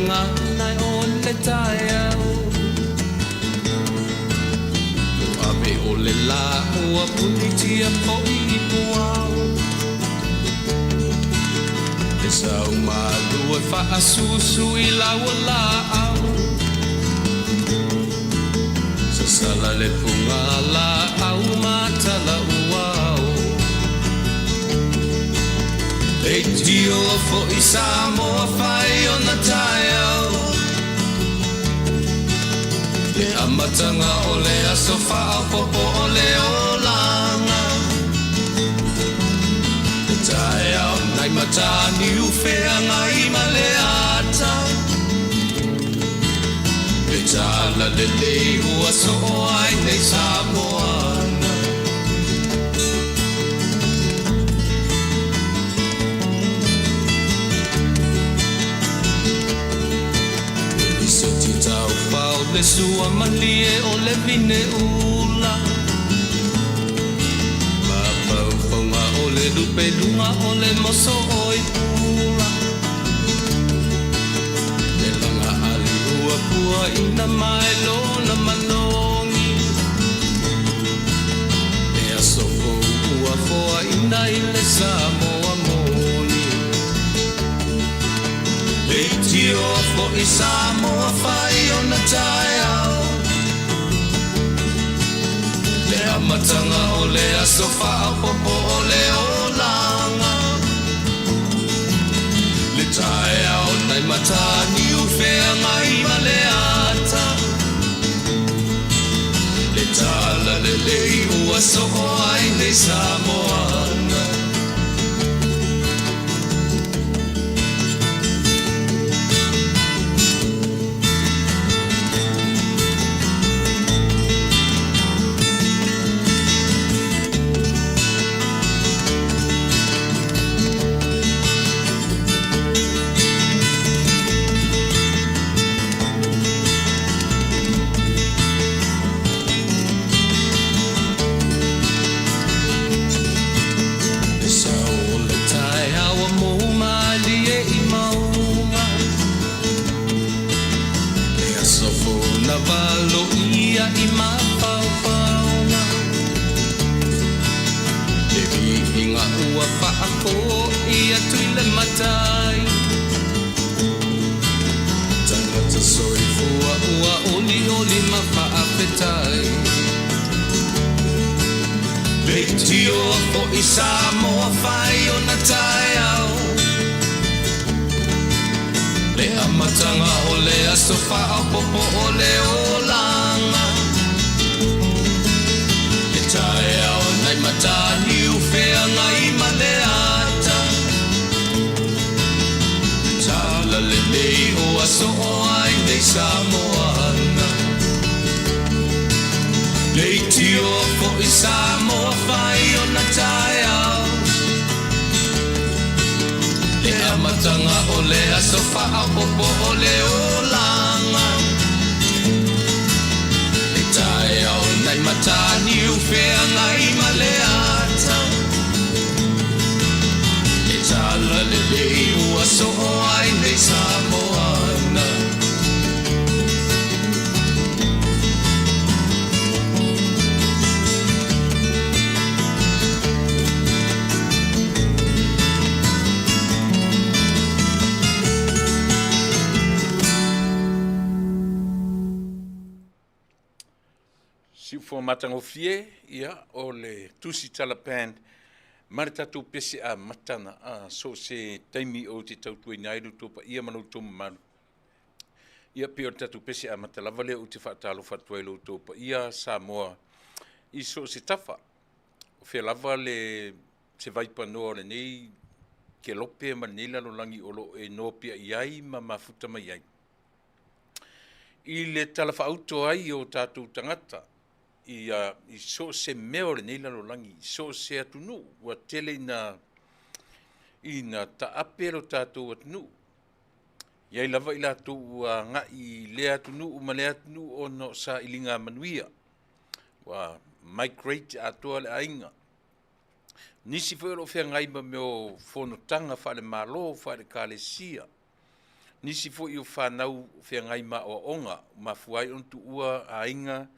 gagana o le taeao. Ave o le lā ua punitia foʻi i puao. Le sau malu e faasusu i lau laau. Sasala le fuga laau ma tala uao. Leitio foʻi Samoa fai ona taeao. Le amataga o le aso faaopoopo o le olaga. Le taeao nai Mataniu Feagai ma le ata. Le tala lelei ua soo ai nei Samoana. Le lisoti taufao le sua malie o le vine ula. Mafaufauga o le lupeluga o le moso oi pula. Le laga ali ua puaina mai lona manogi. Le aso fou ua foaina i le Samoa moni. Leitio foʻi Samoa fai ona taeao. Le amataga o le aso faaopoopo o le olaga. Le taeao nai Mataniu Feagai ma le ata. Le tala lelei ua soo ai nei Samoana. Le sao o le taeao ua mou malie i mauga. Le aso fou na valoia i mafaufauga. Le viiga ua faafoi atu i le Matai. Tagata soifua ua olioli ma faafetai. Leitio foʻi Samoa fai ona taeao. Le amataga o le aso faaopoopo o le olaga. Le taeao nai Mataniu Feagai ma le ata. Le tala lelei ua soo ai nei Samoana. Leitio foʻi Samoa fai ona taeao. Le amataga o le aso faaopoopo o le olaga. Le taeao nai Mataniu Feagai ma le ata. Le tala lelei ua soo ai nei Samoana. Siufoa matagofie, ia, o le Tusitala Band ma le tatou pese amata na a so o se taimi ou te tautuaina ai lo outou paia ma lo outou mamalu. Ia, pei o le tatou pese amata lava lea ou te faatalofa atu ai i lo outou paia Samoa i so o se tafa. O fea lava le se vaipanoa o lenei kelope ma lenei lalolagi o lo o e nopiai ai ma mafuta mai ai. I le tala faauto ai o tatou tagata i, i so o se mea o lenei lalolagi, i so o se atunuu, ua tele ina, ina taape lo tatou atunuu. E i ai lava i latou ua agai i lea atunuu ma lea atunuu ona o sailiga manuia, ua migrate atoa le aiga. Nisi foi o lo o feagai ma mea o fonotaga faale-Malo, faale-Ekalesia. Nisi foi o fanau feagai ma aoaoga, ua mafua ai ona tuua aiga,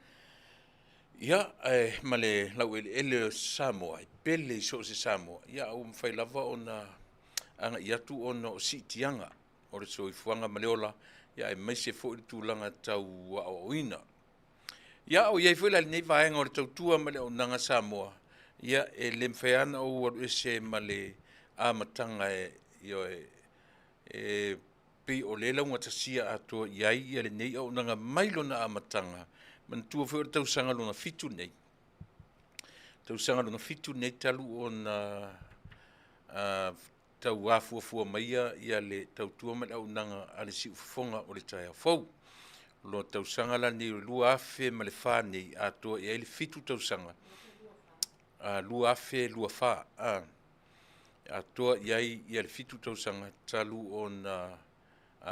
ia, ae ma le laueleele o Samoa, e pele i so o se Samoa, ia a ua mafai lava ona agai atu ona o siitiaga o le soifuaga ma le ola, ia aemaise foi le tulaga tau aoaoina. Ia, o i ai foi la i lenei vaega o le tautua ma le auaunaga Samoa, ia e le mafai lava ona ou alu ese ma le amataga e, ioe, e pei o lea e laugatasia atoa i ai ia lenei auaunaga mai lona amataga. Manatua foi o le tausaga lona 7 lenei, tausaga lona 7 lenei talu ona tau afuafua maia ia le tautua ma le auaunaga a le siufofoga o le taeao fou. O lo tausaga la lenei o le 2004 nei, atoa i ai le 7 tausaga, 2024, atoa i ai ia le 7 tausaga talu ona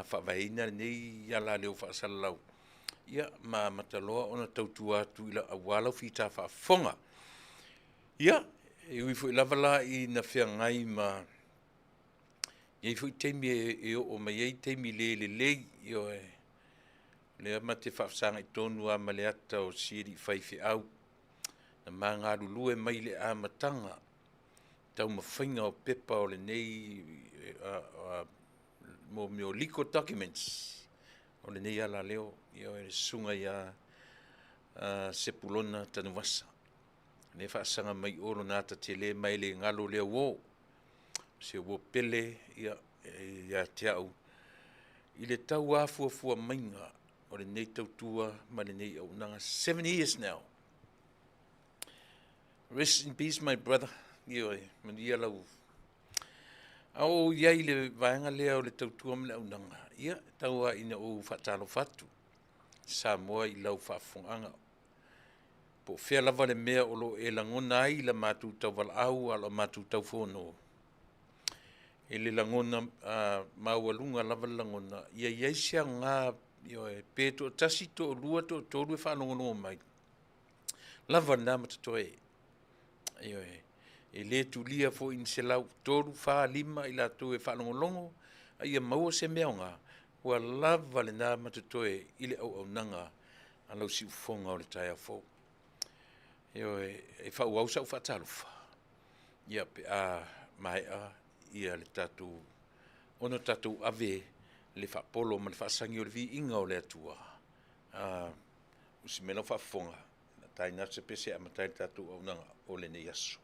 faavaeina lenei alaleo faasalalau, ia ma amata loa ona tautua atu i la, aua lau fita faafofoga. Ia, e ui foi lava la ina feagai ma i ai foi taimi e oo mai ai taimi le lelei, ioe, lea ma te faafesagai tonu lava ma le ata o si alii faifeau na ma galulue mai le amataga taumafaiga o pepa o lenei mo mea o legal documents o lenei alaleo, ioe, le susuga ia Sepulona Tanuvasa. Lea faasaga mai o lona ata tele ma e le galo lea uo. Se uo pele ia ia te au i le tau afuafua maiga o lenei tautua ma lenei auaunaga. 7 years now. Rest in peace my brother. Ioe, manuia lau. A o i ai le vaega lea o le tautua ma le auaunaga, ia, tau lava ina ou faatalofa atu Samoa i lau faafofogaaga. Po o fea lava le mea o lo o e lagona ai la matou tauvalaau a o la matou taufono, e le lagona maualuga lava le lagona, ia i ai se aoga, ioe, pe toatasi, toalua, toatolu e faalogologo mai, lava lena ma totoe. Ioe, e le tulia foi ni 100, 3, 4, 5 i latou e faalogologo, a ia maua se mea aoga, ua lava lena ma totoe i le auaunaga a lau siufofoga o le taeao fou. Ioe, e faaauau sau faatalofa, ia pe a maea ia le tatou, ona tatou ave le faapolo ma le faasagi o le viiga o le Atua. Usi mai lau faafofoga, na taina atu se pese e amata ai le tatou auaunaga o lenei aso.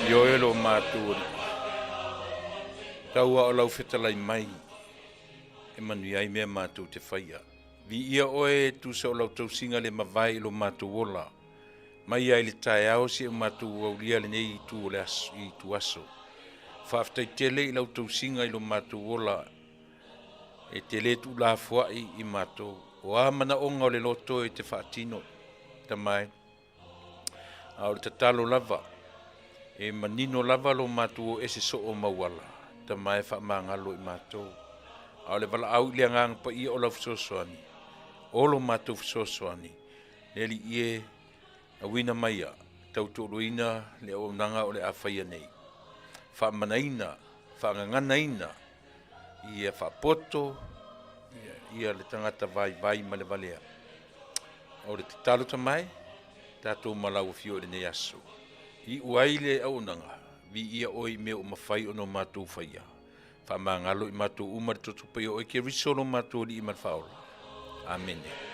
Ioe lo matou Alii, tau a o lau fetalai mai e manuia ai mea matou te faia. Viia oe e tusa o lau tausiga le mavae i lo matou ola, mai ai le taeao seia matou aulia lenei itu o le aso, itu aso. Faafetai tele i lau tausiga i lo matou ola, e te le tuulafoai i matou. O a manaoga o le loto e te faatino, Tama e. A o le tatalo lava, e manino lava lo matou o ese soo mauala, Tama e faamagalo i matou. A o le valaau i le Agaga Paia o lau fesoasoani, o lo matou fesoasoani, le Alii e, auina maia, tautoaluaina le auaunaga o le a faia nei. Faamanaina, faagaganaina, ia faapoto, ia le tagata vaivai ma le valea. O le tatalo tamae, tatou ma lau afio i lenei aso. Iu ai le auaunaga, viia oe i mea ua mafai ona o matou faia. Faamagalo i matou uma le toto paia o oe Keriso lo matou Alii ma le Faaola. Amene.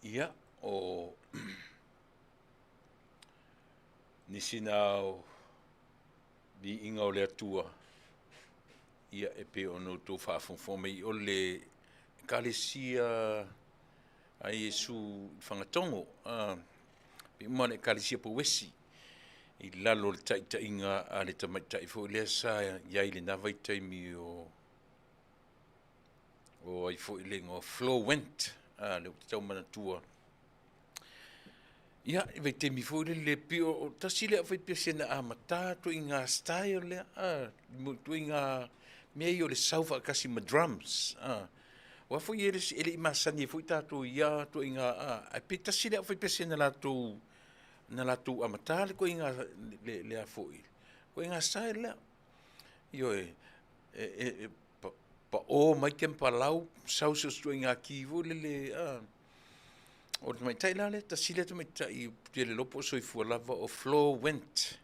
Ia, o nisi na o viiga o le Atua, ia e pei ona outou faafogafoga mai o le Ekalesia a Iesu i Fagatogo, pei uma le Ekalesia Pouesi i lalo o le taitaiga a le tamaitai foi lea sa i ai i lena vaitaimi o o ai foi le igoa Flo Went, lea ou te tau manatua. Ia, i vaitaimi foi lele, pei o tasi lea aufaipese na amata ituaiga style lea, ituaiga mea ia o le sau faatasi ma drums. Aua foi e le i masani ai foi tatou i ia ituaiga, ae pei tasi lea aufaipese na latou na latou amata le ituaiga le a foi, ituaiga style lea. Ioe, e pao mai kempalau, sau so o se ituaiga ki foi lele, o le tamaitai la lea, tasi lea tamaitai ou te le iloa po o soifua lava, o Flo Went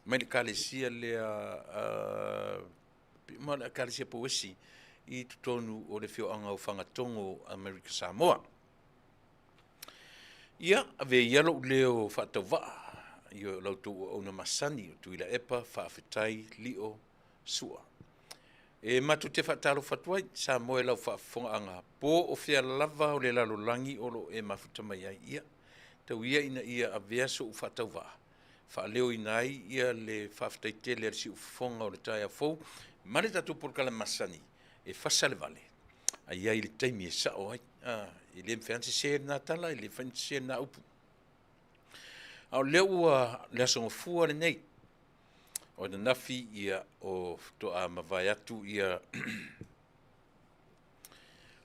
mai le Ekalesia lea pei uma le Ekalesia Pouesi i totonu o le afioaga o Fagatogo, Amerika Samoa. Ia, avea ia lou leo faatauvaa, ioe, o la outou auauna masani o Tuilaepa, faafetai Lio Sua. E matou te faatalofa atu ai, Samoa i lau faafofogaaga, po o fea lava o le lalolagi o lo o e mafuta mai ai. Ia, tau ia ina ia avea so'u faatauvaa, faaleoina ai ia le faafetai tele a le siufofoga o le taeao fou ma le tatou polokalame masani e fasa le vale, a i ai le taimi e sa'o ai. E le mafai ona sese lena tala, e le mafai ona sese lena upu. A o lea ua le Aso Gafua lenei, O ananafi ia o faatoa mavae atu ia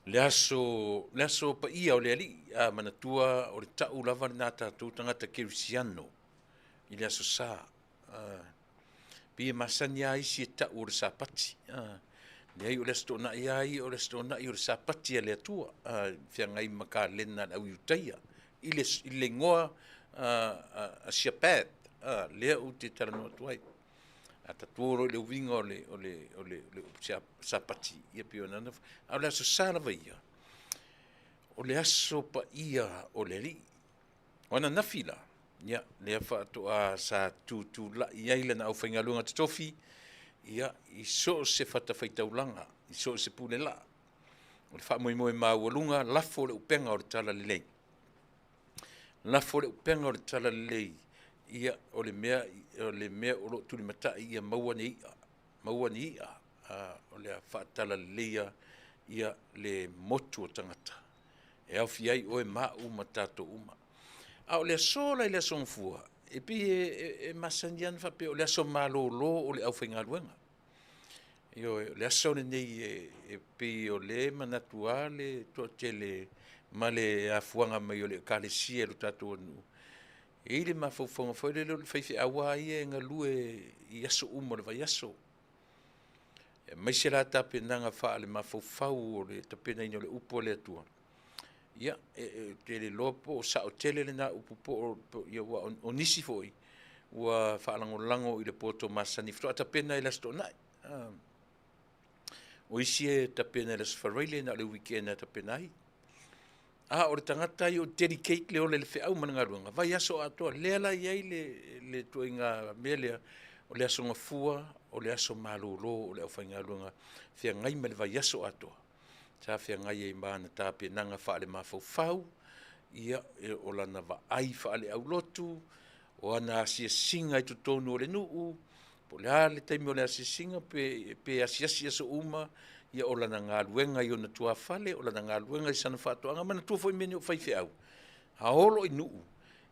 le aso, le aso paia o le Alii, a manatua o le tau lava lena tatou tagata kerisiano i le aso Sa. Pei e masani lava isi e tau o le Sapati. Leai o le Aso Toonai lava ia, o le Aso Toonai o le Sapati a le Atua, feagai ma kalena a le au Iutaia i le, i le igoa a Shabbat, lea ou te talanoa atu ai. A tatou o loa i le uiga o le, o le, o le, o le upu Sapati, ia pei ona, a o le Aso Sa lava ia, o le aso paia o le Alii. O ananafi la, ia, lea faatoa sa tutulai ai lana aufaigaluega totofi, ia, i so o se fatafaitaulaga, i so o se pule laa. O le faamoemoe maualuga, lafo le upega o le talalelei. Lafo le upega o le talalelei, ia, o le mea, o le mea o lo o tulimatai ia maua ni i'a, maua ni i'a, o le a faatalaleia ia le motu o tagata. E aofia ai oe ma au ma tatou uma. A o le aso la i le Aso Gafua, e pei e masani lava ona faapea o le aso malolo o le aufaigaluega. Ioe, o le aso lenei e pei o lea e manatu lava le toatele ma le afuaga mai o le Ekalesia i lo tatou atunuu, e i ai le mafaufauga foi lele o le faifeau lava ia e galue i aso uma o le vaiaso. Aemaise la tapenaga faale-mafaufau o le tapenaina o le upu a le Atua. Ia, ou te le iloa po o sao tele lena upu po o, ia aua o nisi foi ua faalagolago i le poto masani faatoa tapena i le Aso Toonai. O isi e tapena i le Aso Faraile na o le weekend e tapena ai. A o le tagata ia o dedicate le ola i le feau ma le galuega, vaiaso atoa, lea la e i ai le, le ituaiga mea lea, o le aso gafua, o le aso malolo o le aufaigaluega, feagai ma le vaiaso atoa. Sa feagai ai ma ana tapenaga faalemafaufau, ia, o lana vaai faaleaulotu, o ana asiasiga i totonu o le nuu, po o le a le taimi o le asiasiga pe, pe asiasi i aso uma, ia o lana galuega i ona tuafale, o lana galuega i sana faatoaga. Manatua foi mea nei o faifeau, a oo loa i nuu,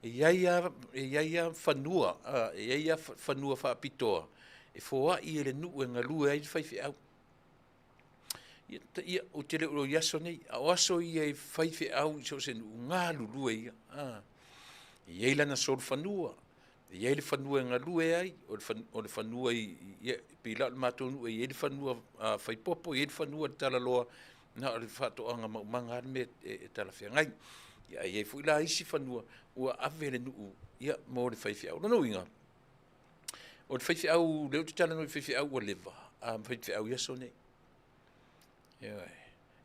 e i ai lava, e i ai lava fanua, e i ai lava fanua faapitoa e foai e le nuu e galue ai le faifeau. Ia, ou te le o iloa i aso nei, a o aso ia i faifeau i so o se nuu, galulue ia. E i ai lana solofanua, e i ai le fanua e galue ai, o le fanua i, pei la o le matou nuu e i ai le fanua faipopo, e i ai le fanua talaloa, na o le faatoaga maumaga lava le mea e talafeagai. Ia ae i ai foi la isi fanua ua ave e le nuu mo le faifeau. O lona uiga, o le faifeau, lea ou te talanoa i faifeau ua leva, a ma faifeau i aso nei. Ioe.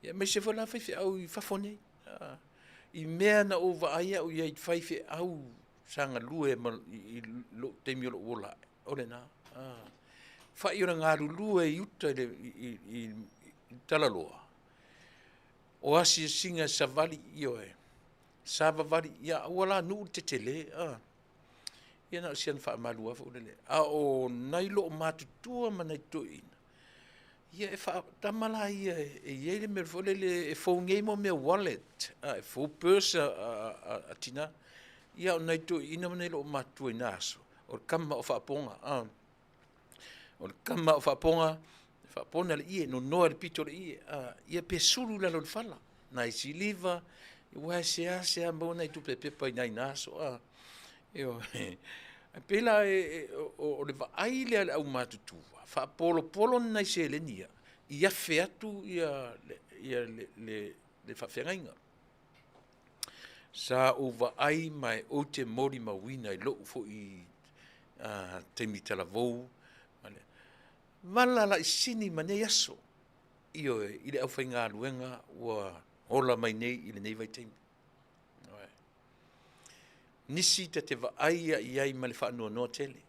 Ia aemaise foi la faifeau i fafo nei. I mea na ou vaai au i ai i faifeau sa galue i lou taimi o lou ola ae, o lena. Fai o le galulue i uta i le talaloa, o asiasiga e savali, ioe, savavali, ia aua la nuu le tetele, Ia na o si ana faamalu lava foi lele. A o nai loomatutua ma nai toeaiina, ia e faa, tama la ia e i ai le mea foi lele e fou nei mo mea o wallet, e fou purse a tina. Ia a o nai toeaiina ma nai loomatutua i na aso, o le tama o faapoga, o le tama o faapoga, faapona le ie, nonoa i le pito o le ie, ia pe sulu i lalo o le fala, nai siliva, aua e seasea maua nai tupe pepa i nai na aso. Ioe. E pei la o le vaai lea a le aumatutua, faapolopolo ni nai seleni ia, i afe atu le faafeagaiga. Sa ou vaai ma ou te molimauina i lou foi taimi talavou, vala laisini ma nei aso, ioe, i le aufaigaluega ua ola mai nei i lenei vaitaimi. Nisi ta te vaai i ai ma le faanoanoa tele.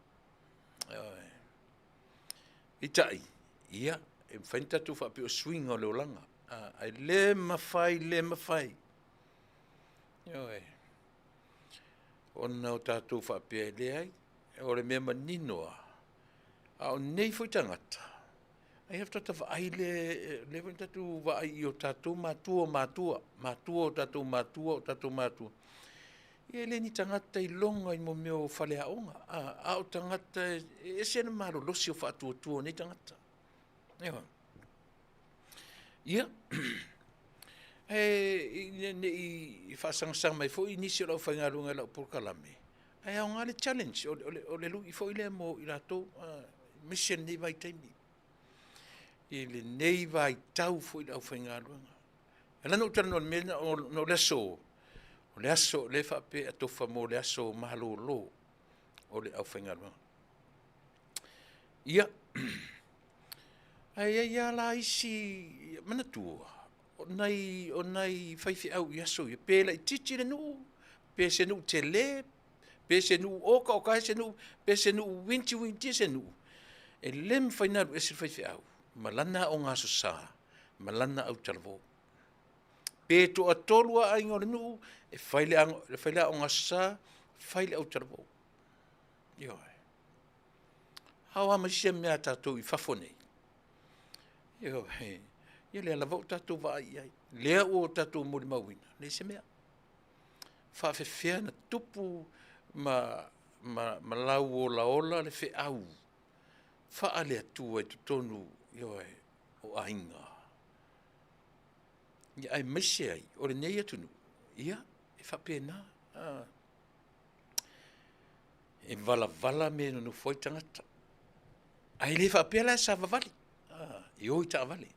Ioe. Peitai, ia, e mafai ona tatou faapea o suiga o le olaga, ae le mafai, le mafai, ioe, ona o tatou faapea e leai, o le mea manino lava, a o nei foi tagata, ai faatoa vaai lea, lea foi na tatou vaai i o tatou matua o matua, matua o tatou matua o tatou matua, ia e le ni tagata iloga i mea o faleaoga, a o tagata e ese le malolosi o faatuatua o nei tagata. Ioe. Ia, e ne i faasagasag mai foi nisi o le aufaigaluega i lau polokalame, ae aoga le challenge, o le lui foi lea mo i latou, aemaise lenei vaitaimi, i lenei vaitau foi i le aufaigaluega. E ala ona ou talanoa i le mea lea, ona o le aso, o le aso lea e faapea e atofa mo le aso malolo o le aufaigaluega. Ia, ae i ai lava la isi, manatua, o nai faifeau i aso ia, pe laitiiti le nuu, pe se nuu tele, pe se nuu okaoka ea se nuu, pe se nuu uitiuitia se nuu, e le mafai ona alu ese le faifeau ma lana Aoga Aso Sa ma lana autalavou. Pe toatolu lava aiga o le nuu, e fai le Aoga Aso Sa, fai le autalavou. Ioe. A o a ma isi mea a tatou i fafo nei? Ioe. Ia lea lava ua tatou vaai i ai, lea ua tatou molimauina, leai se mea. Faafefea ona tupu ma lauolaola le feau faale-Atua i totonu, ioe, o aiga, ia aemaise ai o lenei atunuu, ia, e faapena. E valavala mea e nonofo ai tagata, ae le faapea la e savavali, e o i taavale.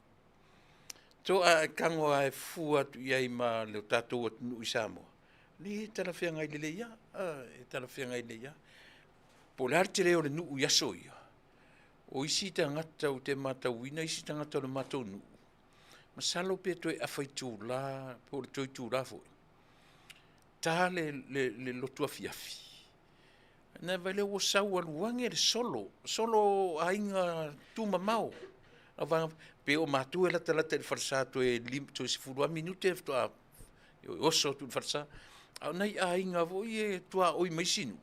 Toa e tago lava e fua atu i ai ma le tatou atunuu i Samoa, leai e talafeagai lelei lava, e talafeagai lelei lava. Po o le a le tele o le nuu i aso ia, o isi tagata ou te matauina isi tagata o le matou nuu, masalo pe toe afa itula po o le tou itula foi, ta le lotu afiafi, ona vaai lea ua sau alu age le solo, solo aiga tumamao. Pe o matou e latalata i le falesa toe toe 10 minute faatoa oso atu i le falesa. A o nai aiga foi e tuaoi ma isi nuu,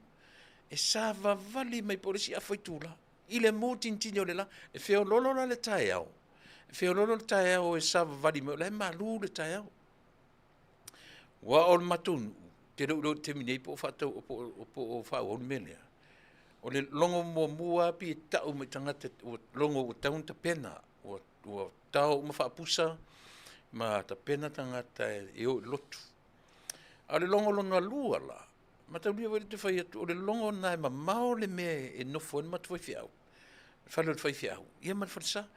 e savavali mai po o le isi afa itula i le mutinitini o le la. E feoloolo la le taeao, e feoloolo le taeao e savavali mai o la e malu le taeao. Aua o le matou nuu, ou te le o iloa i le taimi nei po o faatau po o faaauau le mea lea. O le logo muamua lava pei e tau mai i tagata ua logo ua tatau ona tapena, ua tao uma faapusa ma tapena tagata e o i le lotu. A o le logo lona lua la, mataulia foi lea ou te fai atu, o le logo lena e mamao le mea e nofo ai le matou faifeau, le fale o le faifeau, ia ma le falesa.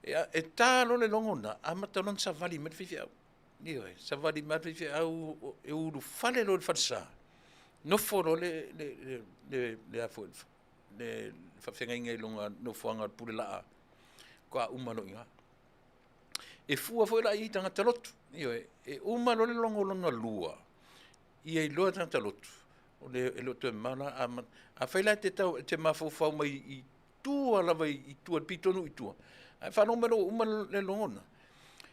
E ta loa le logo lena, amata loa ona savali mai le faifeau. Ioe, savali mai lava le faifeau e ulufale loa i le falesa, nofo loa le faafeagaiga i lona nofoaga o le pulelaa, faatoa uma loa i ina. E fua foi la i ai i tagata lotu, ioe, e uma loa le logo lona lua, ia iloa e tagata lotu, e le o toe mamao la. Afai la e te mafaufau mai i tua lava i tua i le pitonuu i tua, ae faalogo mai loa ua uma le logo lena,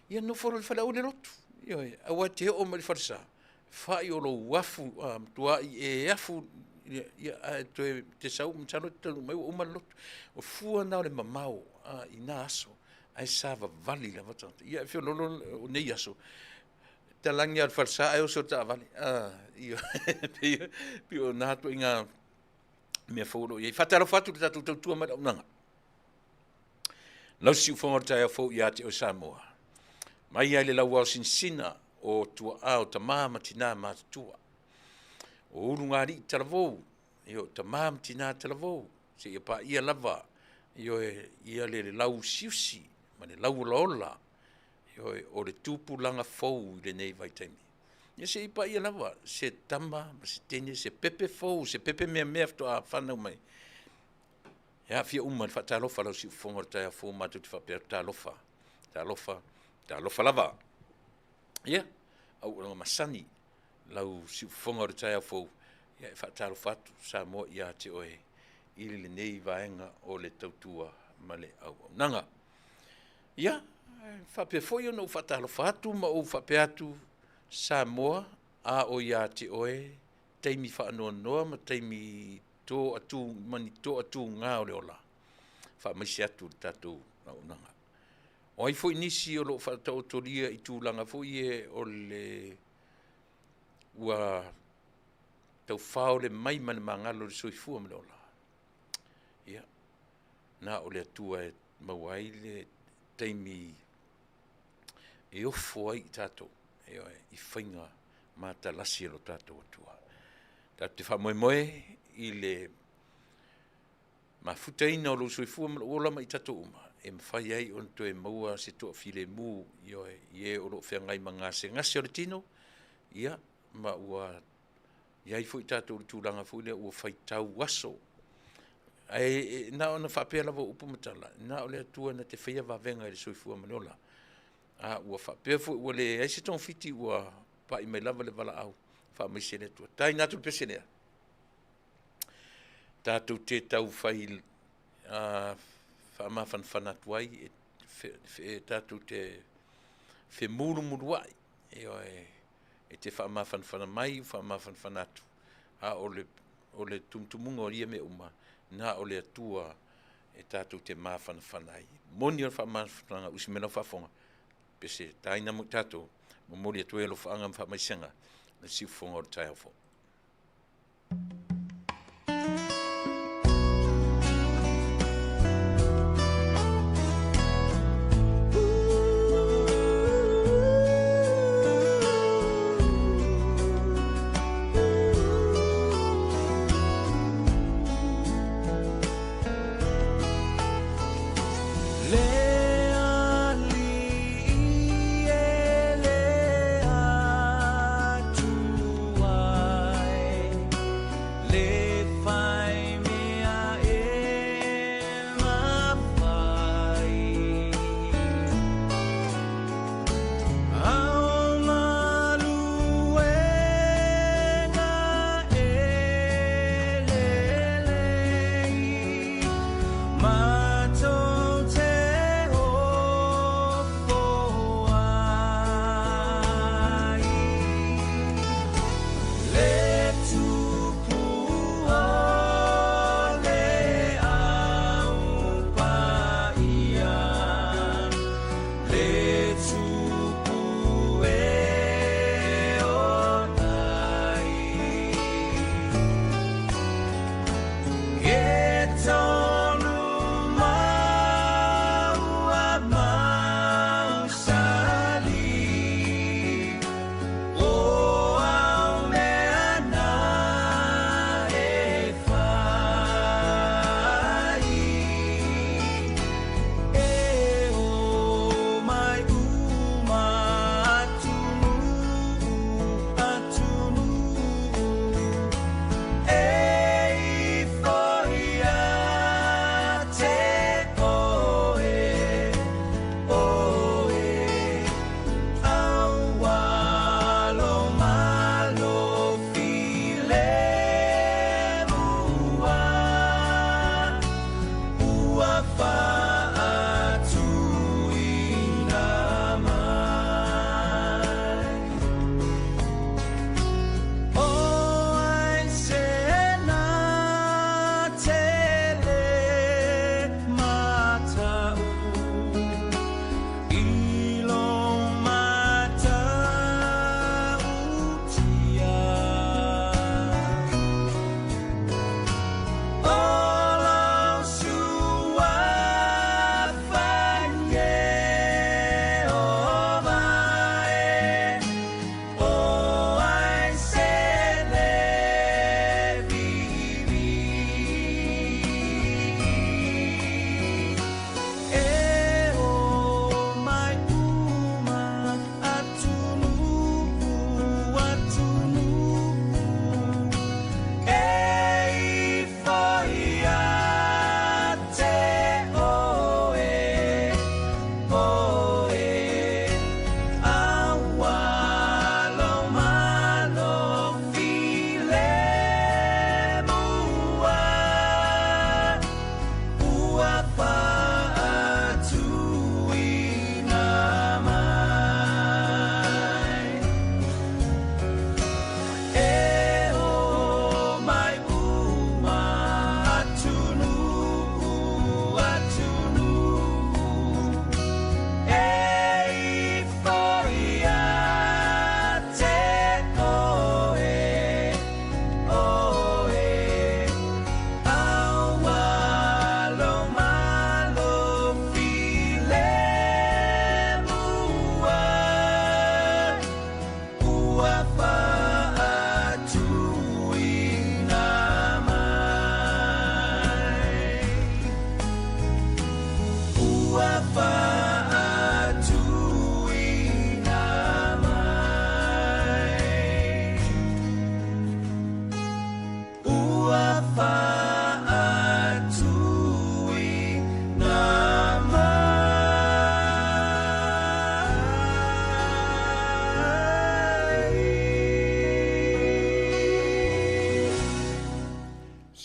ia nofo loa i le fale, aua le lotu. Ioe, aua e te oo mai i le falesa, fai o lou afu, matuai e afu, ae toe te sau, masalo e te taunuu mai ua uma le lotu. O fua na o le mamao i na aso, ae savavali lava tagata. Ia e feoloolo o nei aso, talagi lava o le falesa ae oso i le taavale. Ioe, pei o na ituaiga mea fou o lo o i ai. Faatalofa atu i le tatou tautua ma le auaunaga. Lau siufofoga o le taeao fou ia te oe Samoa. Mai lava i le lauao sinasina o tuaa o tama ma tina matutua. O ulugalii talavou, o tama ma tina talavou, seia paia lava ioe, ia le lauusiusi ma le lauolaola ioe, o le tupulaga fou i lenei vaitaimi. Ia se i paia lava se tama ma se teine, se pepe fou, se pepe meamea faatoa fanau mai, e aafia uma i le faatalofa a lau siufofoga o le taeao fou matou te faapea atu, talofa, talofa, talofa lava. Ia, auaunaga masani lau siufofoga o le taeao fou, ia e faatalofa atu Samoa ia te oe i lenei vaega o le tautua ma le auaunaga. Ia, faapea foi ona ou faatalofa atu ma ou faapea atu, Samoa, a o ia te oe taimi faanoanoa ma taimi toatu ma ni toatuga o le ola, faamaise atu i le tatou auaunaga. O ai foi nisi o lo o faataotolia i tulaga foi ia o le ua taufaole mai ma le magalo i le soifua ma le ola, ia, na o le Atua e maua ai le taimi e ofo ai i tatou, ioe, i faiga matalasi a lo tatou Atua. Tatou te faamoemoe i le mafutaina o lou soifua ma lou ola ma i tatou uma, e mafai ai ona toe maua se toafilemu, ioe, i e o lo o feagai ma gasegase o le tino, ia, ma ua i ai foi tatou i le tulaga foi lea ua faitau aso. Ae na ona faapea lava o upu ma tala, na o le Atua na te faia vavega i le soifua ma le ola. A ua faapea foi ua leai se togafiti ua pai mai lava le valaau, faamaise le Atua. Taina atu le pese lea. Tatou te tau fai faamafanafana atu ai, e tatou te femulumuluai, ioe, e te faamafanafana mai, faamafanafana atu, a o le, o le tumutumuga o ia mea uma, na o le Atua e tatou te mafanafana ai. Moni o le faamafanafanaga, usi mai lau faafofoga, pese taina mo i tatou, momoli atu ai alofaaga ma faamaisega le siufofoga o le taeao fou. Le Alii e le Atua.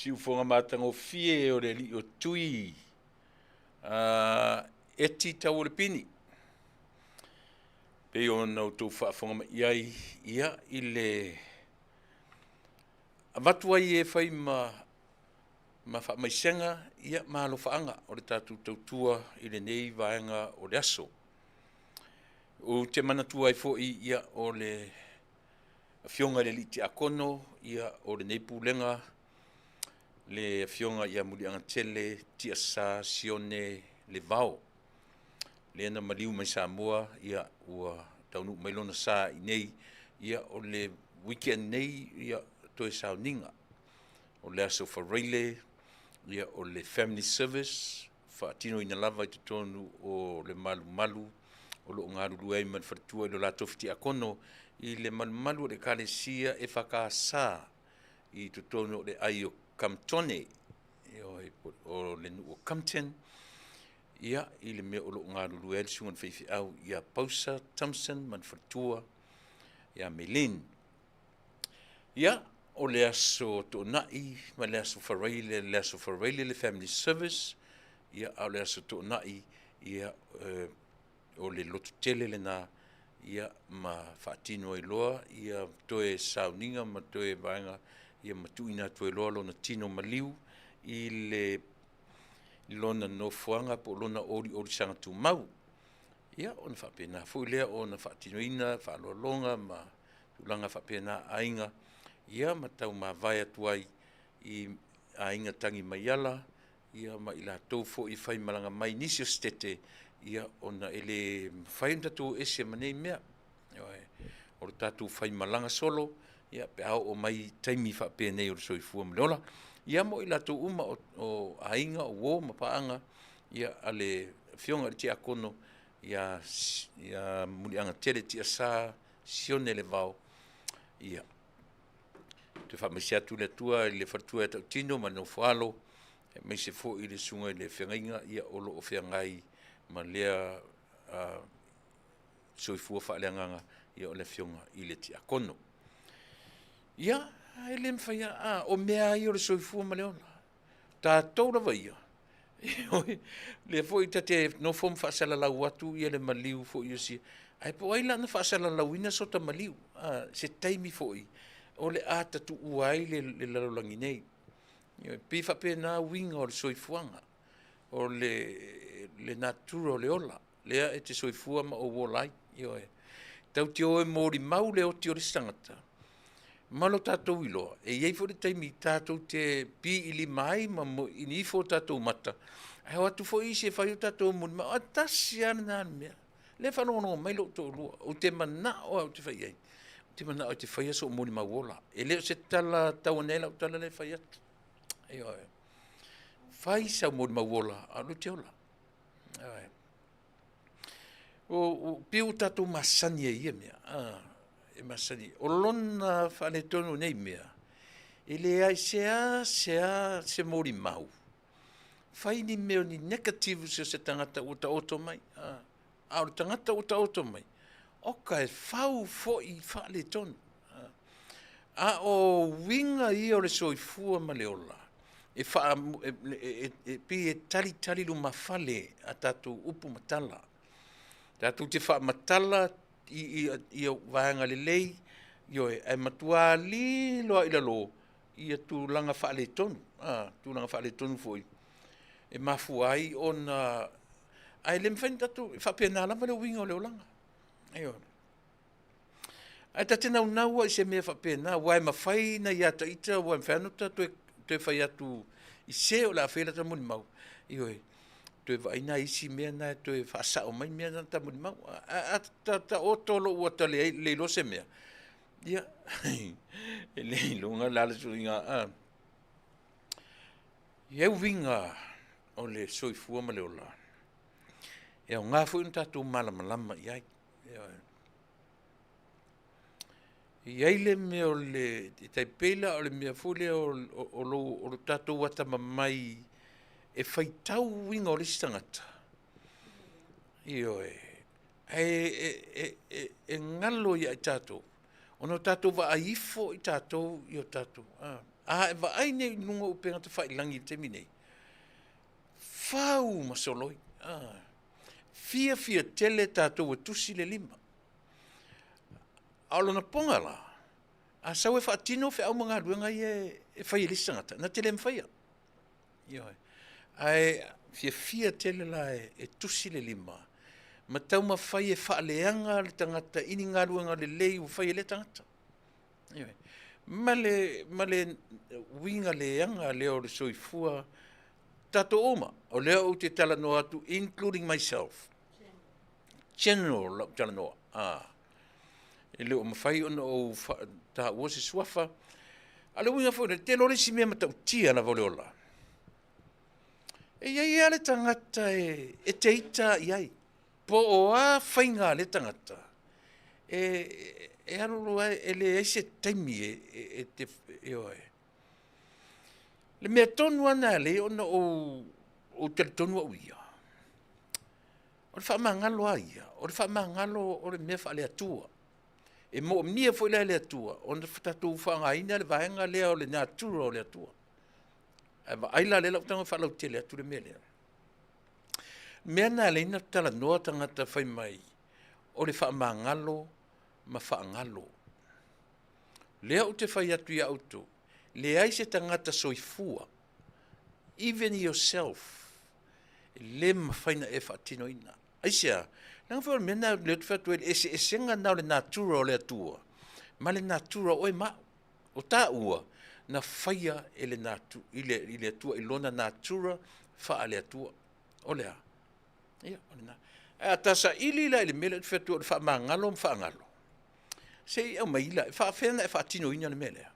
Siufoga matagofie o le alii o Tui, Eti Tauolepini. Pei ona outou faafofoga mai i ai, ia, i le avatu ai e fai ma ma faamaisega, ia, ma alofaaga o le tatou tautua i lenei vaega o le aso. Ou te manatua ai foi, ia, o le Afioga i le Alii Tiakono, ia, o lenei Pulega, le Afioga ia Muliagatele Tiasa Sione Levao, lea na maliu mai Samoa, ia, ua taunuu mai lona sa i nei, ia, o le weekend nei, ia, toe sauniga. O le aso Faraile, ia, o le family service, faatinoina lava i totonu o le malumalu o lo o galulue ai ma le faletua i lo la tofi tiakono i le malumalu o le Ekalesia EFKS i totonu o le ai o Kametone, o le nuu o Compton, ia, i le mea o lo o galulue ai le susuga i le faifeau ia Pausa Thompson ma le faletua ia Maylene. Ia, o le aso Toonai ma le aso Faraile, le aso Faraile le family service, ia, a o le aso Toonai, ia, o le lotu tele lena, ia, ma faatino ai loa ia toe sauniga ma toe vaega, ia, ma tuuina atu ai loa lona tino maliu i le lona nofoaga po o lona oliolisaga tumau. Ia, ona faapena foi lea ona faatinoina faaaloaloga ma tulaga faapena a aiga, ia ma taumavae atu ai i aiga tagi mai ala, ia ma i latou foi e faimalaga mai i nisi o setete, ia, ona e le mafai ona tatou o ese ma nei mea. Ioe. O le tatou faimalaga solo, ia, pe a oo mai i taimi faapenei o le soifua ma le ola. Ia mo i latou uma o aiga, o uo ma paaga, ia, a le Afioga i le Tiakono ia Muliagatele Tiasa Sione Levao, ia, toe faamaise atu le Atua i le faletua ia Tautino ma le nofoalo, aemaise foi le susuga i le feagaiga, ia, o lo o feagai ma lea soifua faaleagaga, ia, o le Afioga i le Tiakono. Ia, e le mafai lava, o mea lava ia o le soifua ma le ola, tatou lava ia, ioe, lea foi ta te nofo ma faasalalau atu le maliu foi o si, ae po o ai la na faasalalauina sota maliu, a, se taimi foi o le a ta tuua ai le lalolagi nei. Ioe, pei e faapena uiga o le soifuaga, o le natura o le ola, lea e te soifua ma ou ola ai. Ioe. Tatou te o e molimau le oti o le isi tagata, ma lo tatou iloa, e i ai foi le taimi tatou te piilima ai ma ini ifo o tatou mata, ae o atu foi isi e fai o tatou molimau, a tasi lava lena mea. Lea e faalogologo mai lou toalua, ou te manao lava ou te fai i ai, ou te manao e te faia sou molimau ola. E le o se tala tau ane ai lau tala lea e fai atu. Ioe. Fai sau molimau ola, a o lea ou te ola. Ioe. O pei ua tatou masani ai i ia mea, a, e masani. O lona faaletonu o nei mea, e leai se a se a se molimau, fai ni mea o ni negatives o se tagata ua taoto mai, a, a o le tagata ua taoto mai, oka e fau foi faaletonu. A, a o uiga ia o le soifua ma le ola, e, faa, e, e, e, pei e talitali lumafale a tatou upu ma tala. Tatou te faamatala i, i, i vaega lelei, ioe, ae matua lilo lava i lalo ia tulaga faaletonu, a, tulaga faaletonu foi e mafua ai ona, ae le mafai ona tatou, e faapena lava le uiga o le olaga. Ioe. Ae ta te naunau lava i se mea faapena, aua e mafai na ia ita, aua e mafai lava ona ta toe fai atu i se o le a fai lata molimau, ioe, toe vaai nai isi mea na e toe faasao mai mea na ta molimau. A ta taoto lou ata le iloa se mea, ia, e le iloga la le suiga. A. E i ai uiga o le soifua ma le ola, e aoga foi ona tatou malamalama i ai. Ioe. E i ai le mea o le, e tai pei la o le mea foi lea o, o, o, o lo tatou atamamai e faitau uiga o le isi tagata. Ioe. Ae e, e, e, e galo ia i tatou. Ona o tatou vaai ifo i tatou i o tatou, a, a e vaai nei i luga o upega tafailagi i le taimi nei, fau ma soloi, a, fiafia tele tatou e tusi le lima. A o lona poga la, a sau e faatino feau ma galuega ia e fai e le isi tagata, na te le mafaia. Ioe. Ae fiafia tele la e tusi le lima ma taumafai e faaleaga le tagata i ni galuega lelei ua fai e lea tagata. Ioe. Ma le, ma le uiga leaga lea o le soifua tatou uma, o lea ou te talanoa atu including myself. General lau talanoa. Ah. E le o mafai ona ou taua se suafa. A o le uiga foi lea, tele o le isi mea matautia lava o le ola. E i ai lava le tagata e, e te ita i ai. Po o a faiga a le tagata, e, e alu ai, e leai se taimi e, e, e te, e oe. Le mea tonu lava na lea ona ou, ou talitonu au ia, O le faamagalo a ia? O le faamagalo o le mea faale-Atua. E moomia foi la e le Atua ona tatou faaaogaina le vaega lea o le natura o le Atua. Ae vaai la lea la ua tago e faalautele atu le mea lea. Mea na alai na talanoa tagata fai mai o le faamagalo ma faagalo. Lea ou te fai atu ia outou, leai se tagata soifua, even yourself, e le mafai na e faatinoina. Aisea? Leaga foi o le mea lena lea ou te fai atu ai, le eseesega lena o le natura o le Atua ma le natura o oe ma au. O taua, na faia e le natu, i le, i le Atua, i lona natura faale-Atua. O le a? Ia, o lena. Ae a ta saili la i le mea lea ou te fai atu ai, o le faamagalo ma faagalo, se i aumai la, e faafefea ona e faatinoina le mea lea?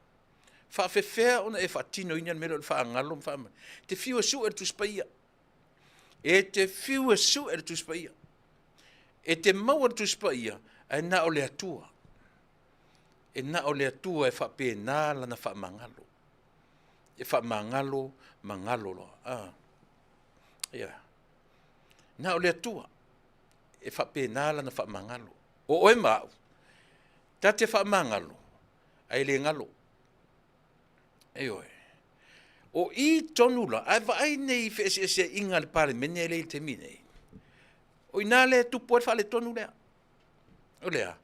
Faafefea ona e faatinoina le mea lea o le faagalo ma faamagalo? E te fiu e sue le Tusi Paia. E te fiu e sue le Tusi Paia. E te maua le Tusi Paia, ae na o le Atua. E na o le Atua e faapena lana faamagalo. E faamagalo magalo loa. Ah. Yeah. Na o le Atua e faapena lana faamagalo. O oe ma au, ta te faamagalo, ae le galo. Ioe. O i tonu la, ae vaai nei i feeseeseaiga a le Palemene lea i le taimi nei. O i ina lea e tupu ai le faaletonu lea. O le a?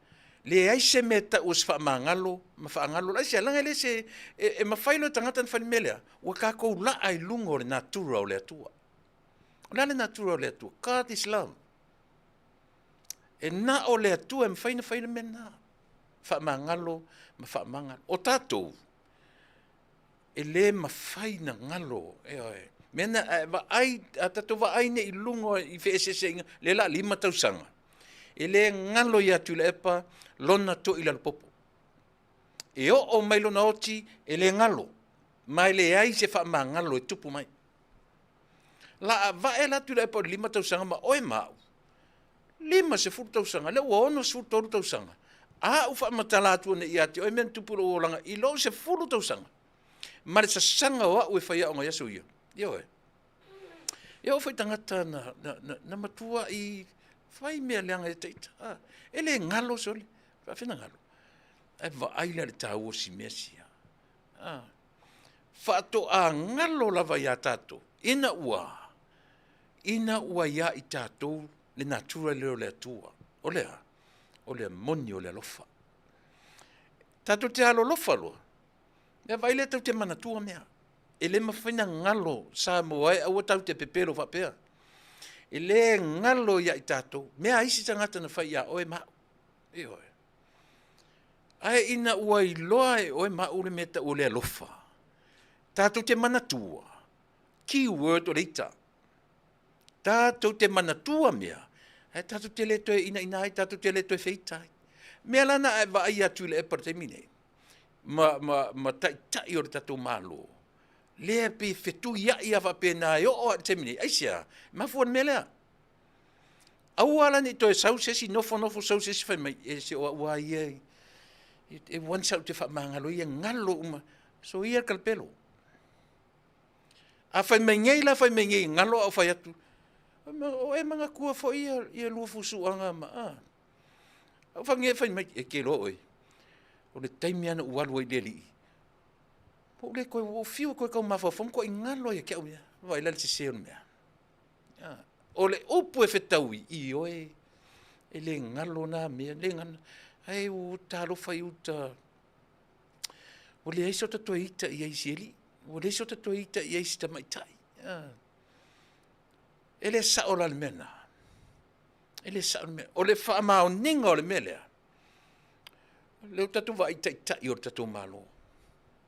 Leai se mea e tau o se faamagalo ma faagalo. Aisea? Leaga e le se, e, e mafai loa e tagata ona fai le mea lea, ua tatou laa i luga o le natura o le Atua. O le a le natura o le Atua? God is love. E na o le Atua e mafai ona fai le mea lena. Faamagalo ma faamagalo. O tatou, e le mafai na galo, ioe. Mea na, a vaai, a tatou vaai nei i luga i feeseeseaiga, lea la 5 tausaga, e le galo ia Tuilaepa lona toilalopopo. E oo mai lona oti, e le galo, ma e leai se faamagalo e tupu mai. La a vae la Tuilaepa o le 5 tausaga ma oe ma au, 50 tausaga, lea ua 63 tausaga, a ou faamatala atu nei ia te oe mea na tupu i lou olaga i lou 10 tausaga, ma le sasaga o au e faiaoga i aso ia. Ioe. E oo foi tagata na, na, na, na matua i fai mea leaga e taita. Ah, e le galo sole, faafena galo. Ae vaai la le taua o si mea sia. Ah, faatoa galo lava iā tatou, ina ua, ina ua iā i tatou le natura lea o le Atua. O le a? O le moni o le alofa. Tatou te alolofa loa, mea vaai lea tou te manatua mea. E le mafai na galo Samoa e aua tatou te pepelo faapea. E le galo ia i tatou. Mea a isi tagata na fai ia oe ma au. Ioe. Ae ina ua iloa e oe ma au le mea tau o le alofa, tatou te manatua, key word o le ita, tatou te manatua mea, ae tatou te le toe inaina ai, tatou te le toe feita ai. Mea la na e vaai atu i le epa i le taimi nei, ma, ma, ma taitai o le tatou Malo, lea pei fetuiai a faapena e oo lava i le taimi nei. Aisea? E mafua i le mea lea. Aua la ne i toe sau se isi nofonofo sau se isi fai mai, e se o au lava ia e once au te faamagalo ia galo uma. So ia le kalapelo. A fai mai nei la fai mai nei galo au fai atu, o e manatua foi ia, ia lua fusuaga ma a. Au fai nei fai mai, e ke loa oe. O le taimi lava na ou alu ai i le alii, ua ou le toe, ua ou fiu e toe tau mafaufau, matuai galo lava ia te au ia. Vaai la i le sese o le mea. O le upu e fetaui, ioe, e le galo na mea, le galo. Ae ua talofa i uta, ua leai so ta toe ita i ai i si alii, ua leai so ta toe ita i ai i si tamaitai. E le sao la le mea lena. E le sao le mea. O le faamaoniga o le mea lea, o lea ua tatou vaai i taitai o le tatou Malo.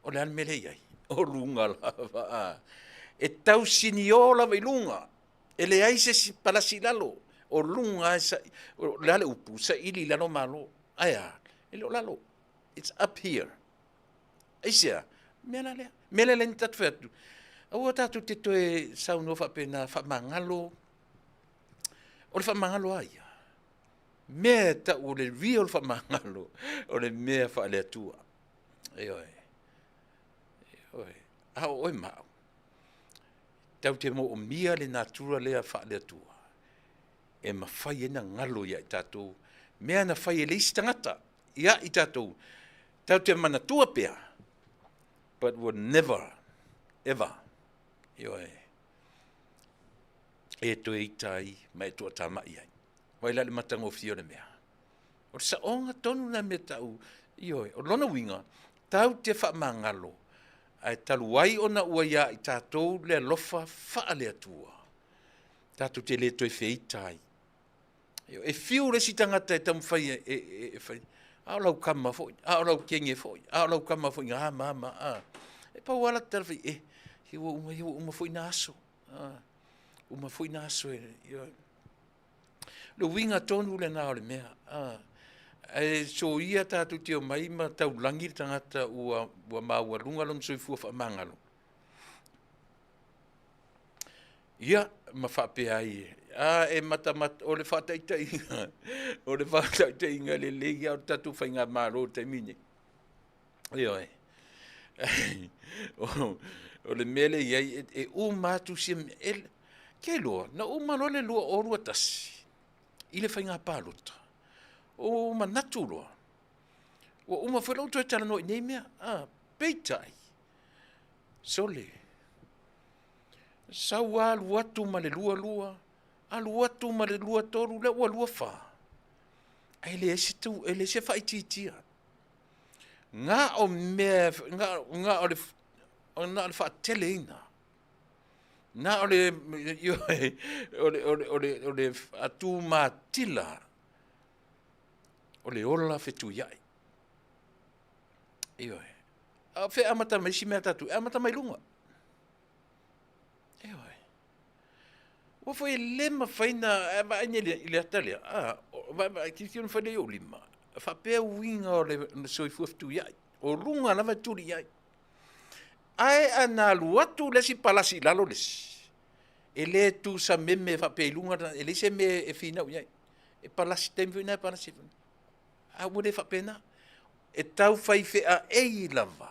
O le a le mea lea e i ai? O luga lava. E tau sinio lava i luga. E leai se isi palasi i lalo. O luga lava, o le a le upu? Saili i lalo Malo. Ae a? E le o lalo. It's up here. Aisea? Mea la lea. Mea lea na tatou fai atu. Aua tatou te toe saunoa faapena, faamagalo. O le faamagalo a ia? Mea e tau o le real faamagalo, o le mea faale-Atua. Ioe. Ioe. A o oe ma au, tatou te moomia le natura lea faale-Atua e mafai ai ona galo ia i tatou mea na fai e le isi tagata ia i tatou, tatou te manatua pea, but will never ever, ioe, e toe ita ai ma e toatamai ai. Vaai la i le matagofie o le mea. O le saoga tonu lena mea tau, ioe, o lona uiga, tatou te faamagalo, ae talu ai ona ua ia i tatou le alofa faale-Atua, tatou te le toe feita ai. E fiu le isi tagata e taumafai e, e, e, e fai, a o lau kama foi, a o lau kenge foi, a o lau kama foi ga ma ma a. E pau lava la tala fai, e, ua uma, ua uma foi na aso. A, uma foi na aso e, ioe. Le uiga tonu lena o le mea. A, ae soia tatou te omai ma taulagi le tagata ua, ua maualuga lona soifua faamagalo. Ia, ma faapea ai, a e matamata, o le faataitaiga, o le faataitaiga lelei lava o le tatou faigamalo i le taimi lenei. Ioe. O le mea lea e i ai, e uma atu sia mea. E, ke iloa, na uma loa le 2021 i le faiga palota, ua ou manatu loa, ua uma foi lou toe talanoa i nei mea. Ah, peitai, sole, sau alu atu ma le 22, alu atu ma le 23, lea ua 24. Ae leai se, e leai se faaitiitia. Na o mea, na, na o le, na o le faateleina. Na o le, o le, o le, o le, o le atumatila o le ola fetuiai. Ioe. A o fea amata mai isi mea tatou? E amata mai luga. Ioe. Ua foi e le mafai na e vaai nei i le ata lea, a, vaai, tilotilo mafai lea i ou lima, faapea uiga o le soifua fetuiai, o luga lava e tuli i ai. Ae a na alu atu le isi palasi i lalo le isi, e le tusameme faapea i luga, e leai se mea e finau i ai. E palasi taimi foi na e palasi. A ua le faapena. E tau fai feaei lava.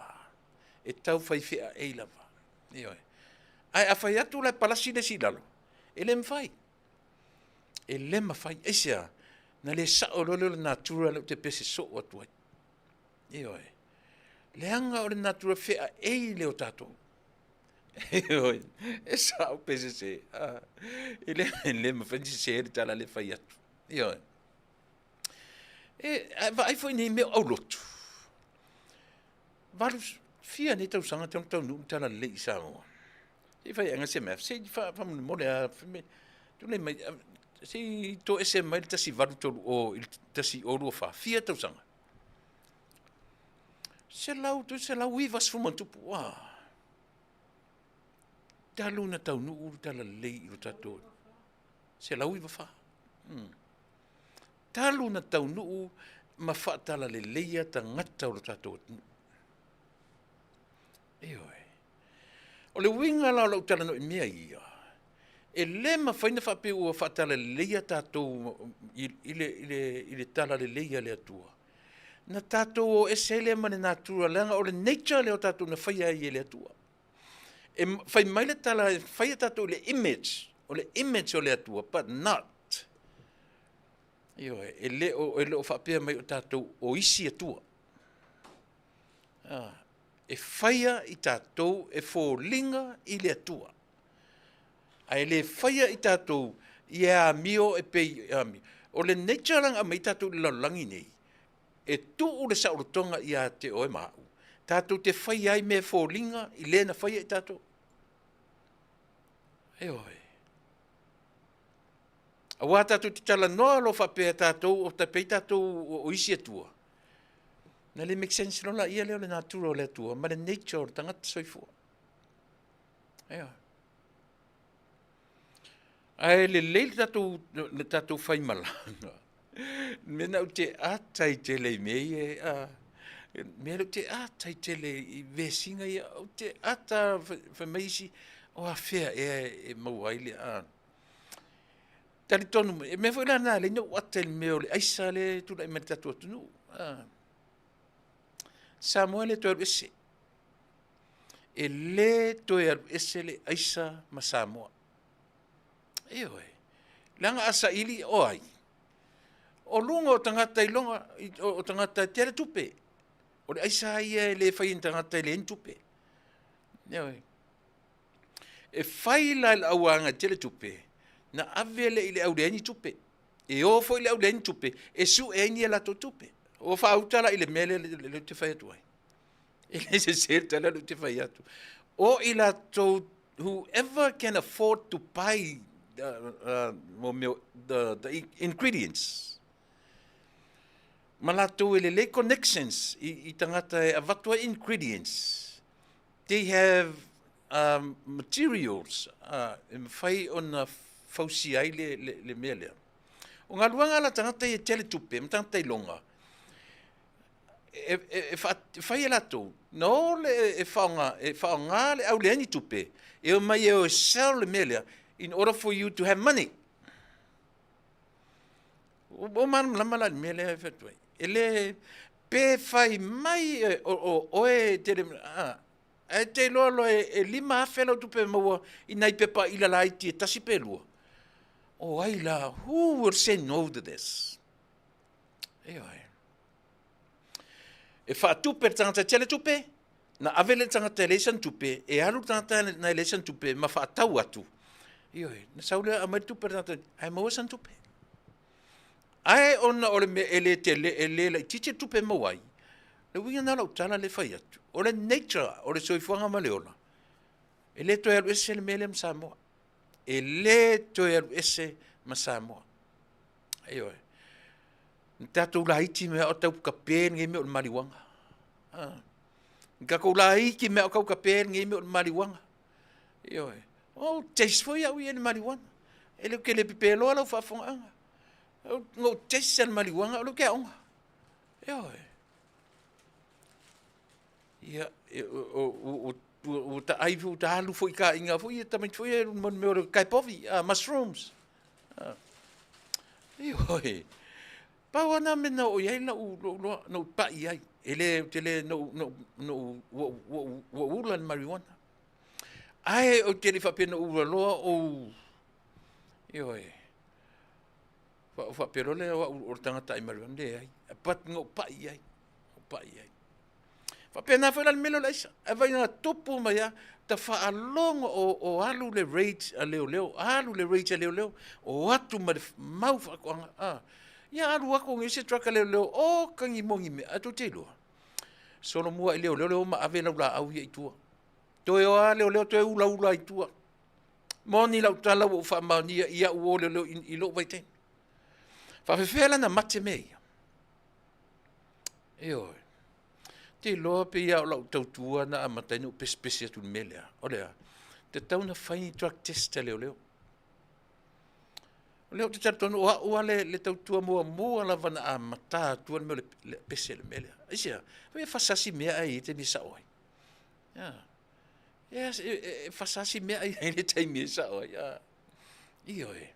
E tau fai feaei lava. Ioe. Ae a fai atu la e palasi le isi i lalo, e le mafai. E le mafai. Aisea? Na le sao loa lea o le natura lea ou te pese soo atu ai. Ioe. Leaga o le natura feaei lea o tatou. Ioe. E sao pe sese. Ah. E le, e le mafai ona sese le tala lea e fai atu. Ioe. E, vaai foi nei mea o aulotu. Valu, fia nei tausaga talu taunuu le talalelei i Samoa. Se i fai aega se math, se i faamolemole lava, tulai mai, se i toese mai le 1830 i le 1024, fia tausaga? 190 ma tupu, ua. Talu na taunuu le talalelei i lo tatou 194. Talu na taunuu ma faatalaleia tagata o lo tatou atunuu. Ioe. O le uiga la o lau talanoa i mea ia, e le mafai ona faapea ua faatalaleia tatou i, i, le, i, le, i le talalelei a le Atua. Na tatou o ese ai lea ma le natura, leaga o le nature lea o tatou na faia ai e le Atua. E fai mai le tala, e faia tatou i le image, o le image o le Atua, but not. Ioe, e le o, e le o faapea mai o tatou o isi Atua. E faia i tatou e foliga i le Atua. Ae le faia i tatou i e amio e pei e amio. O le nature la na aumai tatou i le lalolagi nei, e tuu le saolotoga ia te oe ma au, tatou te faia ai mea e foliga i le na faia i tatou. Ioe. Aua tatou te talanoa loa faapea tatou o pei tatou o isi Atua, na le make sense loa laia lea o le natura o le Atua ma le nature o le tagata soifua. Ioe. Ae lelei le tatou faimalaga. Mea na ou te ata i tele i mea ia, a, mea lea ou te ata i tele i vesiga ia, ou te ata fai mai isi, o afea ea e maua ai le, a. Talitonu mai, e mea foi la na alai na ou ata i le mea o le aisa lea e tulai mai i le tatou atunuu. A. Samoa e le toe alu ese. E le toe alu ese le aisa ma Samoa. Ioe. Leaga a saili o ai? O luga o tagata i loga, o tagata e tele tupe. O le aisa ia e le fai e ni tagata e leai ni tupe. Ioe. E fai la i le auaga e tele tupe, na ave lea i le au leai ni tupe. E o foi le au leai ni tupe, e sue ai ni a latou tupe. Ua faauta la i le mea lea ou te fai atu ai. E le sese le tala lea ou te fai atu. O i latou, whoever can afford to buy the ingredients, ma latou e lelei connections i tagata e avatu ai ingredients, they have materials e mafai ona fausia ai le mea lea. O galuega a la tagata ia e tele tupe ma tagata iloga, e fai e latou, na o le e faaaoga le au leai ni tupe, e omai e o e sell le mea lea, in order for you to have money. Ua malamalama la i le mea lea e fai atu ai. E le, pe fai mai o oe e tele, ae te iloa loa e 5,000 lau tupe maua i nai pepa ila laiti e tasi pe lua. O ai la, who will say no to this? Ioe. E faatupe le tagata e tele tupe, na ave le tagata e leai sana tupe, e alu le tagata na e leai sana tupe ma faatau atu. Ioe, na sau lea aumai le tupe le tagata, ae maua sana tupe. Ae ona o le mea e le tele, e le laitiiti le tupe e maua ai, le uiga lena o lau tala lea e fai atu, o le nature o le soifuaga ma le ola, e le toe alu ese le mea lea ma Samoa. E le toe alu ese ma Samoa. Ioe. Ni tatou laiti mea o tau kape lenei mea o le maliuaga. Ah. Ni tatou laiti mea o tau kape lenei mea o le maliuaga. Ioe. O taste foi au ia le maliuaga. E le ke le pepeloa lau faafogaaga. No taste le maliuaga o le ke aoga. Ioe. Ia, ua taai foi, ua ta alu foi i kaiga foi ia tamaiti foi ia mo le mea o le kaipovi, mushrooms. Ioe. Pau lava na mea na oo i ai lau loa, na ou pai ai. E le, ou te le, na ou, ua ou ula i le marijuana. Ae ou te le i faapea na ou ula loa ou, ioe, faapea loa lea o au o le tagata ai marijuana, leai. But na ou pai i ai, ou pai i ai. Faapena foi la le mea lea o le aisa. Ae vaai na tupu mai lava, ta faalogo o alu le rage a leoleo, alu le rage a leoleo, o atu ma le mau faatoaga. A, ia alu atu nei se truck a leoleo, o kagi mo ni mea, ae tou te iloa. Solomua i leoleo le o ma ave lau laau ia i tua. Toe o lava leoleo toe ulaula i tua. Moni lau tala ua ou faamaonia i au o leoleo i lou vaitaimi. Faafefea la na mate mea ia? Ioe. Te iloa pei lava o lau tautua na amata ai ona ou pesepese atu i le mea lea. O le a? Tatau ona fai ni drug test a leoleo. O lea ou te talitonu o au lava le tautua muamua lava na amata atua le mea o le pese i le mea lea. Aisea? Fai e fasasi mea ae i ai taimi e sao ai. E fasasi mea ae i ai le taimi e sao ai. Ioe.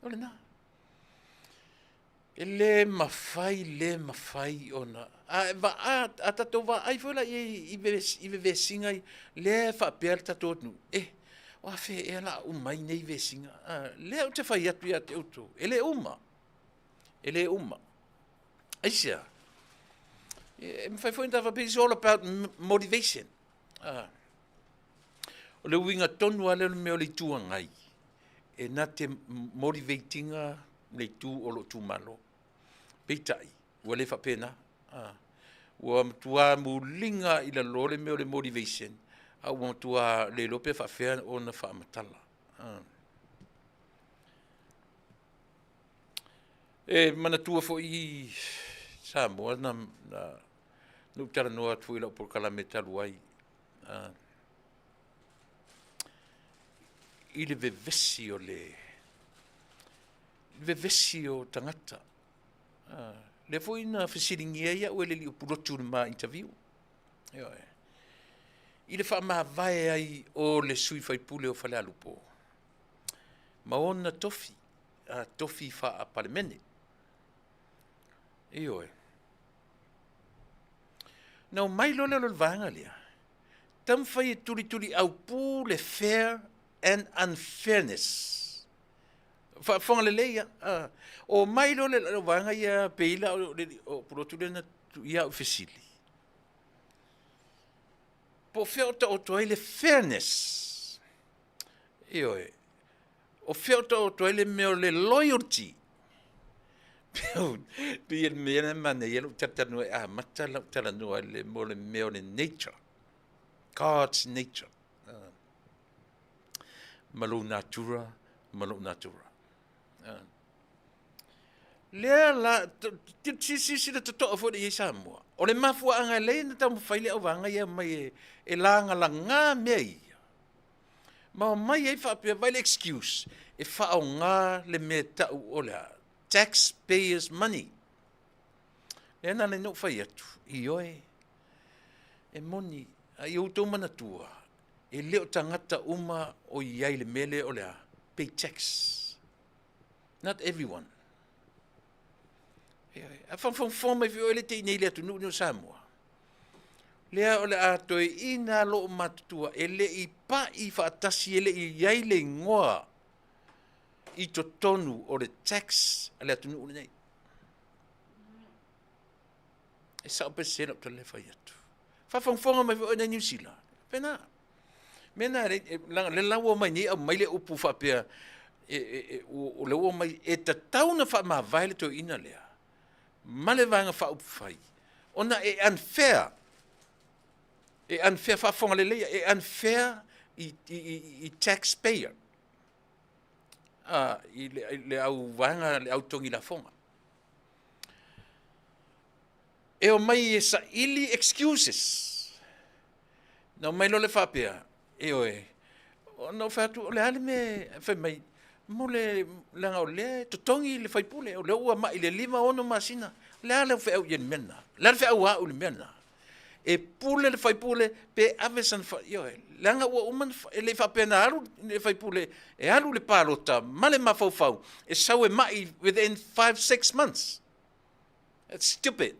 O lena. E le mafai, le mafai ona, a, a, a tatou vaai foi la i ai i vevesiga ia, lea e faapea le tatou atunuu, e, o afea ea la a uma ai nei vesiga? A, lea ou te fai atu ia te outou, e le uma, e le uma. Aisea? E mafai foi ona faapea, it's all about motivation. O le uiga tonu lava lea o le mea o le Itu Agai, e na te motivate ina le itu o lou itumalo. Peitai, ua le faapena. Ua matua muliga i lalo le mea o le motivation, a ua matua le iloa pe faapefea ona faamatala. E manatua foi i Samoa na ou talanoa atu foi i lau polokalame talu ai, i le vevesi o le vevesi o tagata. Lea foi na fesiligia ai au e le alii o Pulotu i le ma interview. Ioe. I le faamavae ai o le sui faipule o Falealupo ma ona tofi, tofi faa-Palemene. Ioe. Na omai loa lea o le vaega lea, taumafai e tulituliaupu le fair and unfairness. Faafofoga lelei lava. Omai loa le vaega ia pei la o Pulotu lea na tuia au i fesili. Po o fea o taoto ai le fairness? Ioe. O fea o taoto ai le mea o le loyalty? Pei o le mea lea e manaia lou talatalanoa e amata lau talanoa i le mea o le nature, God's nature. Ma lou natura ma lou natura. Lea la, silasila totoa foi i ai Samoa. O le mafuaaga e lei na taumafai le auvaega ia mai e lagalaga mea ia. Ma omai ai faapea, vai le excuse, e faaaoga le mea tau o le a? Taxpayers money. Lea na ala ai na ou fai atu, ioe, e moni, a ia outou manatua, e le o tagata uma o i ai i le mea lea o le a? Pay tax. Not everyone. A faafogafoga mai foi oe le te i nei i le atunuu nei o Samoa, lea o le a toe ina loo matutua e le i pai faatasi, e le i i ai le igoa i totonu o le tax a le atunuu lenei. E sao pe sese lau tala lea e fai atu. Faafogafoga mai foi oe nei Niu Sila, pena. Mea na leaga lea la ua omai nei aumai le upu faapea o lea ua omai e tatau ona faamavae le toeaina lea ma le Vaega Faaupufai ona e unfair, e unfair, faafofoga lelei, e unfair i taxpayer, i le au vaega, le au totogi lafoga. E omai e saili excuses. Na omai loa lea faapea, ioe, ona ou fai atu, o le a le mea e fai mai, mo le, leaga o lea e totogi le faipule, o lea ua mai i le 5, 6 masina, o le a lau feau i ai i le mea lena? O le a le feau a au i le mea lena? E pule le faipule pe ave sana, ioe, leaga ua uma, e le i faapea na alu le faipule e alu i le palota ma le mafaufau e sau e mai within 5, 6 months. That's stupid.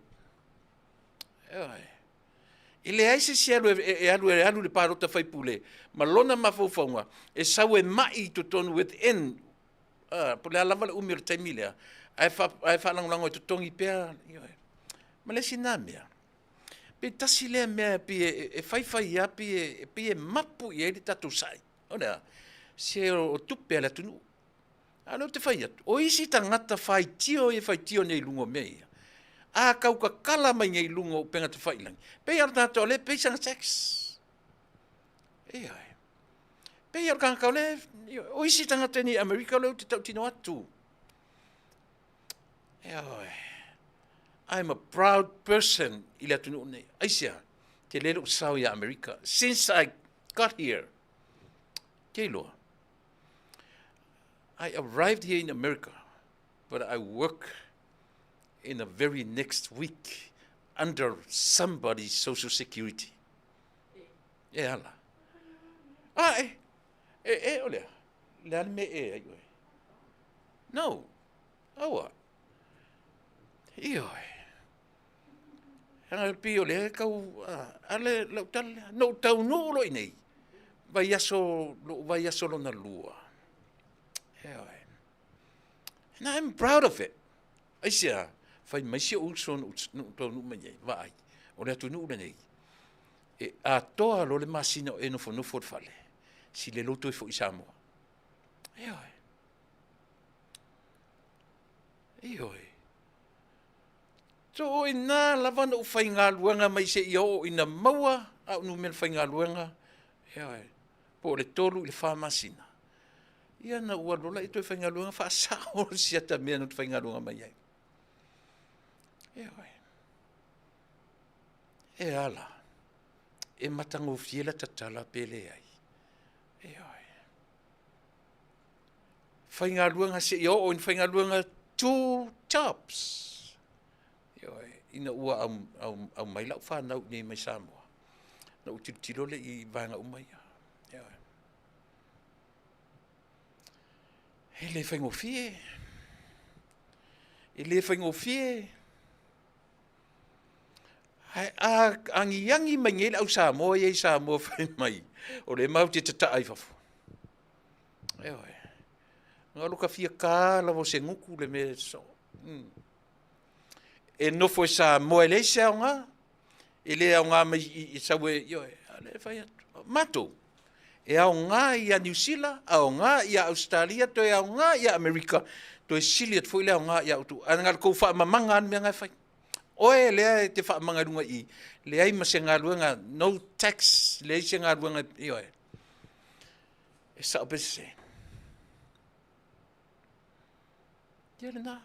Ioe. E leai se isi e alu e alu e alu i le palota faipule ma lona mafaufauga e sau e mai i totonu within po o le a lava le umi o le taimi lea, ae ae faalagolago e totogi pea. Ioe. Ma le isi na mea, pe tasi lea mea pei e faifai lava pei e mapu i ai le tatou sai. O le a? Se o tupe a le atunuu. A o lea ou te fai atu, o isi tagata faitio ia e faitio nei i luga o mea ia, a tau tatala mai nei i luga o upega tafailagi, pei lava o le tagata o lea e pay sana tax. Ioe. Pei lava o le tagata o lea, o isi tagata nei i Amerika o lea ou te tautino atu. Ioe. I'm a proud person i le atunuu nei. Aisea? Tele lou sao ia Amerika. Since I got here, ke iloa. I arrived here in America, but I work in the very next week under somebody's social security. E ala. A e, e, e, o lea, le a le mea e ai oe. No, aua. Ioe. Anga pi o lea kau, a le lau tala lea. No taunuu loa i nei, vaiaso, lou vaiaso lona lua. Ioe. And I'm proud of it. Aisea, fai mai si ou uso na ou taunuu mai ai, vaai. O le atunuu lenei, e atoa loa le masina o e nofonofo i le fale, sili ai lou toe foi i Samoa. Ioe. Ioe. Tuu ina lava na ou faigaluega mai seia oo ina maua au numera faigaluega, ioe, po o le 3 i le 4 masina, ia na ou alu loa lea toe faigaluega faasao si ata mea na ou faigaluega mai ai. Ioe. E ala, e matagofie la tatala pe leai. Ioe. Faigaluega seia oo ina faigaluega two jobs. Ioe, ina ua aumai lau fanau i inei mai Samoa, na ou tilotilo lea i vaega uma ia. Ioe. E le faigofie. E le faigofie. Ae a agiagi mai nei le au Samoa ia i Samoa fai mai, o lea matou te tataa i fafo. Ioe. Na o lo fia ta lava o se gutu le mea e sosoo. E nofo i Samoa e leai se aoga, e le aoga mai i sau e, ioe, a o lea e fai atu. Matou, e aoga ia Niu Sila, aoga ia Ausetalia, toe aoga ia Amerika, toe sili atu foi le aoga ia outou. Ae na o le tou faamamaga lava le mea na e fai. Oe lea e te faamamaga i luga i i, leai ma se galuega, no tax, leai se galuega, ioe. E sao pe sese? Ia lena.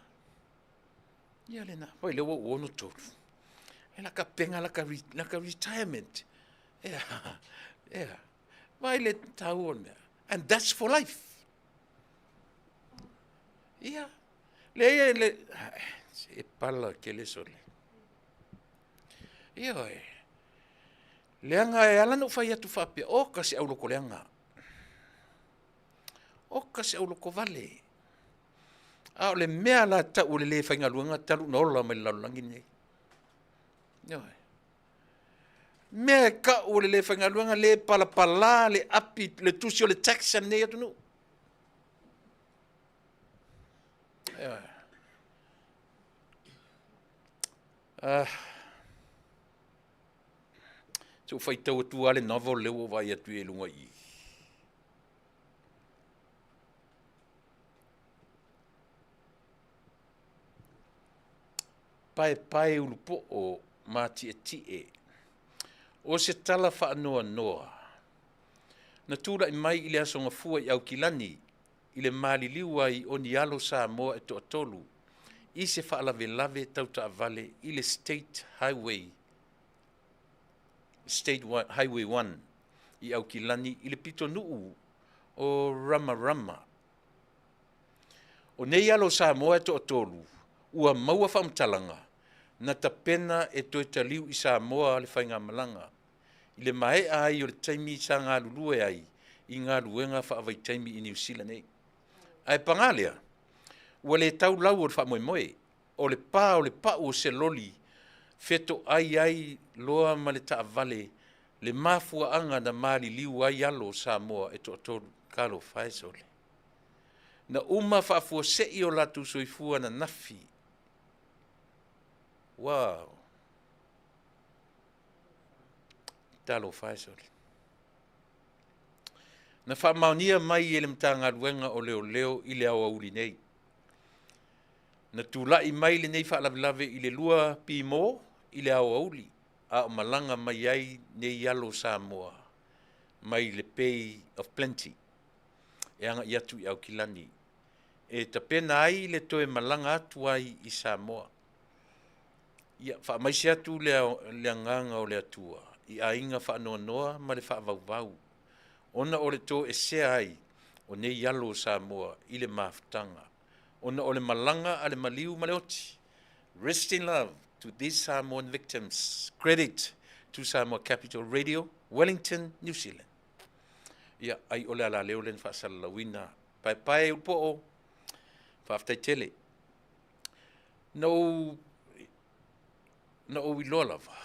Ia lena. Oi, lea ua ou 63. E la ka pega la ka, la ka retirement. Ea, ea. Vai le taua o le mea. And that's for life. Ia. Leai, le, e pala kele sole. Ioe. Leaga e ala ona ou fai atu faapea, oka se aulokoleaga, oka se aulokovale. A o le mea la tau o le le faigaluega talu ona ola mai le lalolagi lenei. Ioe. Mea e kau o le le faigaluega, le palapala le api, le tusi o le tax a lenei atunuu. Ioe. Ah. Se ou faitau atu lava le novel lea ua ou vaai atu i luga i i. Paepae ulupoo matietie o se tala faanoanoa na tulai mai i le Aso Gafua i Aukilani i le maliliu ai o ni alo Samoa e toatolu i se faalavelave tau taavale i le State Highway State Highway 1 i Aukilani i le pitonuu o Ramarama. O nei alo Samoa e toatolu ua maua faamatalaga na tapena e toe taliu i Samoa le faigamalaga i le maea ai o le taimi sa galulue ai i galuega faavaitaimi i Niu Sila nei. Ae paga lea, ua le tau lau o le faamoemoe, o le pa o le pau o se loli fetoai ai loa ma le taavale le mafuaaga na maliliu ai alo o Samoa e toatolu. Talofa e sole. Na uma faafuasei o latou soifua ananafi. Wow. Talofa e sole. Na faamaonia mai e le Matagaluega o Leoleo i le aoauli nei. Na tulai mai lenei faalavelave i le 2 pimo i le aoauli a o malaga mai ai nei alo o Samoa mai le Bay of Plenty e agai atu i Aukilani e tapena ai le toe malaga atu ai i Samoa. Ia faamaise atu le agaga o le Atua i aiga faanoanoa ma le faavauvau ona o le toesea ai o nei alo o Samoa i le mafutaga ona o le malaga a le maliu ma le oti. Rest in love to these Samoan victims. Credit to Samoa Capital Radio, Wellington, New Zealand. Ia, ai o le alaleo lea na faasalalauina. Paepae ulupoo, faafetai tele. Na ou, na ou iloa lava,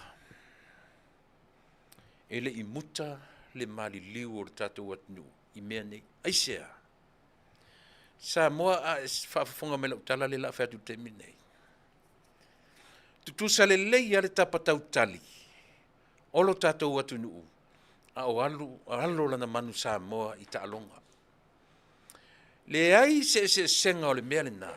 e le i muta le maliliu o le tatou atunuu i mea nei. Aisea? Samoa, a e faafofoga mai lau tala lea o le a fai atu i le taimi lenei. Tutusa lelei lava le tapa tautali. O lo tatou atunuu, a o alu, alo lana manu Samoa i taaloga. Leai se eseesega o le mea lena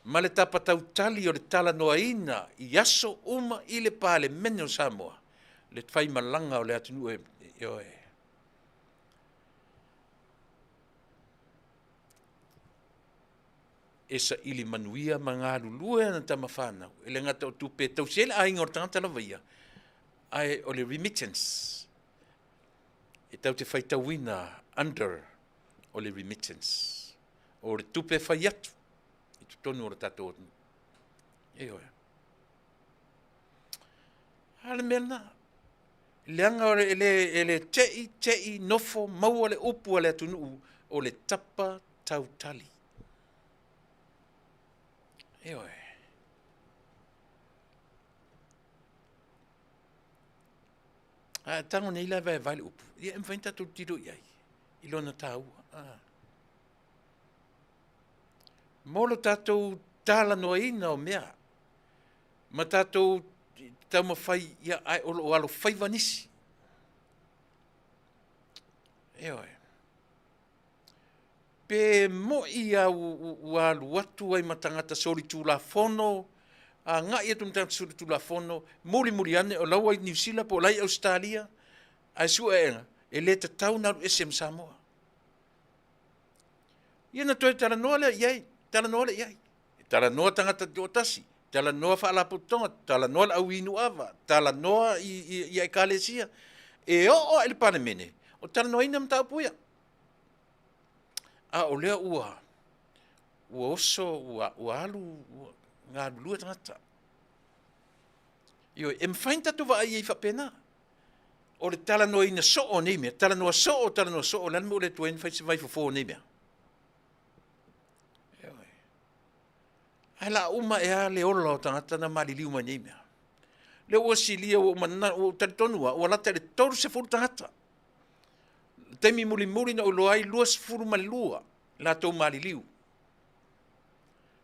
ma le tapatautali o le talanoaina i aso uma i le Palemene o Samoa, le faimalaga o le atunuu e, ioe. E saili manuia ma galulue ana tama fanau, e le gata o tupe e tausi ai le aiga o le tagata lava ia, ae o le remittance, e tatou te faitauina under o le remittance, o le tupe e fai atu i totonu o le tatou atunuu. Ioe. A le mea lena, leaga o le, e le, e le tei tei nofo maua le upu a le atunuu o le tapa tautali. Ioe. A e tago nei la e vaevae le upu, ia e mafai ona tatou tilotilo i ai i lona taua. Ah. Mo lo tatou talanoaina o mea ma tatou taumafai ia ae o lo o alofaiva nisi. Ioe. Pe mo'i a ua alu atu ai ma tagata solitulafono, agai atu ma tagata solitulafono, mulimuli ane o la ua i Niu Sila po o la i Ausetalia, ae sueaega e le tatau ona alu ese ma Samoa. Ia ona toe talanoa lea i ai, talanoa lea i ai. E talanoa tagata toatasi, talanoa faalapotopotoga, talanoa le au inu ava, talanoa i, i, i ekalesia. E oo lava i le Palemene, o talanoaina mataupu ia. A o lea ua ua oso, ua, ua alu, ua galulue tagata. Ioe, e mafai ona tatou vaai i ai faapena. O le talanoaina soo o nei mea, talanoa soo, talanoa soo, o le a le mea ua le tuai ona fai se vaifofo o nei mea? Ioe. Ae la uma ea le ola o tagata na maliliu mai nei mea. Lea ua silia, ua ou talitonu lava, ua lata i le 30 tagata. Le taimi mulimuli na ou iloa ai, 22 latou maliliu.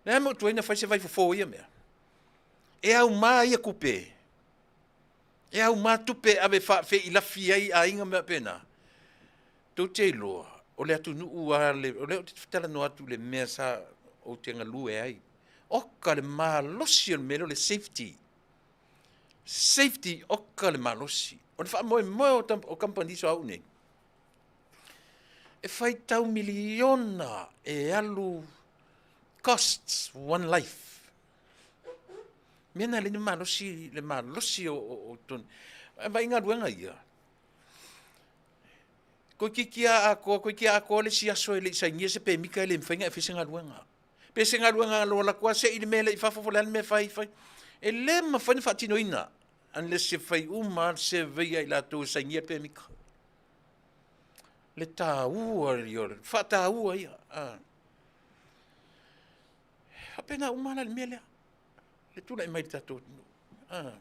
Le a le mea ua tuai ona fai se vaifofo o ia mea? E auma ia tupe. E auma tupe e ave faafeilafi ai aiga ma mea faapena. Tou te iloa, o le atunuu lava, o lea ou te talanoa atu i le mea sa ou te galue ai. Oka le malosi o le mea lea o le safety. Safety, oka le malosi. O le faamoemoe o kamupani suauu nei, e faitau miliona e alu costs one life. Mea na le malosi, le malosi o tonu. Vaai galuega ia. Toeitiiti lava atoa, toeitiiti lava atoa le isi aso e le i sainia se pemita e le mafai ona e fai se galuega. Pe se galuega na alu atu lava sei le mea lea i fafo po o le a le mea e fai, fai. E le mafai ona faatinoina unless e fai uma lava le survey a i latou e sainia le pemita. Le taua ia o le faataua ia. Ah. Faapena uma la le mea lea. Le tulai mai le tatou atunuu. Ah.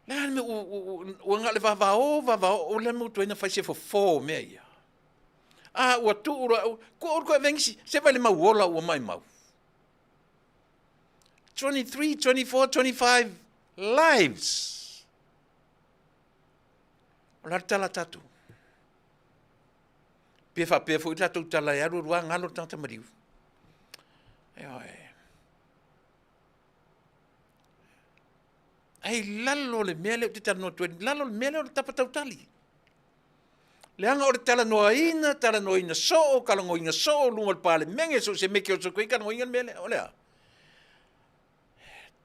Le a le mea ua na o le vavao, vavao, o le mea ua tuai ona fai se fofo o mea ia. A ua tuu loa, tuu loa avea nisi, se vaai le mau ola ua maimau. 23, 24, 25 lives. O le a le tala a tatou? Pe faapea foi le tatou tala e alu alu lava galo le tagata maliu. Ioe. Ai lalo le mea lea ou te talanoa atu ai, lalo le mea lea o le tapa tautali. Leaga o le talanoaina, talanoaina soo, talanoaina soo luga o le Palemene, so o se mea e oso atu ai talanoaina le mea lea. O le a?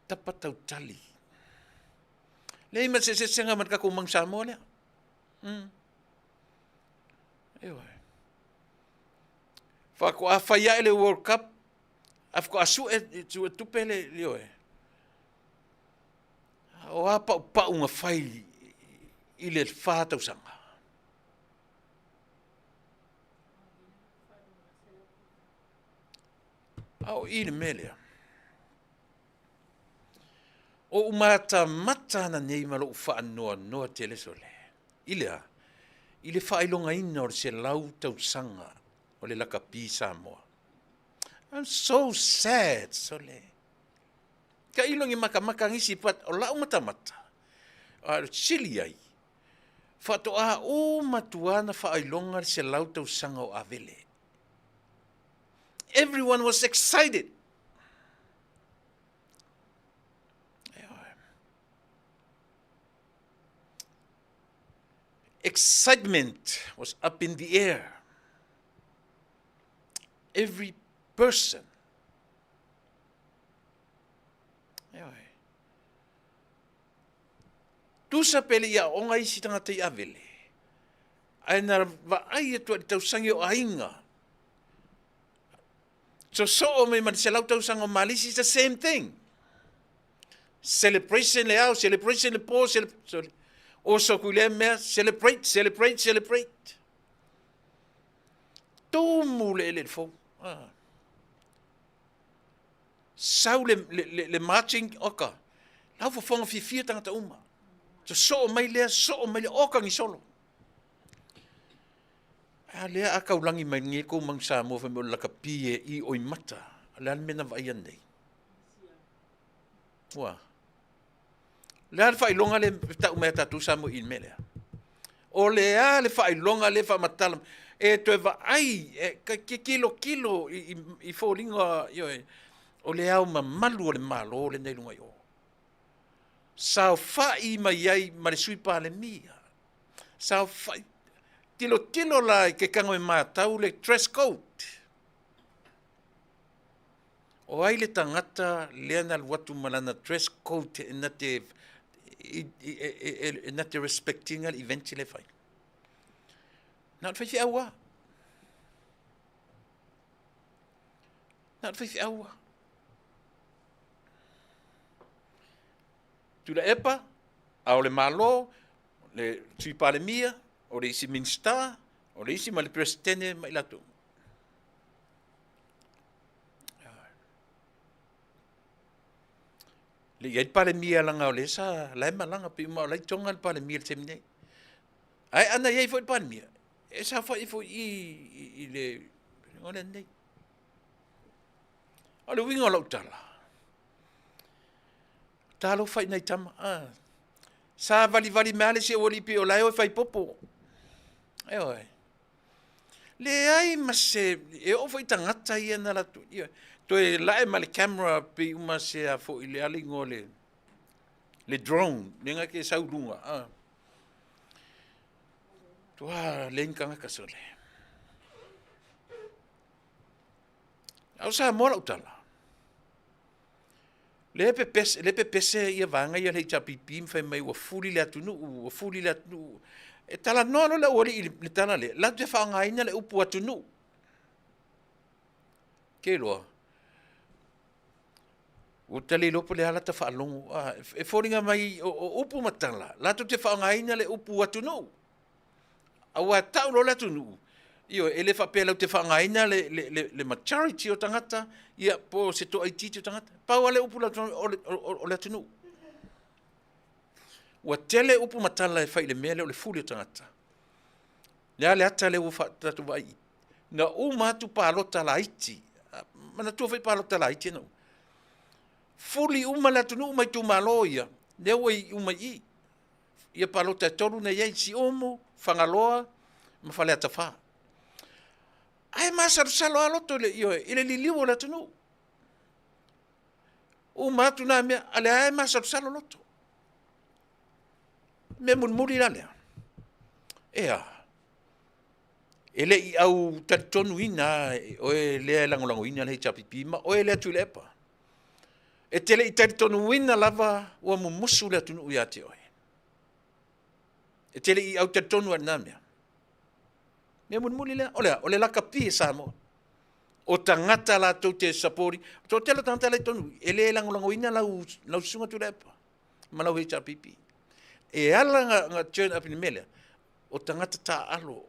Tapa tautali. Leai ma se eseesega ma le tatou Manu Samoa lea. Ioe. Faatoa fai ae le World Cup, ae faatoa sue, sue tupe le, ioe. O a paupau na fai i le 4 tausaga? A o i le mea lea, o ou matamata ana nei ma lou faanoanoa tele sole, i le a? I le faailogaina o le 100 tausaga o le lakapi Samoa. I'm so sad, sole. Tailo ni matamata nisi, but o lau matamata, A o le sili ai, faatoa uma atu lava na faailoga le 100 tausaga o Avele. Everyone was excited. Excitement was up in the air. Every person. Tusa pe le i aoga isi tagata i Avele, ae na vaai atu ai i le tausaga o aiga, sosoo mai ma le 100 tausaga o Malisi, it's the same thing. Celebration le ao, celebration le po, sorry. Oso aku i lea mea, celebrate, celebrate, celebrate. Tumu le eleele fou. Ah. Sau le, le, le, le marching, oka. Lau fofoga fiafia tagata uma. Sosoo mai lea, sosoo mai lea, oka ni solo. A lea a kaulagi mai nei kou manu Samoa fai mai o le lakapi e i oi mata. O le a le mea na vaaia nei? Ua. O le a le faailoga lea e tau mai a tatou Samoa i le mea lea? O le a le faailoga lea e faamatala e toe vaai, e tilotilo i foliga, ioe, o le ao mamalu o le Malo lenei i luga i o. Saofai mai ai ma le Sui Palemia. Saofai, tilotilo la i ke tago e matau le dress code. O ai le tagata lea na alu atu ma lana dress code e na te e na te respect ina le event lea e fai. Na o le faifeau lava. Na o le faifeau lava. Tuilaepa, a o le Malo, le Sui Palemia, o le isi Minisita, o le isi ma le Peresetene ma i latou. Le i ai le Palemia leaga o lea sa la e malaga pei uma o la e i Tonga le Palemia i le taimi nei. Ae ana i ai foi le Palemia, e saofai foi i i, i le o lenei. O le uiga o lau tala, talofa i nai tama, ah. Sa valivali mai lava le isi aualii pei o la e o e fai popo. Ioe. Leai ma se, e oo foi i tagata ia na latou, ia, toe lae ma le camera pei uma se a foi le ala igoa le, le drone, le nga ke sau lunga. Ah. Tua leai ni tagata sole. A o Samoa lau tala. Lea e pepese, lea e pepese ia vaega ia a le HRPP ma fai mai ua fuli le atunuu, ua fuli le atunuu. E talanoa loa le aualii i le tala lea, latou te faaaogaina le upu atunuu. Ke iloa, ua ta le iloa po o le a lata faalogo. E foliga mai o, o upu ma tala, latou te faaaogaina le upu atunuu. Aua e tau loa le atunuu, ioe, e le faapea latou te faaaogaina le, le, le, le majority o tagata, ia, po o se toaitiiti o tagata. Pau lava le upu latou o le, o, o le atunuu. Ua tele upu ma tala e fai i le mea lea o le fuli o tagata. Le a le ata lea ua tatou vaai i. Na uma atu palota laiti. Manatua foi palota laiti na uma. Fuli uma le atunuu ma itumalo ia, lea ua i uma i i. Ia palota e tolu na i ai, Siumu, Fagaloa ma Faleata 4. Ae masalosalo lava loto i le, ioe, i le liliu o le atunuu. Uma atu na mea, a lea e masalosalo loto. Mea mulimuli la lea. Ea, e le i au talitonuina oe lea e lagolagoina le HRPP ma oe lea Tuilaepa. E te le i talitonuina lava ua mumusu le atunuu ia te oe. E te le i au talitonu ai i lena mea. Mea mulimuli lea, o le a? O le lakapi e Samoa. O tagata latou te support, o toatele o tagata la i totonu e le lagolagoina lau, lau susuga Tuilaepa ma lau HRPP. E ala na, na turn up i le mea lea, o tagata taaalo.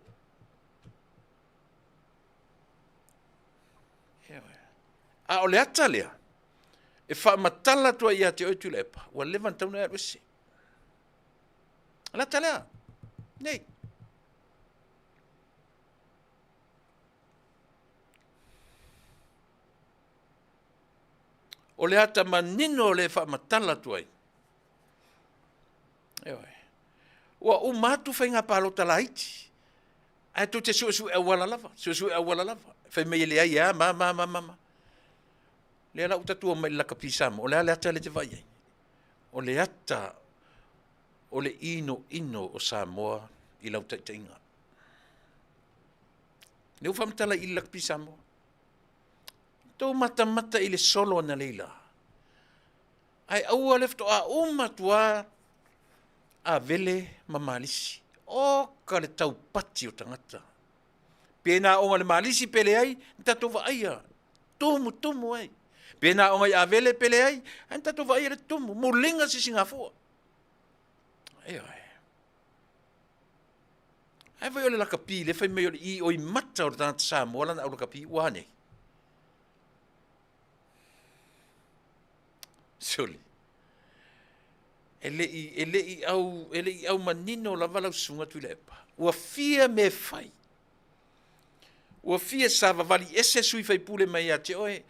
A o le ata lea, e faamatala atu ai ia te oe Tuilaepa, ua leva ona tatau ona e alu ese. O le ata lea, nei. O le ata manino lea e faamatala atu ai. Ioe. Ua uma atu faiga palota laiti, ae tou te suesue auala lava, suesue auala lava. Fai mai e leai e a ma ma ma ma ma. Lea la ua tatou omai i le lakapi Samoa, o le a le ata lea e te vaai ai? O le ata o le inoino o Samoa i lau taitaiga. Lea ua faamatala i le lakapi Samoa. Tou matamata i le solo analeila. Ae aua le faatoa uma atu lava Avele ma Malisi. Oka le taupati o tagata. Pe na aoga i le Malisi pe leai, na tatou vaaia, tumutumu ai. Pe na aoga i Avele pe leai, ae na tatou vaaia le tumu, muliga sisigafua. Ioe. Ae foi o le lakapi lea fai mai o le ioi mata o le tagata Samoa lana au lakapi, ua a nei? Sole. E le i, e le i au, e le i au manino lava lau susuga Tuilaepa. Ua fia mea e fai. Ua fia savavali ese sui faipule mai ia te oe,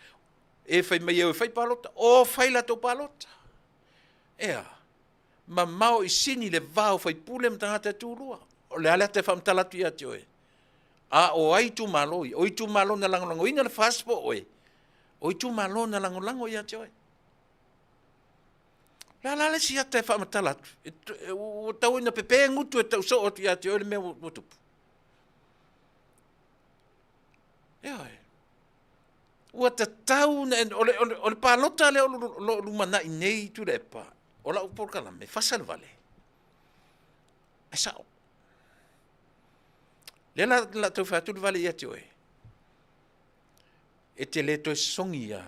e fai mai e o e fai palota, o fai latou palota. Ea, mamao i sini le va o faipule ma tagata e tulua. O le a le ata e faamatala atu ia te oe? A o ai itumalo ia? O itumalo na lagolagoina le FAST po o oe? O itumalo na lagolago ia te oe. O le a la le isi ata e faamatala atu? Ua tau ina pepe gutu e tau soo atu ia te oe le mea ua tupu. Ioe. Ua tatau na, o le, o le, o le palota lea o lo o lumanai nei Tuilaepa, o lau polokalame, e fasa le vale. Ae sao. Lea la, la tau fai atu le vale ia te oe. E te le toe sogi ia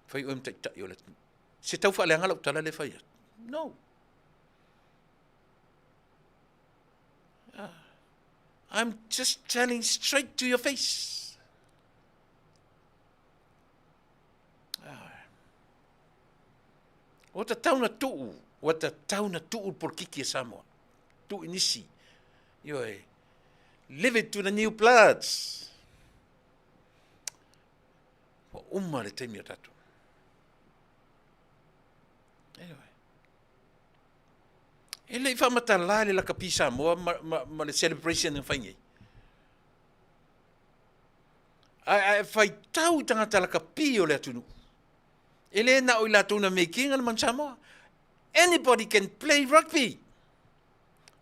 fai oe ma taitai o le atunuu. Se tau faaleaga lau tala lea e fai atu. No. Ah. I'm just telling straight to your face. Ah. Ua tatau na tuu, ua tatau na tuu le polokiki a Samoa. Tuu i nisi. Ioe. Leave it to the new bloods. Ua uma le taimi o tatou. Anyway. E le i faamatala le lakapi Samoa ma, ma, ma le celebration na fai nei. Ae, ae faitau i tagata lakapi o le atunuu. E le na o i latou na making le Manu Samoa. Anybody can play rugby.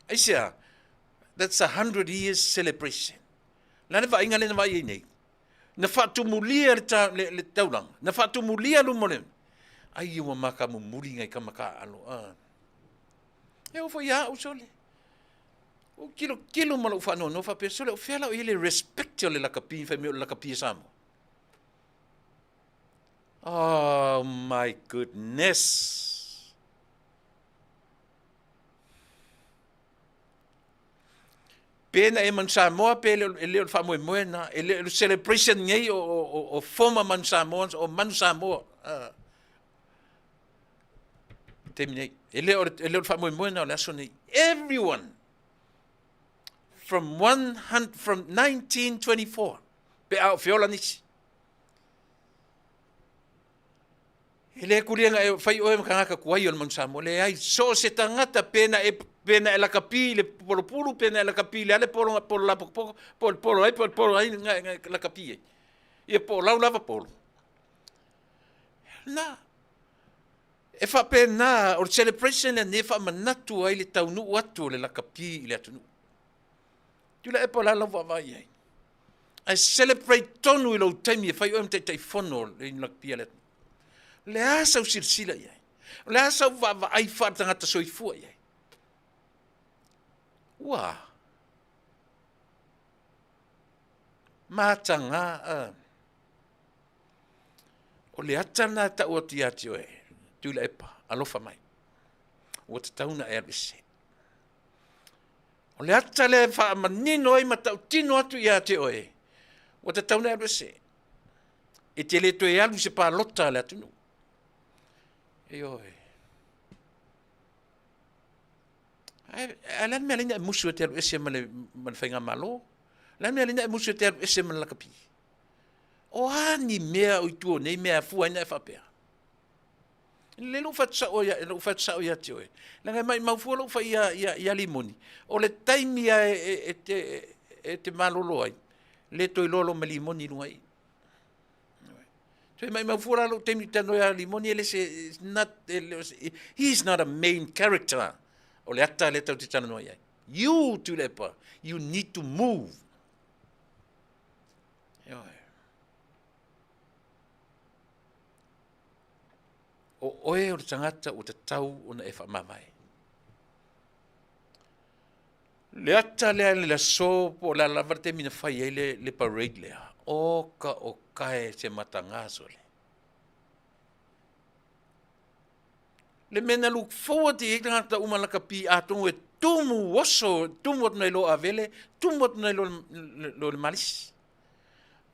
Aisea, that's 100 years celebration. La le vaaiga lea na vaai ai nei. Na faatumulia le, ta, le, le taulaga, na faatumulia luma o le... Ai ua maka mumuli ngai kama kaalo. Ah. E oo foi ia au sole. Ua tilotilo ma lou faanoanoa faapea, sole o fea la o i ai le respect o le lakapi fai mai o le lakapi a Samoa. Oh my goodness. Pe na e Manu Samoa pe le, e le o le faamoemoe na, e le o le celebration nei o, o, o, o former Manu Samoans, o Manu Samoa. Uh, taimi nei. E le o le, e le o le faamoemoe na o le aso nei. Everyone from, 100, from 1924 pe a o feola nisi. E le kulia na e fai oe ma tagata tuai o le Manu Samoa. Leai, so o se tagata pe na e, pe na e lakapi i le polopulu, pe na e lakapi i le ale polo, polo lapokopoko, po o le polo ai, po o le polo ai, na, na lakapi ai. Ia po o lau lava polo. Na, e faapena, o le celebration lenei e faamanatu ai le taunuu atu o le lakapi i le atunuu. Tuilaepa o le a lau vaavaai i ai? Ae celebrate tonu i lou taimi e fai oe ma Taitaifono o le Lakapi a le atunuu. O le a sau silasila i ai? O le a sau vaavaai faaletagata soifua i ai? Ua mataga a. O le ata lena e tau atu ia te oe, Tuilaepa, alofa mai. Ua tatau ona e alu ese. O le ata lea e faamanino ai ma tautino atu ia te oe, ua tatau ona e alu ese. E te le toe alu i se palota a le atunuu. Ioe. Ae, ae le a le mea e ala ai ona e musu e te alu ese ma le, ma le faigamalo? O le a le mea e ala ai ona e musu e te alu ese ma le lakapi? O a ni mea o i tua o nei mea e afua ai ona e faapea? Le lou fatu sao ia, lou fatu sao ia te oe. Leaga e maimau fua lou fai ia, ia, ia Limoni. O le taimi a e, e, e, te, e te malolo ai, le toe iloa lo ma Limoni i luga i. Toe maimau fua la lou taimi tano ia Limoni e le se, is not, he is not a main character o le ata le tau te talanoa i ai. You, Tuilaepa, you need to move. Ioe. O oe o le tagata ua tatau ona e faamavae. Le ata lea i le aso po o le a lava le taimi na fai ai le, le parade lea, oka o kae se mataga sole. Le mea na look forward i ai tagata uma lakapi atonu e tumu oso, tumu atu nai lo Avele, tumu atu nai lo, lo le Malisi.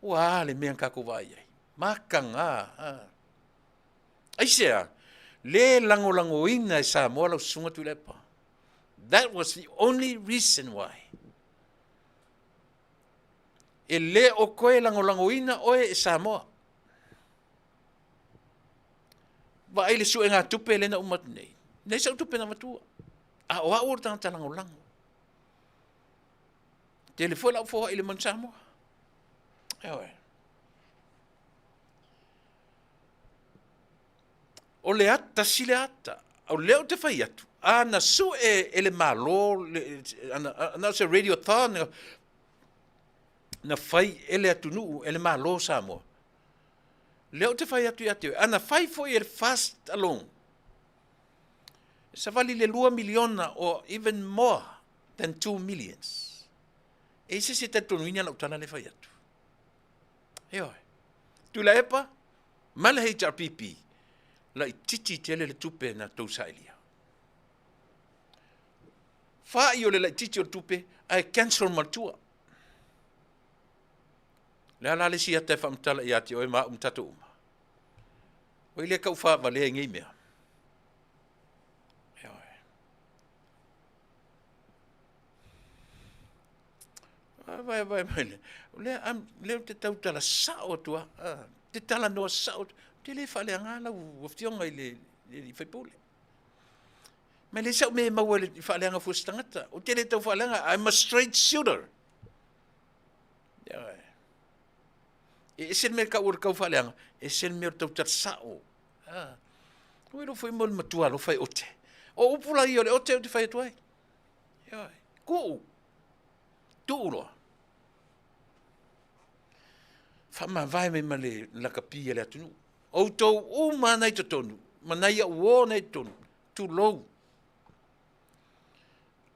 Ua a le mea na tatou vaai ai. Mataga. Aisea, le lagolagoina e Samoa lau susuga Tuilaepa. That was the only reason why. E le o koe lagolagoina oe e Samoa. Vaai le suega tupe lea na uma atu nei. Nei sau tupe na matua. A o au o le tagata lagolago. Tele foi lau foai i le Manu Samoa. Ioe. O le ata tasi le ata. O lea ou te fai atu, a na sue e le Malo, le, ana, ana o se radiothon na fai e le atunuu, e le Malo Samoa. Lea ou te fai atu ia te oe, ana fai foi e le fast alone, e savali le 2 miliona or even more than 2 millions. E i se se talitonuina lau tala le fai atu. Ioe. Tuilaepa, ma le HRPP, laititi tele le tupe na tou saelia. Whaai o le laititi o le tupe, ae cancel ma le tua. Le a la le isi ata e faamatala ia te oe ma au ma tatou uma. Oi le kau whaavalea i ngei mea. Ioe. Vai, vai, vai. Lea, am, lea ou te tautala sao atu a, te talanoa sao atu. Te le faaleaga lau afioga i le, le faipule. Ma le sau me maua le faaleaga fua se tagata. Ou te le tau faaleaga, I'm a straight shooter. Ia, e ese le mea kau o le kau faaleaga, ese le mea o le tautala sao. Ah. Ua iloa foi mo le matua alofa e ote. O upu la ia o le ote ou te fai atu ai. Ioe. Kuu. Tuu loa. Faamavae mai ma le lakapi a le atunuu. Outou uma na i totonu, ma nai au uo na i totonu, tulou.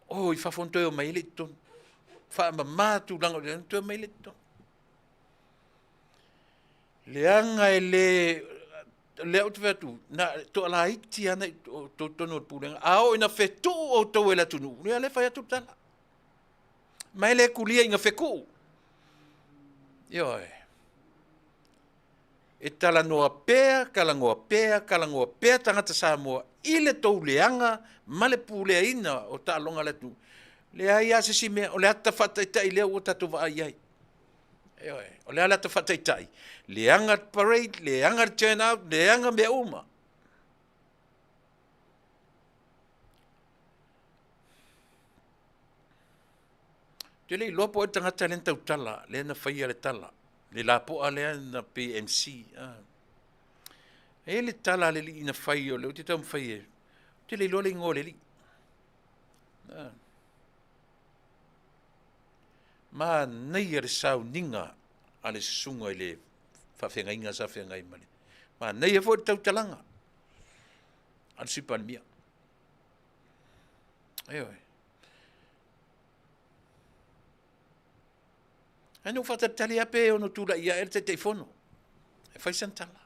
O, i fafo na toe o mai ai le i totonu. Faamama tulaga o le toe o mai le i totonu. Leaga e le lea ou te fai atu, na toalaiti lava nai outou totonu o le pulega, a oo ina fetuu outou e le atunuu, ia lea e fai atu le tala. Ma e le kulia ina fetuu. Ioe. E talanoa pea, talanoa pea, talanoa pea tagata Samoa i le tou leaga ma le puleaina o taaloga a le atunuu. Leai lava se isi mea, o le ata faataitai lea ua tatou vaai i ai. Ioe, o le a le ata faataitai? Leaga le parade, leaga le turn out, leaga mea uma. Te le iloa po o ai le tagata lea na tautala, lea na faia le tala, le lapoa lea na PMC. Ah. E le tala a le alii na fai o lea ou te taumafai e, ou te le iloa le igoa o le alii. Ah. Manaia le sauniga a le susuga i le faafeagaiga sa feagai ma le. Manaia foi le tautalaga a le Sui Palemia. Ioe. Ae na ou faatalitali lava pe ono tulai ae le Taitaifono e fai sana tala.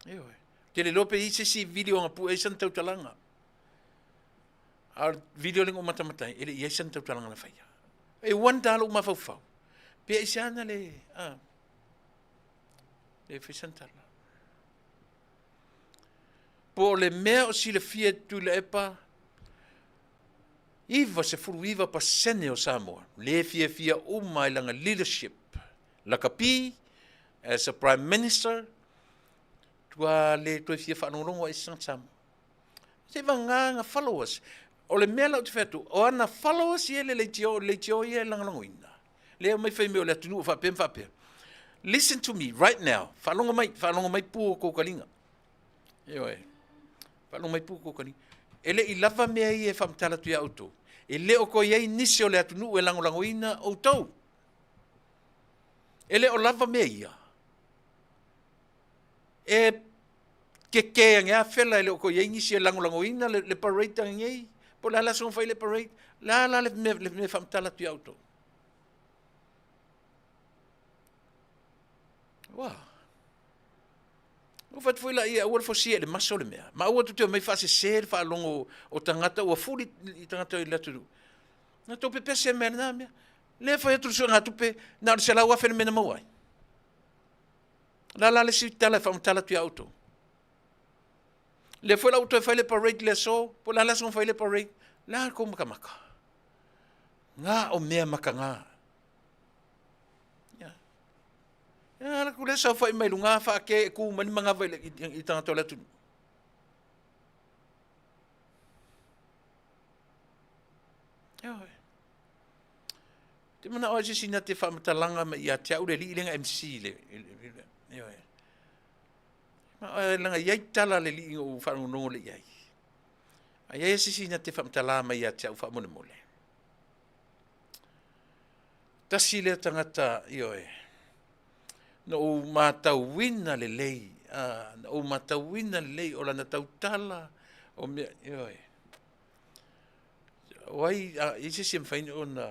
Ioe. Ou te le iloa pe i ai se isi video na pue ai sana tautalaga. A o le video lea na ou matamata ai, e le i ai sana tautalaga na faia. E wonder lou mafaufau, pe aisea na le, a, le fai sana tala. Po o le mea o silafia e Tuilaepa, 99% o Samoa, le fiafia uma i lana leadership, lakapi as a Prime Minister, Matua le toe fia faalogologo ai se tagata Samoa. Se vagana na followers. O le mea la ou te fai atu, o ana followers ia le leitio, leitio ia e lagolagoina. Lea omai fai mai o le atunuu faapea ma faapea. Listen to me right now. Faalogo mai, faalogo mai pu o kou kaliga. Ioe. Faalogo mai pu o kou kaliga. E le i lava mea ia e faamatala atu ia outou. E le o toe i ai nisi o le atunuu e lagolagoina outou. E le o lava mea ia. E kekē ane a fela e le o toe i ai nisi e lagolagoina le, le parade ane nei. Po o le a le aso na fai le parade. Le a la le mea, le mea e faamatala atu ia outou. Ua. Ua fai atu foi laia, aua le fosia i le maso le mea. Ma aua tou te omai faasese le faalogo o tagata ua fuli i tagata i le atunuu. Na tou pepese mai lena mea. Lea fai atu le suegatupe, na o le 100,000 le mea na maua ai. La la le isi tala e faamatala atu ia outou. Lea foi la ua toe fai le parade le aso, po o le a le aso na fai le parade, le a le tou makamaka. Nga o mea makaga. Ia. Ia ala ku le saofai mai luga faake e ku mai ni manava i, i, i tagata o le atunuu. Ia. Te manao ai se isi na te faamatalaga mai ia te au le alii lea na MC le, ioe. Ma leaga i ai tala a le alii na ou faalogologo lea i ai. A i ai se isi na te faamatala mai ia te au faamolemole. Tasi lea tagata, ioe, na ou matauina lelei, a, na ou matauina lelei o lana tautala, o mea, ioe. O ai, a i ai se isi e mafai ona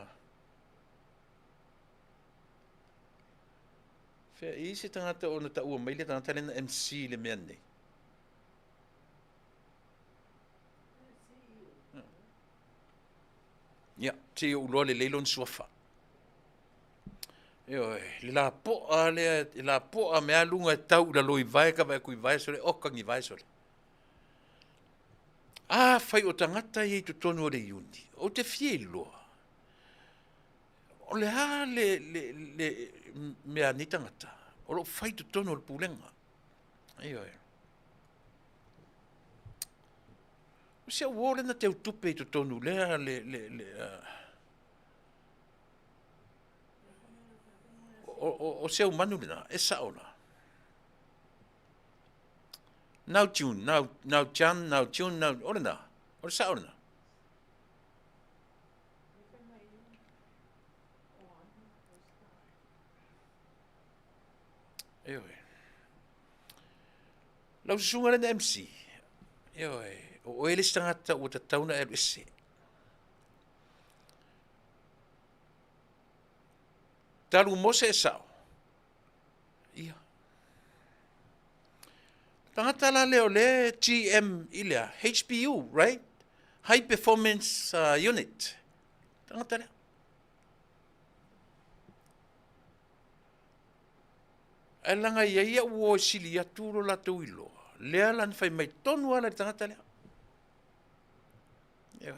Fea, e i ai se tagata ona taua mai le tagata lea na MC i le mea nei? Ia, se i ou iloa lelei lona suafa. Ioe, le lapoa lea, le lapoa mea luga e tau i lalo i vae ka vae atu i vae sole, oka ni vae sole. Afai o tagata ia i totonu o le iuni, ou te fia iloa, o le a le, le, le mea a nei tagata o lo o fai i totonu o le pulega. Ioe. O si au uo lea na teutupe i totonu lea le, le, le, uh, o, o, o se manu lena, e sao la. Nau June, nau, nau Jan, nau June, nau, o lena, o le sao lena. Ioe. Lau susuga lena MC, ioe, o oe le isi tagata ua tatau ona e alu ese. Talu Mose e sao, Ia. Tagata la lea o le GM i lea, HPU, right? High Performance uh, Unit. Tagata lea. Ae laga i ai au o e sili atu lo latou iloa. Lea la na fai mai tonu ala le tagata lea. Ia.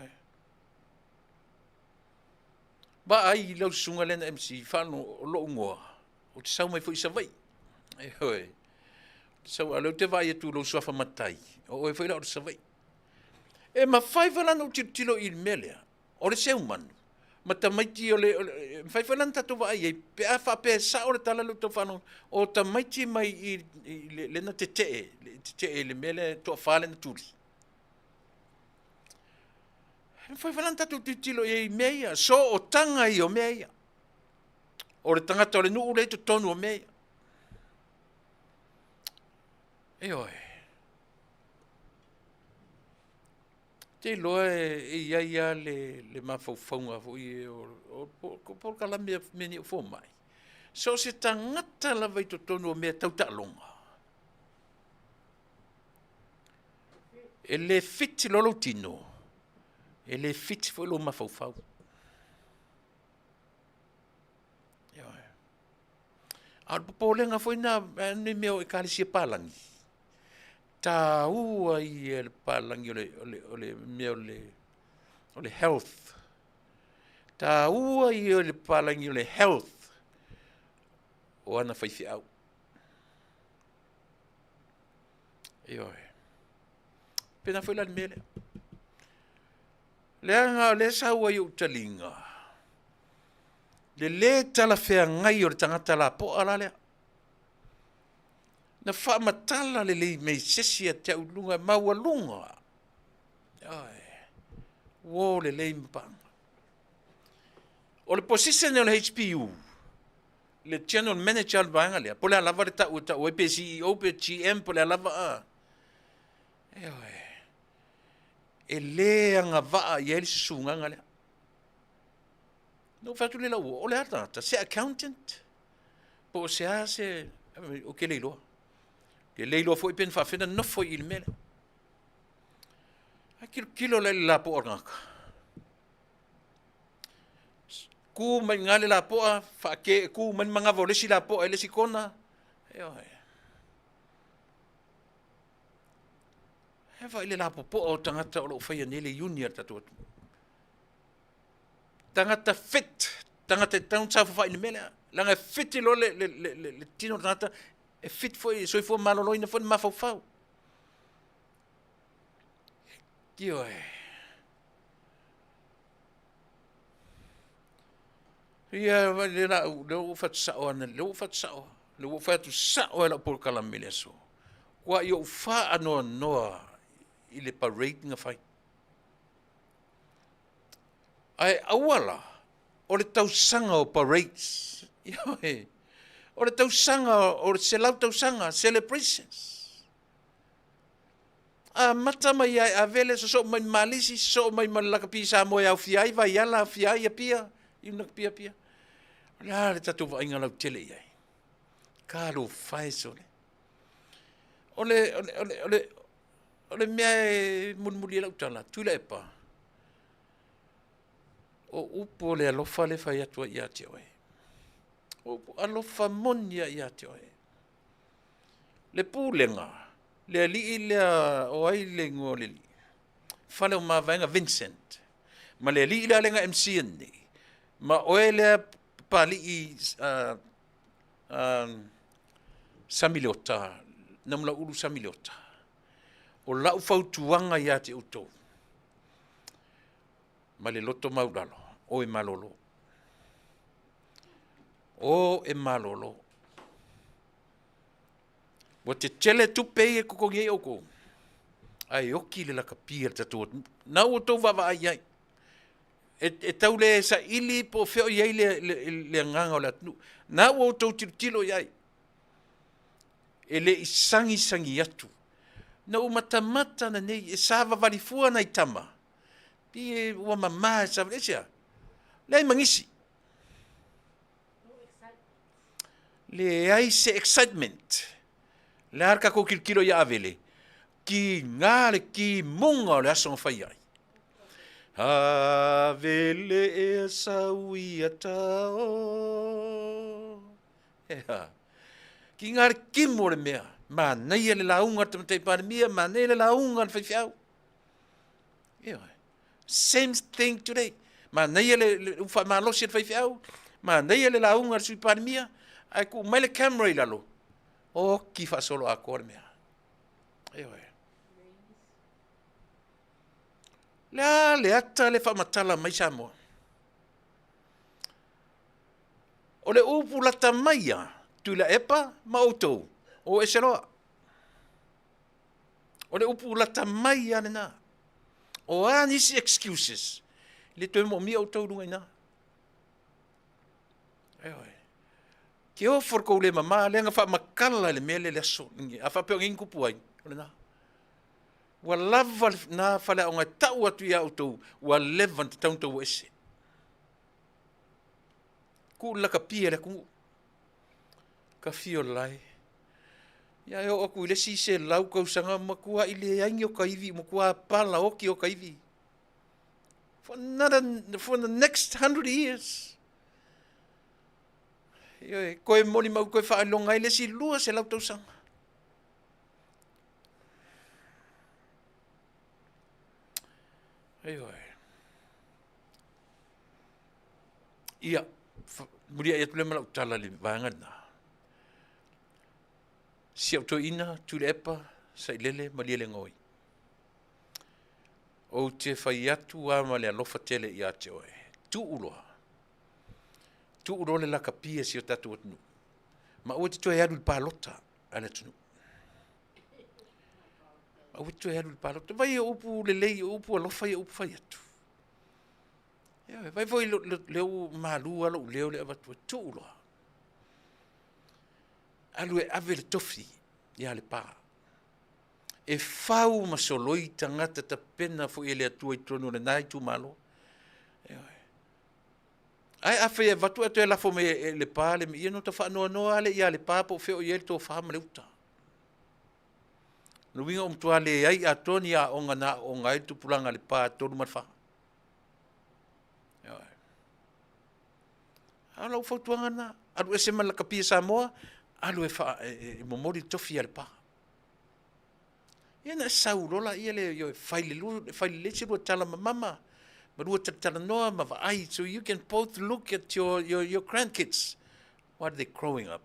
Vaai i lau susuga lea na MC, faalogo o lou igoa, ou te sau mai foi i Savaii. Ioe. Ou te sau, a o lea ou te vaai atu i lou suafa matai, o oe foi la o le Savaii. E mafai foi la ona ou tilotilo i le mea lea, o le seumanu, ma tamaiti o le, o le e mafai foi la ona tatou vaai i ai, pe a faapea e sao le tala lea ou tau faalogo, o tamaiti mai i, i le, lea na tetee, tetee i le mea lea, toafa lea na tuli. E mafai foi la ona tatou tilotilo i ai i mea ia, sootaga ia o mea ia. O le tagata o le nuu lea i totonu o mea ia. Ioe. Te iloa e i ai lava le, le mafaufauga foi o, o, o polokalame a mea nei o fomai. So o se tagata lava i totonu o mea tau taaloga, E le fiti loa lou tino, e le fiti foi lou mafaufau. Ioe. A o le popolega foi na nei mea o ekalesia palagi, taua ia le palagi o le, o le, o le mea o le, o le health. Taua ia le palagi o le health o ana faifeau. Ioe. Pena foi la le mea lea. Leaga o lea sau ai ou taliga, le lē talafeagai o le tagata lapoa la lea. Na faamatala lelei mai se isi ia te au i luga e maualuga. Ioe. Uo lelei ma paaga. O le position o le HPU, le general manager o le vaega lea, po o le a lava le tau e tau ai, pe CEO pe GM po o le a lava a. Ioe. E le agavaa i ai le susugaga lea. Na ou fai atu lea i lau uo, o le a le tagata? Se accountant? Po o se a se... Ou te le iloa. Ou te le iloa foi pe na faafefea ona nofo i i le mea lea. Ae tilotilo la i le lapoa o le tagata. Tu mai i ina le lapoa, faake, tu mai le manava o le isi lapoa i le isi kona. Ioe. E vaai le lapopoa o tagata o lo o faia nei le iuni a le tatou atunuu. Tagata fit, tagata e tatau ona saofafai i le mea lea. Leaga e fit loa le, le, le, le, le tino o le tagata, e fit foi, e soifua maloloina foi le mafaufau. Ioe. Ia, le la, le ua fai atu sao ana, le ua fai atu sao, le ua fai atu sao e lau polokalame i le aso. Ua i ou faanoanoa i le parade na fai. Ae aua la, o le tausaga o parades. Ioe. O le tausaga o le 100 tausaga, celebrations. Amata mai ia e Avele, sosoo mai ma Malisi, sosoo mai ma le lakapi Samoa e aofia ai Vaiala, aofia ai Apia, i Apia. O le a le tatou vaaiga lautele i ai? Talofa e sole. O le, o le, o le, o le, o le mea e mulimuli ai lau tala, Tuilaepa, o upu o le alofa le fai atu ai ia te oe. O upu alofa moni a ia te oe. Le pulega, le alii lea, o ai le igoa o le alii? Fale o Mavaega Vincent. Ma le alii lea na MC nei. Ma oe lea Papalii Sami Leota, Namulauulu Sami Leota. O lau fautuaga ia te outou, ma le loto maulalo, o e malolo. O e malolo. Ua tetele tupe ia e totogi ai outou, ae oki le lakapi a le tatou atunuu. Na ua outou vaavaai i ai. E, e tau le saili po o fea o i ai le, le, le agaga o le atunuu. Na ua outou tilotilo i ai. E le i sagisagi atu. Na ou matamata nanei e savavali fua nai tama. Pi e ua mamā e savali. Aisea? Leai ma nisi. Leai se excitement. Le a le tatou tilotilo ia Avele? Kiga le kimuga o le aso na fai ai. Avele ea sau ia tao. Ea. Kiga le kimu o le mea. Manaia le lauga a le Tamaitai Palemia, manaia le lauga a le faifeau. Ioe. Same thing today. Manaia le, le faamalosi a le faifeau, manaia le lauga a le Sui Palemia, ae tuu mai le camera i lalo, oki faasolo atoa le mea. Ioe. Le a le ata le faamatala mai Samoa. O le upu lata mai a Tuilaepa ma outou, o ese loa. O le upu lata mai a lena. O a nisi excuses, le toe moomia outou i luga i ina. Ioe. Ke ofo le kou le mama, lea na faamatala i le mea lea le aso. A faapea o nei na tupu ai, o lena. Ua lava lena faleaoga e tau atu ia outou, ua leva ona tatau ona outou o ese. Tuu le lakapi a le atunuu. Ka fio lae. Ia e oo atu i le isi 100 tausaga matuai leai ni o ta ivi, matua pala oti o ta ivi. For another, for the next 100 years. Ioe, koe molimau koe faailoga ai le isi 200 tausaga. Ioe. Ia, muliai atu lea ma lau tala i le vaega lena. Si au toeaina, Tuilaepa, Sailele Malielegaoi, ou te fai atu lava ma le alofa tele ia te oe, tuu loa, tuu loa le lakapi a si o tatou atunuu, ma aua e te toe alu i le palota a le atunuu. Aua e te toe alu i le palota. Vaai o upu lelei, o upu alofa ia upu fai atu. Ioe, vaai foi lea ua malu lava lou leo lea e avatu ai, tuu loa. Alu e ave le tofi ia Lepa. E fau ma soloi tagata tapena foi e le Atua i totonu o lena itumalo. Ioe. Ae afai e avatu ae toe lafo mai e Lepa le mea, ia ona ota faanoanoa lava lea ia Lepa po o fea o i ai le tofa ma le uta. O le uiga ua matua leai atoa ni aoga na aooga ai le tupulaga a Lepa 3 ma le 4. Ioe. A o lau fautuaga lena, alu ese ma le lakapi a Samoa, alu e, fa, e, e, e momoli le tofi a Lepa. Ia ona e sau loa laia lea, ioe, fai le, fai lelei se lua tala ma mama, ma lua talatalanoa ma vaai, so you can both look at your, your, your grandkids while they growing up.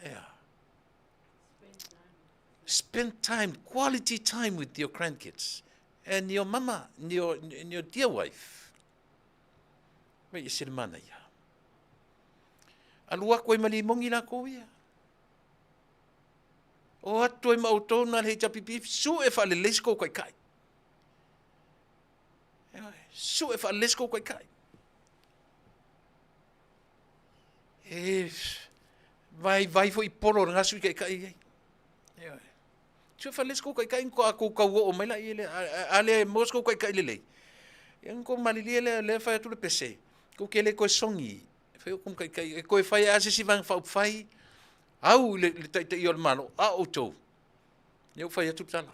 Yeah. Spend time, quality time with your grandkids and your mama, and your, and your dear wife. Mai e se le manaia. Alu aku ai ma limogi lakou ia. O atu ai ma outou na le HRPP, su'e faalelei se kou taitai. Su'e faalelei se kou taitai. E vaivai foi polo o lena sui taitai i ai. Su'e faalelei se kou taitai ona faatoa tou tau oo mai lea lea. A le maua se kou taitai lelei, ia ona tou malilie lea, lea e fai atu le pese, tou te le toe sogi e fai outou ma taitai, e toe fai lava se isi Vaega Faaupufai, au i le taitaia o le Malo, a o outou, lea ua fai atu le tala,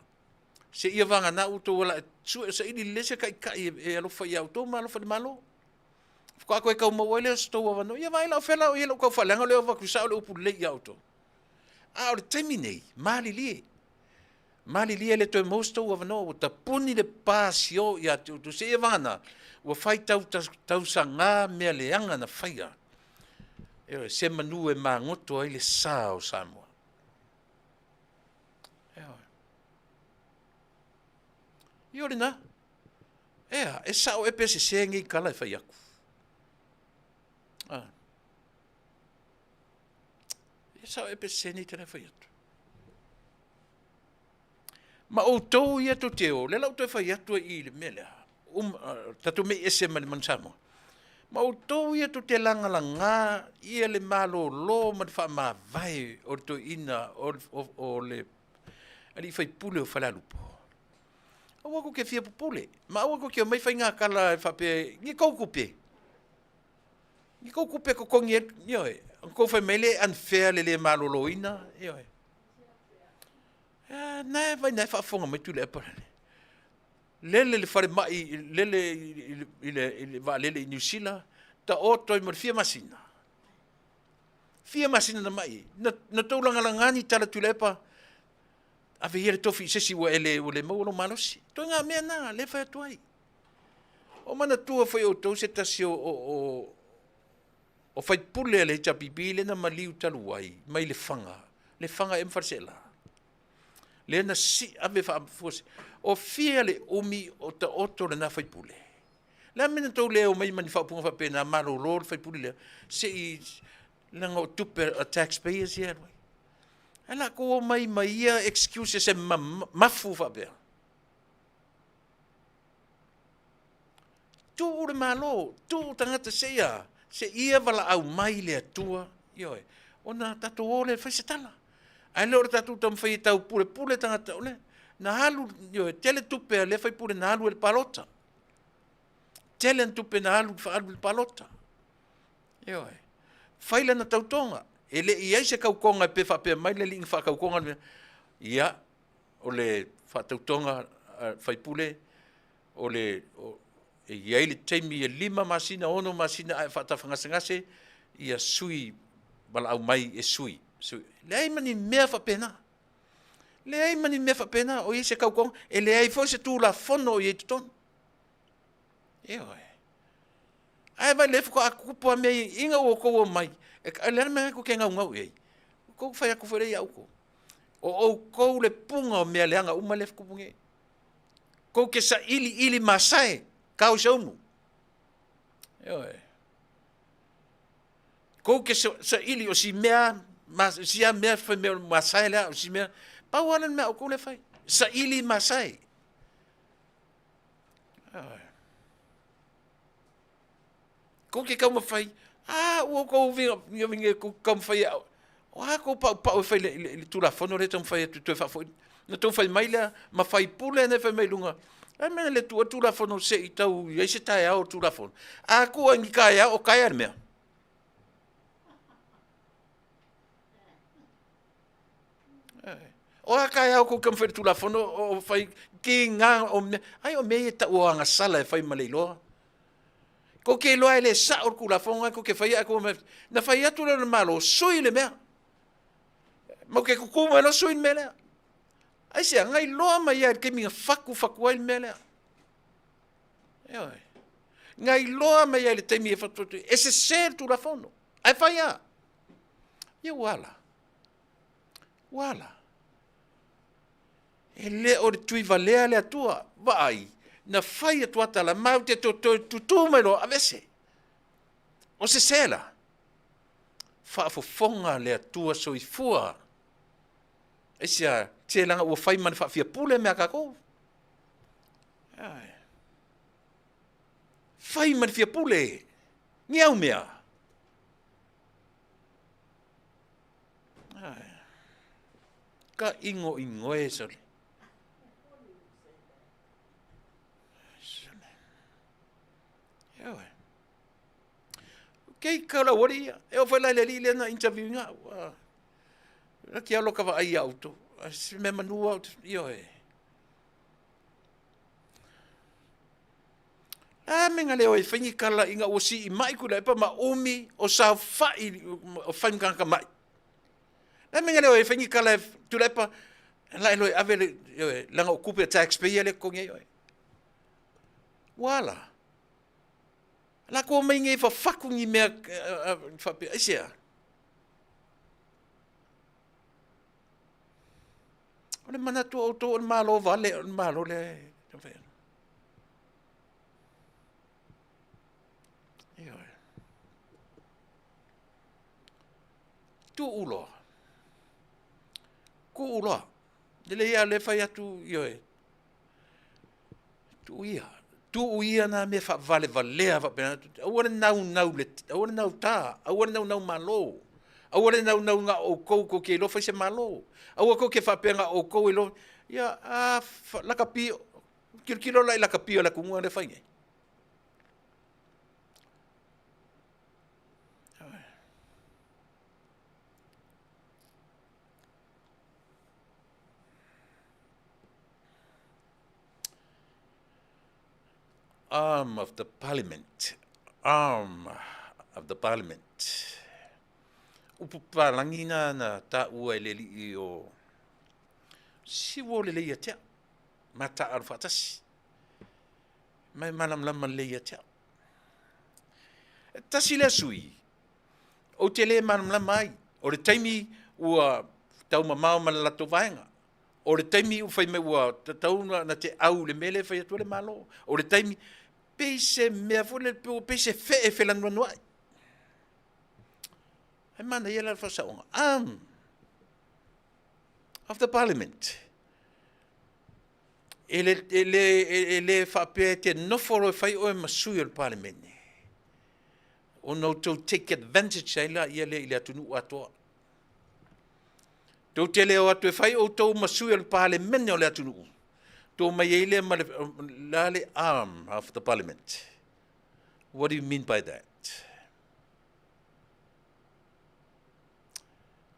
seia vagana ua outou ala e sue, saili lelei se taitai e alofa ia outou ma alofa i le Malo. Faatoa toe tau maua ai lea o se tou avanoa. Ia vaai la o fea la o i ai lau taufaaleaga o lea ua avatu sao le upu lelei ia outou. A o le taimi nei, malilie. Malilie e le toe maua se tou avanoa, ua tapuni le pa sio ia te outou. Seia vagana, ua fai tau tausagā mea leaga na faia. Ioe, se manu e magoto ai le sa o Samoa. Ioe. Ia o lena. Ea, e sao ea pe sese nei tala e fai atu. Ah. E sao ea pe sese nei tala e fai atu. Ma outou ia tou te o, lea la ua toe fai atu ai i le mea lea, um, uh, tatou mei ese ma le manu Samoa. Ma outou ia tou te lagalagā ia le malōlō ma le faamavae o le toeaina o, o, o le alii faipule o Falealupo. Aua tou te fia pupule, ma aua tou te omai fai tala e faapea, ni tou tupe. Ni tou tupe totogi ai, ioe, ona tou fai mai lea e unfair le le malōlōina, ioe. Na e vai na e faafofoga mai Tuilaepa. Lele le falemai, lele i le, i le vaalele i Niu Sila, taoto ai mo le fia masina. Fia masina na mai ai. Na, na tou lagalaga ni tala Tuilaepa, ave ia le tofi i se isi ua e le, ua le maua lou malosi. Ituaiga mea na, lea e fai atu ai. O manatua foi outou se tasi o, o, o, o faipule a le HRPP lea na maliu talu ai mai Lefaga, Lefaga ea ma Faleaseela, lea na si ave faafua, o fia le umi o taoto lena faipule? Le a mea na tou le omai ma ni faaupuga faapena, malolo le faipule lea, se i, leaga o tupe a taxpayers ia e alu ai. Ae latou omai ma ia excuses e mafu faapea. Tuu le Malo, tuu tagata se ia, se ia valaau mai le Atua, ioe, ona tatou o lea e fai se tala. Ae le o le tatou taumafai e taupulepule tagata, o le, na alu, ioe, tele tupe a lea faipule na alu e le palota. Tele ana tupe na alu, faaalu i le palota. Ioe. Fai lana tautoga. E le i ai se tautoga pe faapea mai le alii na faatautoga le mea. Ia, o le faatautoga a le faipule, o le, o, e i ai le taimi e 5 masina, 6 masina ae faatafagasegase ia sui valaau mai e sui. Sui. Leai ma ni mea faapena. Leai ma ni mea faapena o i ai se tautoga, e leai foi se tulafono o i ai i totonu. Ioe. Ae vai lea faatoa tupu lava mea ia ina ua outou omai, e, o le a le mea tou te naunau i ai? Tou fai atu foi lea ia outou. O oukou le puga o mea leaga uma lea e tupu nei. Kou te sailiili masae, kao i se umu. Ioe. Kou te saili o si mea, si a mea fai mea o masae lea, o si mea, pau lava lea o le mea a outou lea e fai, saili masae. Ioe. Kou te taumafai, a ua outou viga kou te taumafai e, o a kou paupau e fai i le Tulafono lea e taumafai atu e toe faafoi? Na tou fai mai lea ma faipule na e fai mai i luga, o le a le mea na le tuu ai le Tulafono se i tau i ai se taeao o le Tulafono? A tuu lava i ni taeao o taea le mea. O a taeao tou te taumafai i le Tulafono o fai tiga o mea, ai o mea ia e tau o agasala e fai ma le iloa. Tou te iloa e le sao le Tulafono lena tou te faia ae tou omai e… Na fai atu lea o le Malo, sui le mea. Matou te tutu mai loa sui le mea lea. Aisea? Na iloa mai lava i le taimi na fatufatu ai le mea lea. Ioe. Na iloa mai lava i le taimi e fatufatu ai, e sese le Tulafono, ae fai lava. Ia ua a la? Ua a la? E le o le tuivalea le Atua. Vaai, na fai atu lava tala, matou te toe tutū mai loa, aveese. O sese la? Faafofoga le Atua soifua. Aisea? Se leaga ua fai ma le faafiapule mea a tatou. Fai ma le fiapule. Ni au mea. Ka ʻigoʻigo e sole. Ioe. Kei ka lau alii ia. E oo foi la i le alii lea na interview ina au. Laki alo ka vaai iā outou. A se mea manu lava ou te, ioe. A mea na le o e fai ni tala ina ua sii mai Tuilaepa ma umi o saofai o fai ma tagata mai. Le a mea na le o e fai ni tala e Tuilaepa la e loe ave le, ioe, leaga o tupe a taxpayer lea e totogi ai oe. Ua a la? Latou omai nei e fafatu ni mea faapea, aisea? O le manatu o outou o le Malo vale, o le Malo lea e taumafai atu. Ioe. Tuu loa. Tuu loa. Lelei lava lea fai atu, ioe. Tuu ia. Tuu ia nā mea faavalevalea faapena. Aua le naunau, aua le nautā, aua le naunau malo. Aua le naunau na o outou tou te iloa fai se malo. Aua tou te faapea na o outou e iloa. Ia, a, lakapi, tilotilo la i lakapi o le atunuu lea e fai nei. Arm of the Parliament, arm of the Parliament. Upu papalagi na na taua e le alii o Siuo lelei ia te au, ma taaalo faatasi. Ma e malamalama lelei ia te au. E tasi lea sui, ou te le malamalama ai, o le taimi ua taumamao ma le latou vaega. O le taimi ua fai mai ua tatau ona te au i le mea lea e fai atu ai le Malo. O le taimi, pei se mea foi lele, pei se fee felanuanuai. Ae manaia la le faasaoga, arm of the Parliament. E le, e le, e le faapea e te nofo loa e fai oe ma sui o le Palemene, ona outou take advantage ai laia lea i le atunuu atoa. Tou te le o atu e fai outou ma sui o le Palemene o le atunuu, tou omai ai lea ma le, la le arm of the Parliament. What do you mean by that?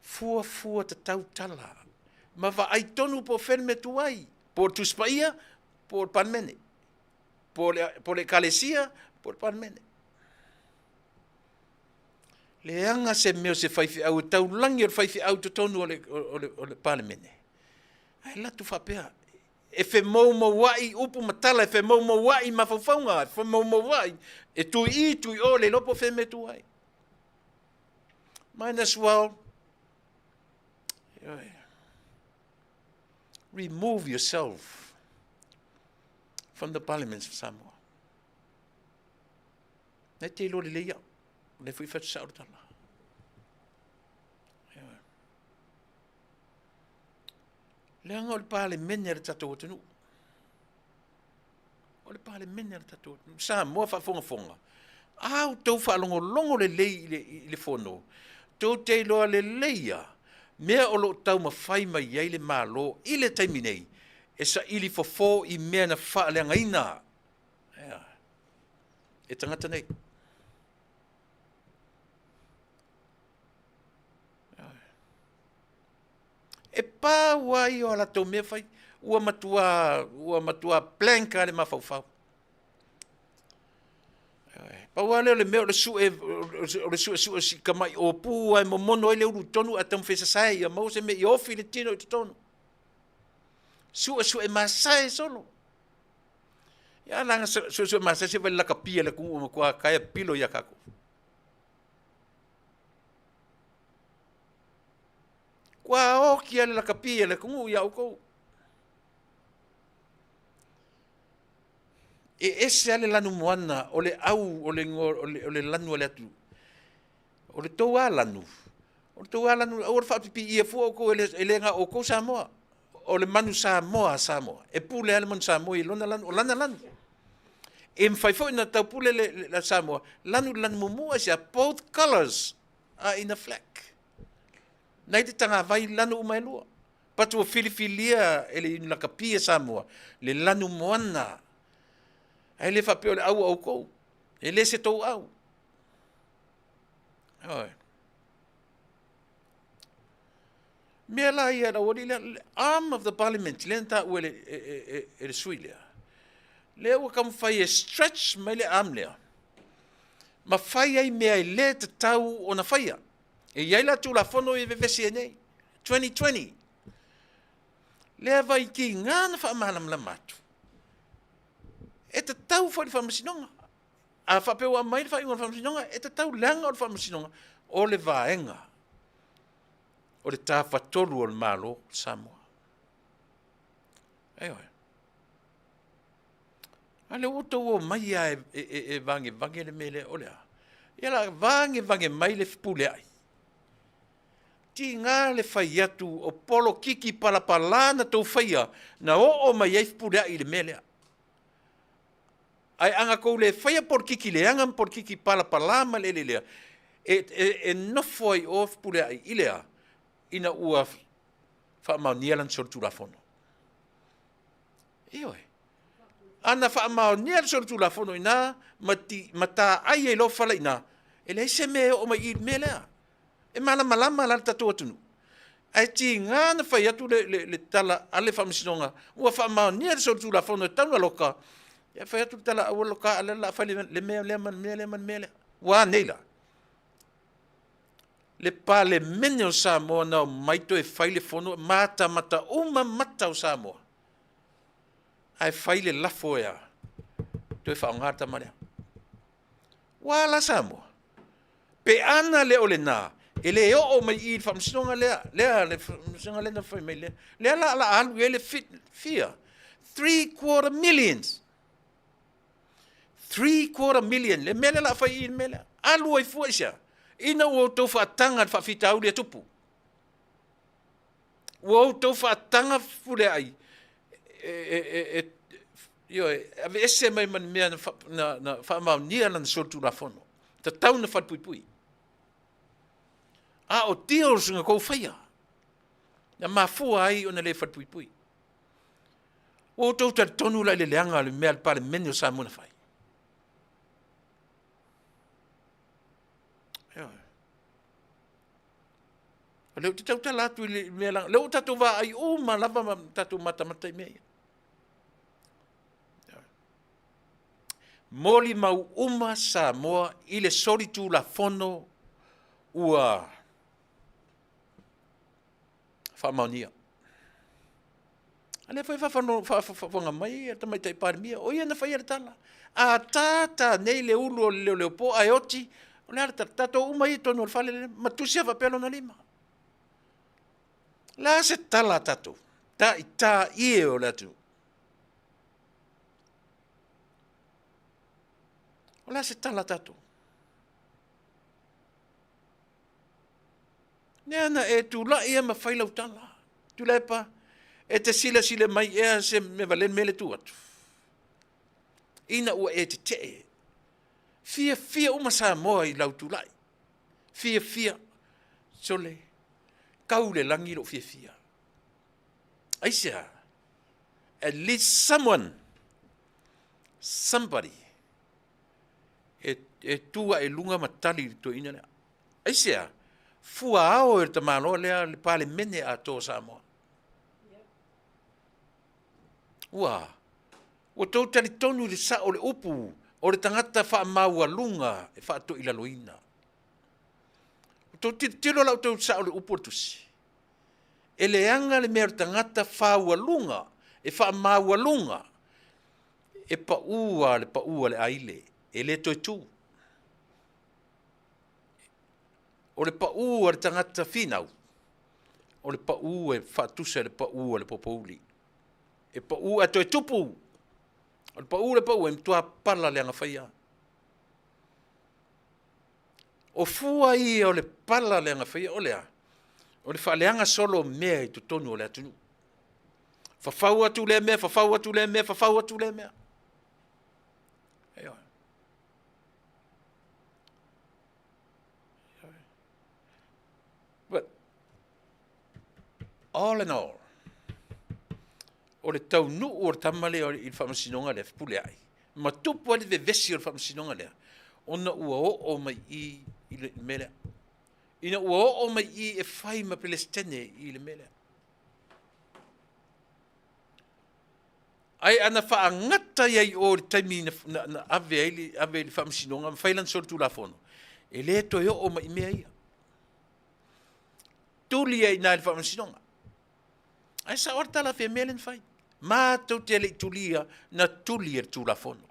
Fuafua tatau tala ma vaai tonu po o fea le mea tu ai, po o le Tusi Paia, po o le Palemene, po o le Ekalesia, po o le Palemene. Leaga se mea o se faifeau e taulagi o le faifeau i totonu o le, o le, o le Palemene. Ae alu atu faapea, e femoumouai upu ma tala, e femoumouai mafaufauga, e femoumouai, e tu i i, tu i o, le iloa po o fea mea e tu ai. Might as well. Ioe. Remove yourself from the Parliament of Samoa. Na e te iloa lelei au. O lea foi fai atu sao le tala. Leaga o le Palemene a le tatou atunuu. O le Palemene a le tatou atunuu. Samoa faafogafoga, a outou faalogologo lelei i le, i le fono, tou te iloa lelei lava mea o lo o taumafai mai ai le Malo i le taimi nei, e saili fofo i mea na faaleagaina e tagata nei. E pau lava ia o a latou mea fai, ua matua, ua matua blank lava le mafaufau. Pau lava lea o le mea o le sue, o le suesue o si tamai ōpū lava e momono ai le ulu i totonu ae taumafai e sasae ia maua se mea ia ofi le tino i totonu. Suesue masae solo. Ia leaga suesue masae se vaai le lakapi a le atunuu ua matua taea pipilo ia tatou. Ua oti lava le lakapi a le atunuu ia outou. E ese lava le lanu moana o le au o le, o le, o le lanu a le atunuu. O le tou lava lanu, o le tou lava lanu, aua le faapipiia fua outou e le, e le na o outou Samoa. O le manu Samoa a Samoa. E pule lava le manu Samoa i lona lanu, o lana lanu. E mafai foi ona taupule le, le, le Samoa, lanu i le lanu mumu, aisea, both colours are in a flag. Na i te tagavai lanu uma e lua. But ua filifilia e le lakapi a Samoa le lanu moana. Ae le faapea o le au a outou. E le se tou au. Oi. Mea la ia lau alii lea, le arm of the parliament lea na taua e le, e, e, e, e le sui lea. Lea ua taumafai e stretch mai le arm lea ma fai ai mea e le tatau ona faia. E i ai la Tulafono e vevesi ai nei, 2020. Lea vaitiga na faamalamalama atu, e tatau foi le Faamasinoga. A faapea ua aumai le faaiuga o le Faamasinoga, e tatau leaga o le Faamasinoga o le vaega o le tafatolu o le Malo o Samoa. Ioe. A lea ua outou omai lava e, e, e, e vagevage le mea lea, o le a? Ia la vagevage mai le fepuleai. Tiga le fai atu o polokiki palapala na tou faia na oo mai ai fepuleai i le mea lea. Ae a na tou le faia polokiki leaga ma polokiki palapala ma le lea, e, e, e nofo ai o fepuleai i le a? Ina ua faamaonia lana solitulafono. Ioe. A na faamaonia le solitulafono i ina ma, ti, ma taai ai loa fala i ina, e leai se mea e oo mai i le mea lea. E malamalama la le tatou atunuu. Ae tiga na fai atu le, le, le tala a le faamasinoga, ua faamaonia le solitulafono e tatau ona loka, ia fai atu le tala aua loka, a lea o le a fai le, le mea lea ma le mea lea ma le mea lea. Ua a nei la? Le Palemene o Samoa na omai toe fai le fono, matamata uma mata o Samoa. Ae fai le lafo e a? Toe faaaoga le tama lea. Ua a la Samoa? Pe ana le o lena, e le oo mai i i le faamasinoga lea, lea le faamasinoga lea na fai mai lea. Lea la la alu i ai le fia, 3/4 millions. 3/4 million, le mea lea la fai i le mea lea. Alu ai fua i sea, ina ua outou faataga le faafitauli a tupu. Ua outou faataga Fepuleai e, e, e, e, ioe, aveese mai ma le mea na, na, na faamaonia lana solitulafono. Tatau na falepuipui. A o deals na tou faia, na mafua ai ona le falepuipui. Ua outou talitonu la i le leaga o le mea a le Palemene o Samoa na fai. Ioe. O lea ou te tautala atu i le mea leaga, lea ua tatou vaai uma lava ma tatou matamata i mea ia. Molimau uma Samoa i le solitulafono ua faamaonia. A lea foi faafofoga mai le Tamaitai Palemia, o ia na faia le tala. A tata nei le ulu o le leoleopo ae oti, o le a le tala? Tatou uma ia i totonu o le fale lenei, ma tusi lava faapea lona lima. O le a se tala a tatou? Ta'ita'i e o le atunuu. O le a se tala a tatou? Lea na e tulai lava ma fai lau tala. Tuilaepa, e te silasila mai ea se mea valea le mea lea e tu atu? Ina ua e tetee, fiafia uma Samoa i lau tulai, fiafia, sole, kau i le lagi lou fiafia. Aisea? At least someone, somebody e, e tu ae i luga ma tali i le toeaina lea. Aisea? Fua ao e le tamaloa lea le Palemene atoa o Samoa. Ua, ua tou talitonu i le sao o le upu o le tagata faamaualuga e faatoilaloina. Ua tou tilotilo la outou i le sao o le upu o le tusi. E leaga le mea o le tagata faualuga e faamaualuga e pau lava le pau a le aile, e le toe tu. O le pau a le tagata finau, o le pau e faatusa i le pau a le popouli. E pau ae toe tupu. O le pau le pau e matua pala le agafaia. O fua ia o le pala le agafaia o le a? O le faaleaga solo o mea i totonu o le atunuu. Fafau atu lea mea, fafau atu lea mea, fafau atu lea mea. Ioe. But all in all, o le taunuu o le tama lea i le faamasinoga lea, Fepuleai, ma tupu ai le vevesi o le faamasinoga lea, ona ua oo mai i i le mea lea. Ina ua oo mai i e fai ma Pelesitene i le mea lea. Ae ana faagata i ai o i le taimi na, na, na ave ai le, ave i le faamasinoga ma fai lana solitulafono, e le toe oo mai i mea ia. Tuli ai i ina i le faamasinoga. Ae sao le tala a mea lea na fai. Matou te le i tulia, na tuli e le Tulafono.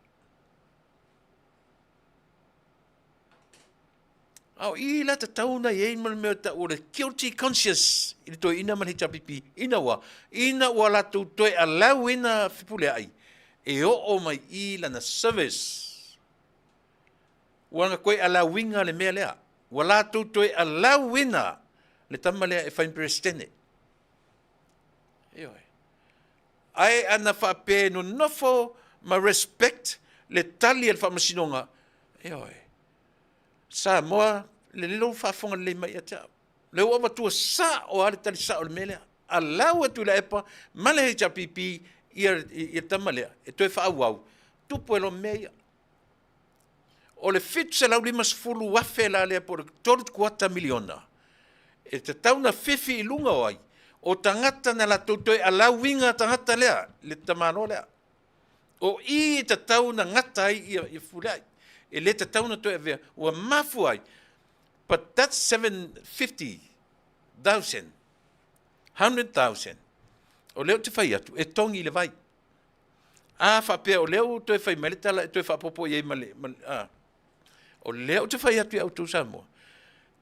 A o i la tatau ona i ai ma le mea e tau o le guilty conscious i le toeaina ma le HRPP ina ua ina ua latou toe allow ina Fepuleai e oo mai i lana service. Ua na toe allow ina le mea lea. Ua latou toe allow ina le tama lea e fai ma Peresetene. Ioe. Ae ana faapea e nonofo ma respect le tali a le faamasinoga, ioe, Samoa, lelei lou faafofoga lelei mai ia te au. Lea ua avatua sao lava le tali sao o le mea lea. Allow e Tuilaepa ma le HRPP ia, ia tama lea e toe faaauau, tupu ai loa mea ia. O le $750,000 la lea po o le $3.25 miliona e tatau ona fifi i luga o ai? O tagata na latou toe allow ina tagata lea, le tamaloa lea. O i e tatau ona gata ai ia, ia Fepuleai. E le tatau ona toe avea, ua mafua ai. But that's 750,000, 100,000. O lea ou te fai atu, e togi i le vai. A faapea o lea ua toe fai mai le tala e toe faaopoopo i ai ma le, ma le a. O lea ou te fai atu ia outou Samoa,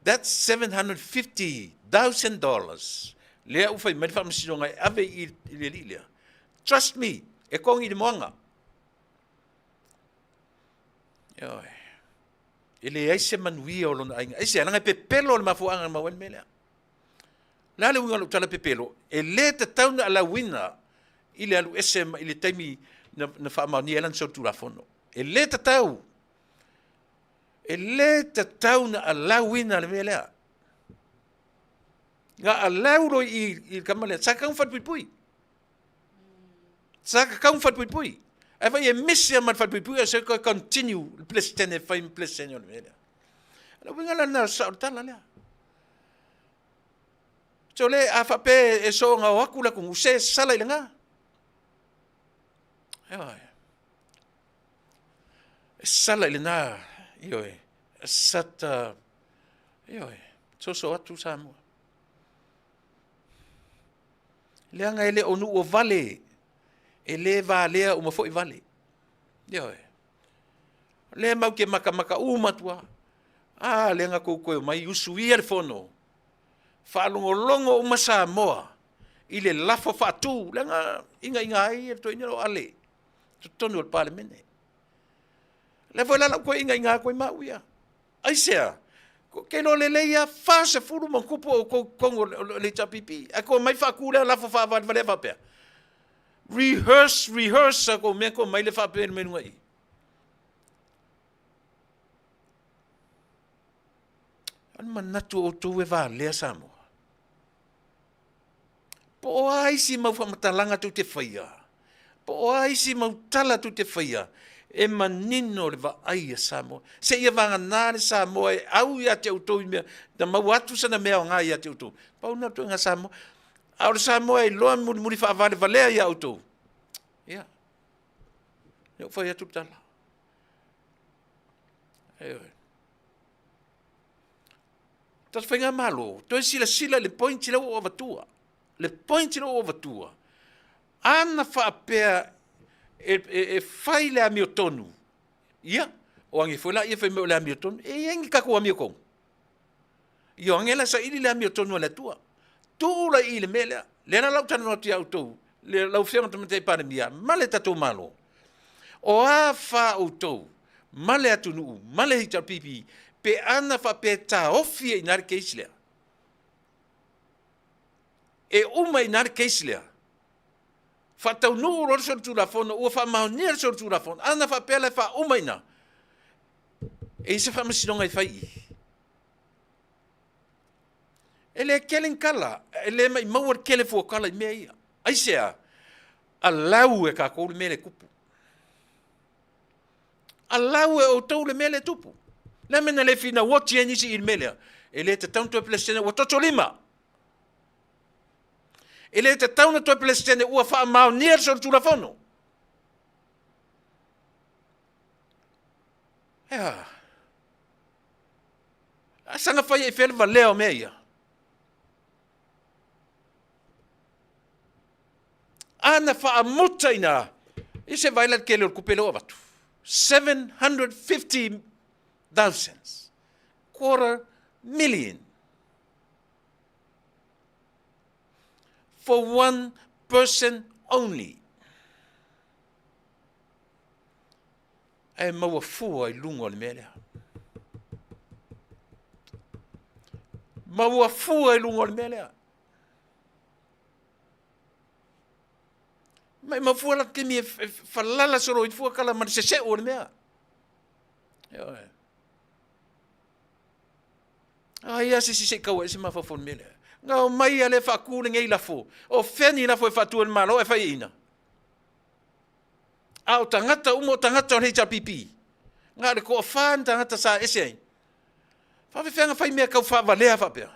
that's $750,000 lea ua fai mai le faamasinoga e ave i, i le alii lea. Trust me, e kogi i le moana. Ioe. E leai se manuia o lona aiga. Aisea, leaga e pepelo le mafuaaga na maua ai le mea lea. O le a le uiga o lau tala pepelo? E le tatau ona alauina i le alu ese i le taimi na, na faamaonia ai lana solitulafono. E le tatau. E le tatau na alauina le mea lea. Na alau loa i, i le tama lea, sa tatau ona falepuipui. Sa tatau ona falepuipui. Ae fai e misi ma le falepuipui, ae se toe continue le Peresetene e fai ma Peresetene o le mea lea. O le uiga la lena o le sao o le tala lea. So le, a faapea e soona o atu le atunuu, se sala i lena. Ioe. E sala i lena, ioe, sata, ioe, soso atu Samoa. Leaga e le o nuu o vale, e le valea uma foi vale. Ioe. O lea matou te matamata uma atu lava. A lea na tou toe omai usuia le fono, faalogologo uma Samoa. i le lafo faatu, leaga igaiga ai le toeaina o Ale i totonu o le Palemene. O lea foi la o le a ou toe igaiga atu ai ma au ia. Aisea? Ou te iloa lelei lava, 40 ma ona tupu o outou i totonu o le HRPP, ae toe omai faatu lea lafo faavalevalea faapea. Rehearse, rehearse a tou mea toe omai lea faapea mai luga i i. O le manatu o outou e valea Samoa. Po o a isi mau faamatalaga tou te faia, po o a isi mau tala tou te faia, e manino le vaai a Samoa. Seia vagana le Samoa e au ia te outou i mea, na maua atu sana mea aoga ia te outou. Pau lena o le ituaiga Samoa. A o le Samoa e iloa mulimuli faavalevalea ia outou, ia, lea ua fai atu le tala. Ioe. Tatou Faigamalo, toe silasila i le point lea ua ou avatua. Le point lea ua ou avatua, ana faapea e, e, e fai le amiotonu, ia, o age foi laia fai mai o le amiotonu, e i ai ni tatou amiotonu. Ia o age la saili le amiotonu a le Atua. Tuu la i le mea lea. Lea la lau talanoa atu ia outou, le, lau Afioga i le Tamaitai Palemia ma le tatou Malo, o a fa outou ma le atunuu ma le HRPP pe ana faapea e taofi ai i ina le case lea, e uma i ina le case lea, faataunuu loa le solitulafono, ua faamaonia le solitulafono, ana faapea la e faauma i ina, e i ai se faamasinoga e fai i i? E le tele ni tala, e le maumau le tele fua o tala i mea ia. Aisea? Allow e tatou le mea lea e tupu. Allow e outou le mea lea e tupu. Le a mea na le finau oti ai nisi i le mea lea? E le tatau ona toe Peresetene, ua toto lima. E le tatau ona toe Peresetene, ua faamaonia le solitulafono. Ea. A saga fai ai fea le valea o mea ia? Ana faamuta ina, i se vaai la le tele o le tupe lea ua avatu. 750,000. Quarter million. For one person only. Ae maua fua i luga o le mea lea. Maua fua i luga o le mea lea. Mai mafua la taimi e falala solo i fua kala ma le seseu o le mea. Ioe. Ai a se isi se i tau ai se mafaufau i le mea lea. Na omai a le faatu lenei lafo. O fea ni lafo e faatu e le Malo ae faiaina? A o tagata uma o tagata o le HRPP. Na o le toafa ni tagata sa ese ai. Faafefea na fai mea tau faavalea faapea?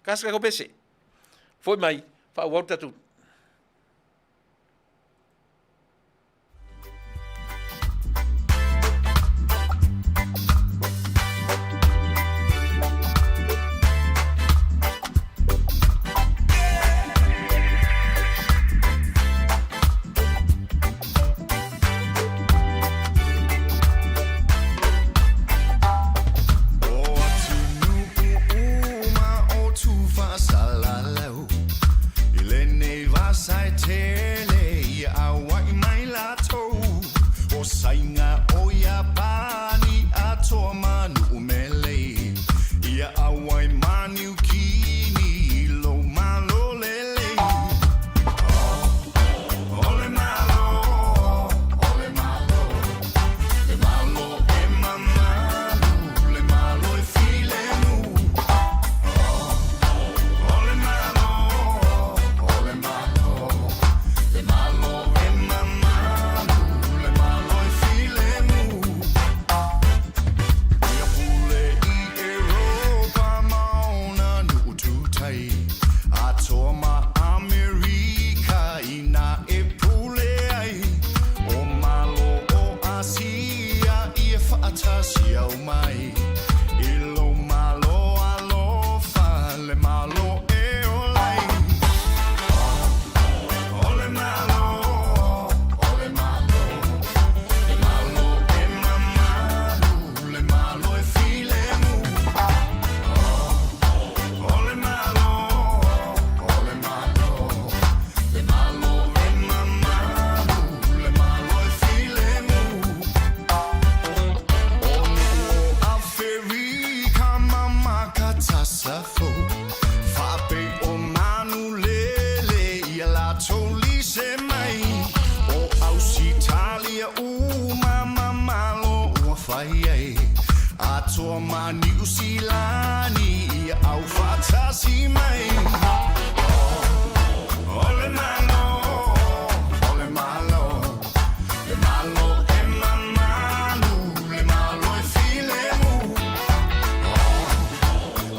Kasi ka pese. Foi mai, faaauau le tatou O atunuu uma o Tufasalalau I lenei vasa e tele ia auai mai latou O Saina o Iapani atoa ma Nu'umelei Ia auai ma Niukini i lou malo lelei O le Malo, o le Malo, le Malo e mamalu, le Malo e filemu. O le Malo, o le Malo, le Malo e mamalu, le Malo e filemu. Ia pule i Europa ma ona nu'u tutai, Atoa ma Amerika inā e pule ai, O Malo o Asia ia faatasi au mai, I lou Malo alofa le Malo e ola ai. O le Malo, o le Malo, le Malo e mamalu, le Malo e filemu. O le Malo, o le Malo. Atoa ma Niu Silani ia au faatasi mai. O le Malo, o le Malo, le Malo e mamalu, le Malo e filemu.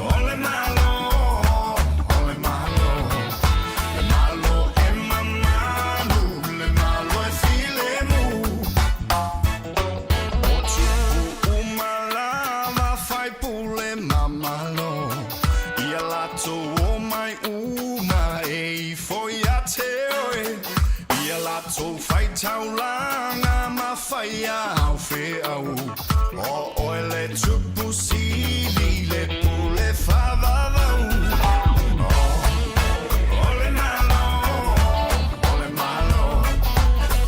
O le Malo, o le Malo, le Malo e mamalu, le Malo e filemu. O tupu uma lava faipule ma Malo, ia latou omai uma e ifo ia te oe, ia latou faitaulaga ma faia au feau. O oe le Tupu Sili, le pule faavavau. O le Malo, o le Malo,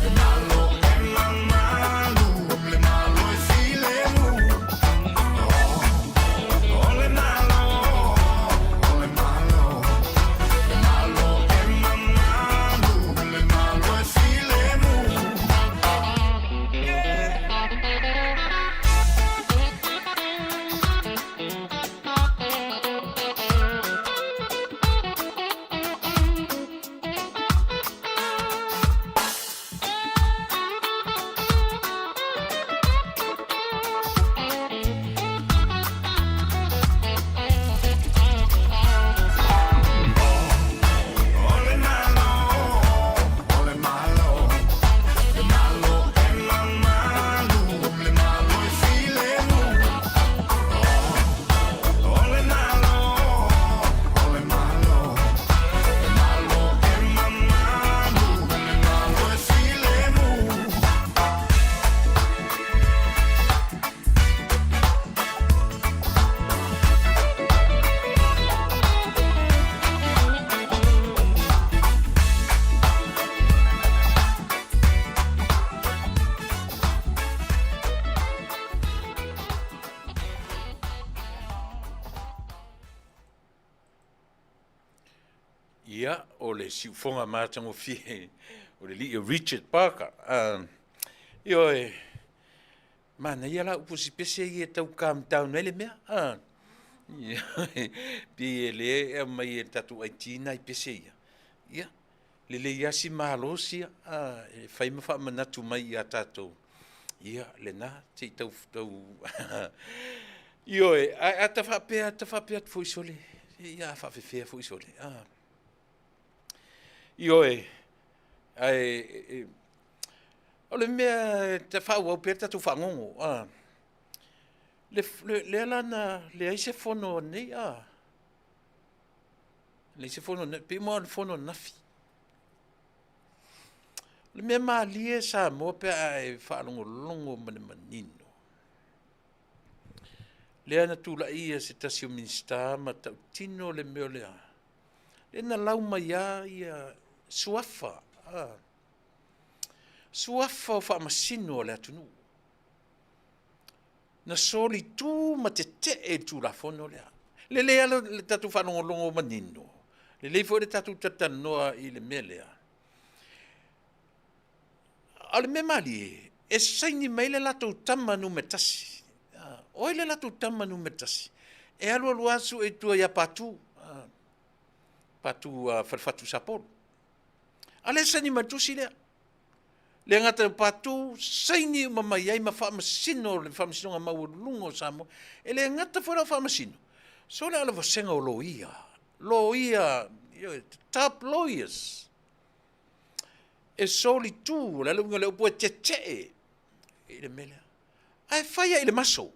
le Malo e mamalu, le Malo e filemu. O le Malo, o le Malo, le Malo e mamalu, le Malo e filemu. O le Malo, o le Malo, le Malo e mamalu, le Malo e filemu. O le Malo, o le Malo, le Malo e mamalu, le Malo e filemu. Ia, o le siufoga matagofie o le lii o Richard Parker. Ioe, manaia la upu sipese ia e tau calm down ai le mea. Pei e le e aumai e le tatou IT nai pese ia. Ia, lelei lava si malosi ia, e fai ma faamanatu mai ia tatou. Ia, lena, se i tau, tau Ioe, ae a ta faapea, ta faapea atu foi sole, ia a faafefea foi sole. Ioe, ae o le mea e faaauau pea le tatou fagogo. Lea la na leai se fono nei, leai se fono nei, pei o le fono ananafi. O le mea malie Samoa pe a e faalogologo ma le manino. Lea na tulai ia se tasi o Minisita ma tautino le mea o le a. Lea na lau mai lava ia suafa, suafa o faamasino a le atunuu. Na solitu ma tetee i le Tulafono lea. Lelei lava le tatou faalogologo manino, lelei foi le tatou talatalanoa i le mea lea. A o le mea malie, e saini mai le latou tama numera 1. O ai le latou tama numera 1? E alu alu lava sue i tua ia Patu, Patu Falefatu Sapolu. A lea e saini mai le tusi lea. Le gata o Patu, saini uma mai ai ma faamasino le Faamasinoga Maualuluga o Samoa. E le gata foi la o faamasino, so le alavasega o loia, loia, top lawyers. E solitu, o le a le uiga o le upu e tetee i le mea lea. Ae fai i le maso.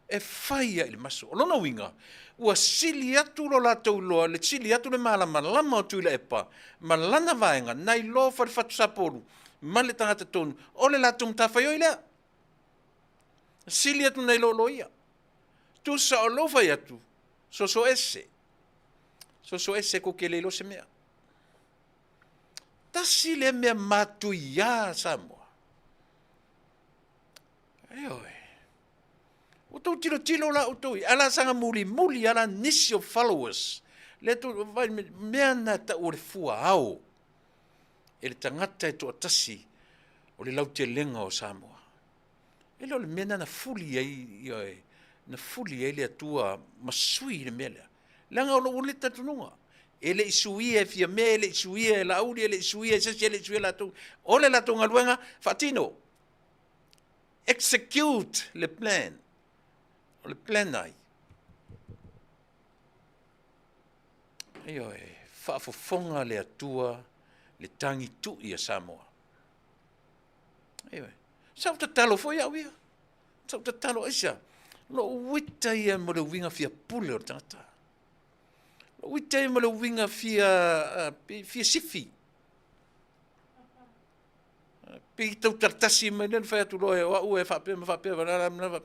E fai i le maso. O lona uiga, ua sili atu lo latou iloa, le sili atu le malamalama o Tuilaepa ma lana vaega, nai lo Falefatu Sapolu ma le tagata tonu, o le latou matafaioi lea. Sili atu nai lo loia. Tusa o lou fai atu, soso ese. Soso ese kou te le iloa se mea. Tasi lea mea matuia Samoa. Ioe. Ua tou tilotilo la outou i ala saga mulimuli ala nisi o followers. Le tu vai mea na tau o le fua ao e le tagata e toatasi o le lautelega o Samoa. E le o le mea na na fuli ai, ioe. Na fuli ai le Atua ma sui le mea lea. Leaga o lou le talitonuga. E le i suia e Fiame, e le i suia e Laauli, e le i suia e se isi, e le i suia e latou. O le latou galuega, faatino. Execute le plan. O le plan ai. Ioe, faafofoga le Atua le tagi tui a Samoa. Ioe, sa ou tatalo foi au ia. Sa ou tatalo aisea? Lou uita ia mo le uiga fia pule o le tagata. Lou uita ia mo le uiga fia, fia sifi. Pei tau talatasi mai lea na fai atu loa e o au e faapea ma faapea,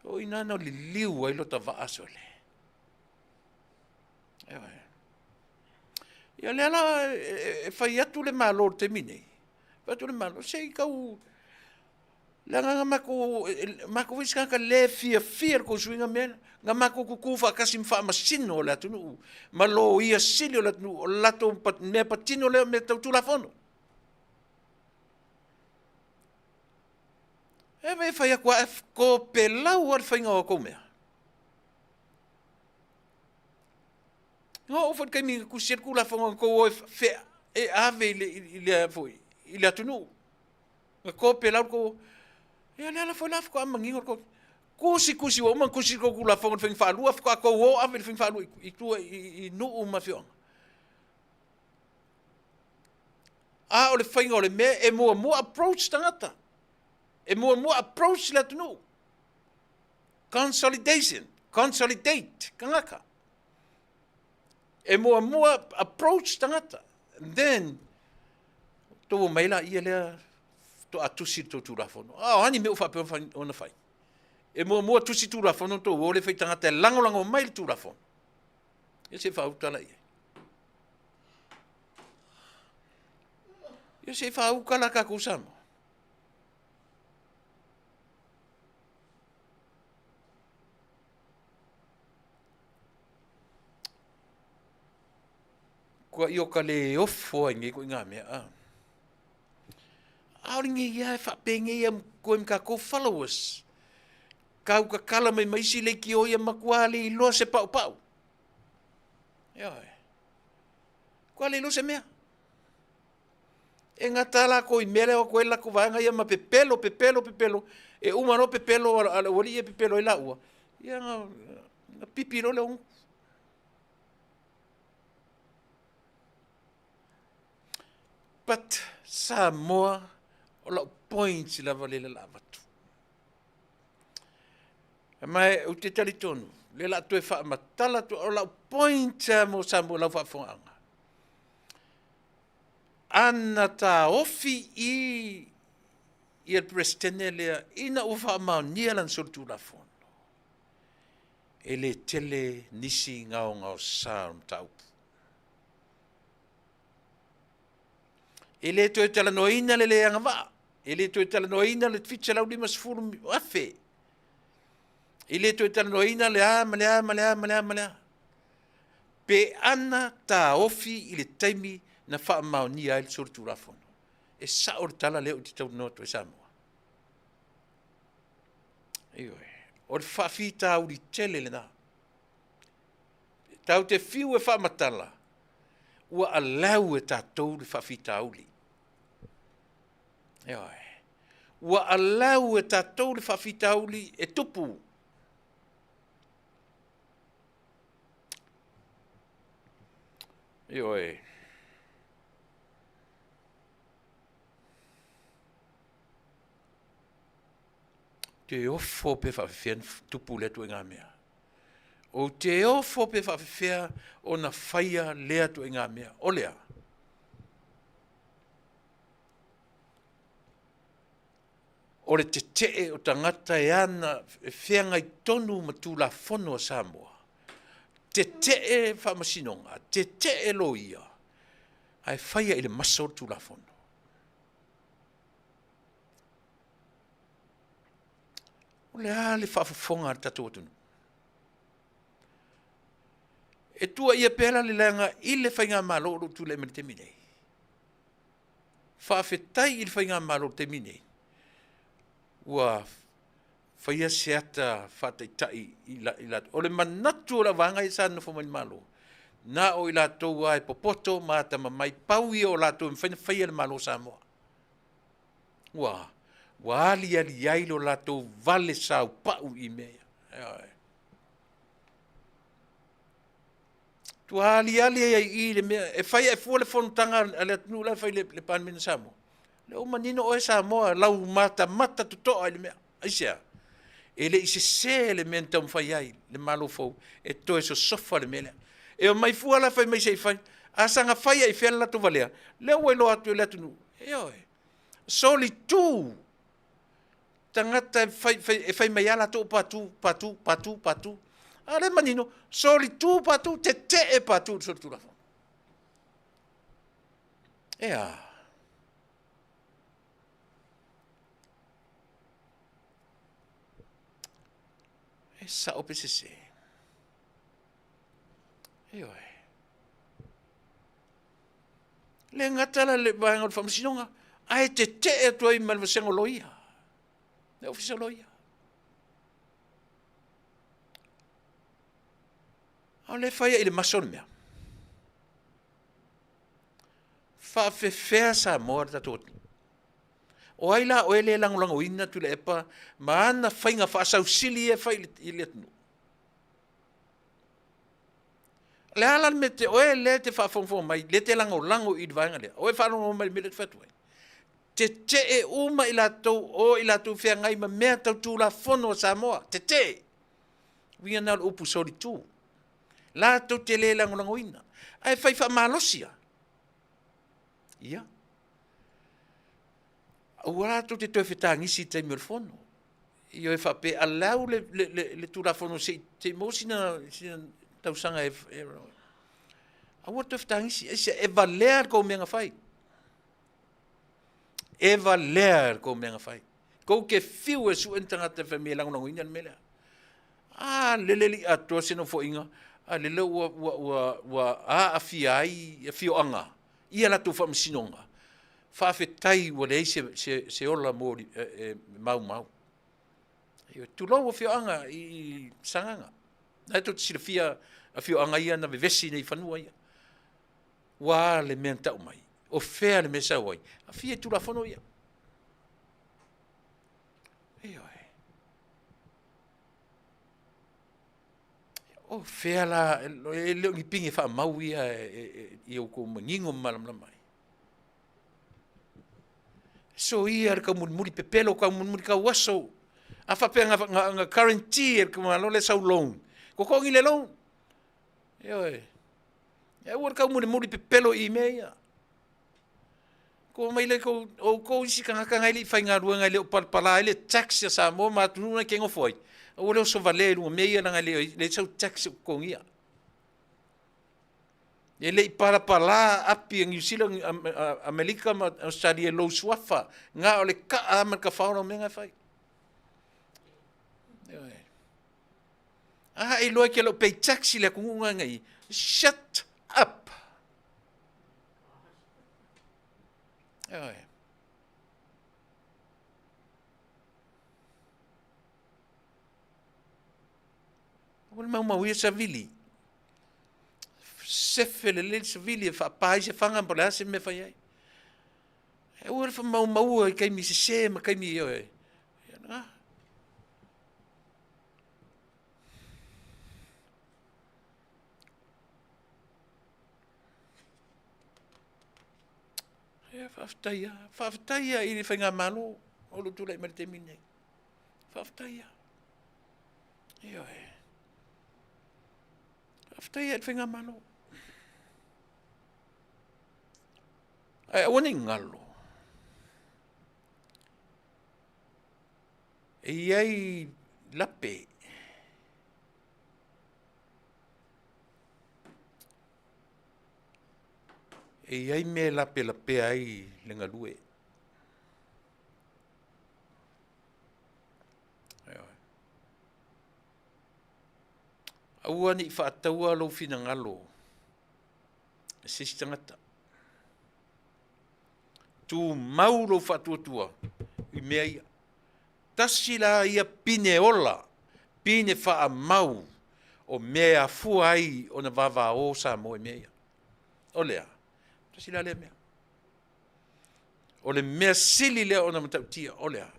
o i ina na liliu ai lota vaa sole. Ia lea la e fai atu le Malo i le taimi nei, fai atu le Malo, se i tau, leaga na matou, matou foi se tagata le fiafia i le tou suiga mea lea. Na matou tutu faatasi ma faamasino o le atunuu, ma loia sili o le atunuu, o le latou mea patino lea o mea tau Tulafono. E vai e fai atu lava, e topelau lava le faiga o tou mea. Na oo foi i le taimi na tusi ai le Tulafono na outou o e ave i le, i le, foi, i le atunuu. Na topelau le tou... Ia lea la foi la faatoa manino le tou... Tusi, tusi, ua uma ona tusi le tou Tulafono i le faiga faalua, faatoa tou o ave i le faiga faalua i tua i nuu ma afioaga. A o le faiga o le mea, e muamua approach tagata. E muamua approach le atunuu. Consolidation, consolidate tagata. E muamua approach tagata, then tou omai laia lea faatoa tusi le tou Tulafono. A o a ni mea ua faapea ona fai? E muamua tusi Tulafono tou o lea fai tagata e lagolago mai le Tulafono. Ia se i faauta la i ai. Ia se i faauta la tatou Samoa. Kua i o ka le ofo ai nei koʻi ngā mea a. ʻAʻole nei ia e faapenei ia koe ma kākou followers. Kau kakala mai ma isi leitio ia matua le iloa se paʻupaʻu. Ioe. Kua le iloa se mea. E gata lākou i mea lea o atu ai latou vaega ia ma pepelo, pepelo, pepelo. E uma loa pepelo a le aualii e pepelo ai laua, ia na, na pipi loa le onu. But Samoa, o lau point lava lea la avatu. Ma ou te talitonu, lea la toe faamatala atu, o lau point mo Samoa lau faafofogaaga. Ana taofi i ia le Peresetene lea ina ua faamaonia lana solitulafono, e le tele nisi gaogaosa o le mataupu. E le toe talanoaina le le agavaa, e le toe talanoaina le 750,000, e le toe talanoaina le a ma le a ma le a ma le a ma le a. Pe ana taofi i le taimi na faamaonia ai le solitulafono. E sao le tala lea ou te talanoa atu ai Samoa. Ioe. O le faafitauli tele lena. Tatou te fiu e faamatala, ua allow e tatou le faafitauli. Ioe. Ua allow e tatou le faafitauli e tupu. Ioe. Te ofo pe faafefea ona tupu lea ituaiga mea. Ou te ofo pe faafefea ona faia lea ituaiga mea. O le a? O le tetee o tagata e ana e feagai tonu ma Tulafono a Samoa, tetee faamasinoga, tetee loia, ae faia i le maso le Tulafono. O le a le faafofoga a le tatou atunuu? E tuuaia pea la le leaga i le faigamalo o lo o tulai mai i le taimi nei. Faafetai i le faigamalo i le taimi nei, ua Faia se ata faataitai i latou. O le manatu o le vaega ia sa nonofo mai le Malo, na o i latou lava e popoto ma atamamai, pau ia o latou e mafai ona faia le Malo o Samoa. Ua, ua aliali ai lo latou vale saupau i mea ia. Ioe. Tua aliali ai i i le mea, e fai e fua le fonotaga a le atunuu la e fai le Palemene o Samoa. Lea ua manino oe Samoa, lau matamata totoa i le mea. Aisea? E le i sese le mea na taumafai ai le Malo fou e toe sosofa le mea lea. E omai fua la fai mai se i fai. A saga fai ai fea le latou valea, lea ua iloa atu e le atunuu. Ioe. Solitu tagata e fai, fai, e fai mai lava latou patu, patu, patu, patu. A o lea e manino, solitu patu, tetee patu i le solitulafono. E a? E sao pe sese. Ioe. Le gata la le vaega o le faamasinoga, ae tetee atu ai ma le vasega o loia, le ofisa o loia. A o le fai i le maso o le mea. Faafefea Samoa le tatou atunuu. O ai la oe le lagolagoina Tuilaepa ma ana faiga faasausili ia e fai i le atunuu? O le a la le mea te, oe lea e te faafogafoga mai, lea e te lagolago i le vaega lea, oe faalogologo mai i le mea lea ou te fai atu ai. Tetee uma i latou o i latou feagai ma mea tau Tulafono a Samoa. Tetee! Uiga na o le upu solitu. Latou te le lagolagoina. Ae fai faamalosi lava. Ia. Aua latou te toe fetagisi i le taimi o le fono. Ioe faapea, allow le, le, le, le Tulafono se i, se i maua sina, sina tausaga e, e, aua le toe fetagisi, aisea, e valea le tou mea na fai. E valea le tou mea na fai. Tou te fiu e sue ni tagata e fai mai e lagolagoina le mea lea. A lele li'a atoa se nofoaiga, a lele ua, ua, ua, ua aafia ai afioaga ia latou faamasinoga. Faafetai ua leai se, se, se ola mo e, e maumau. Tulou afioaga i Sagaga. Na e tou te silafia afioaga ia na vevesi nei i fanua ia. Ua a le mea na tau mai? O fea le mea e sau ai? Afia i Tulafono ia. Ioe. O fea la, e le o ni pine faamau ia i outou manino ma malamalama ai. Soia le taumulimuli pepelo, taumulimuli tau aso. A faapea na, na, na guarantee e le Malo le sau loan, totogi le loan. Ioe. E aua le taumulimuli pepelo i mea ia. Ko mai le kou oukou isi tagata na e le i faigaluega e le o palapala ai le tax a Samoa ma atunuu na e te nofo ai. Aua le oso valea i luga o mea ia leaga e le leai sau tax o totogia. E le i palapala api a Niu Sila, Amerika ma Australia i lou suafa, na o le kaa ma le tafaola o mea na e fai. A e iloa e te le o pay tax i le atunuu na nei. Shut up! Ioe. Ua le maumau ia savili. Sefe lelei le savili e faapa ai se fana po o le a se mea e fai ai. E aua le faamaumaua i taimi sese ma taimi ioe. Ah. Ia, faafetai lava. Faafetai lava i le faigamalo o lo o tulai mai i le taimi lenei. Faafetai lava. Ioe. Faafetai lava i le faigamalo. Ae aua ne i galo, e i ai lape E i ai mea e lapelapea ai le galue. Aua ne i faataua lou finagalo e se isi tagata. Tumau lou faatuatua i mea ia. Tasi la ia pine ola, pine faamau o mea e afua ai ona vavao Samoa i mea ia. O le a? Tasi la lea mea. O le mea sili lea ona matautia, o le a?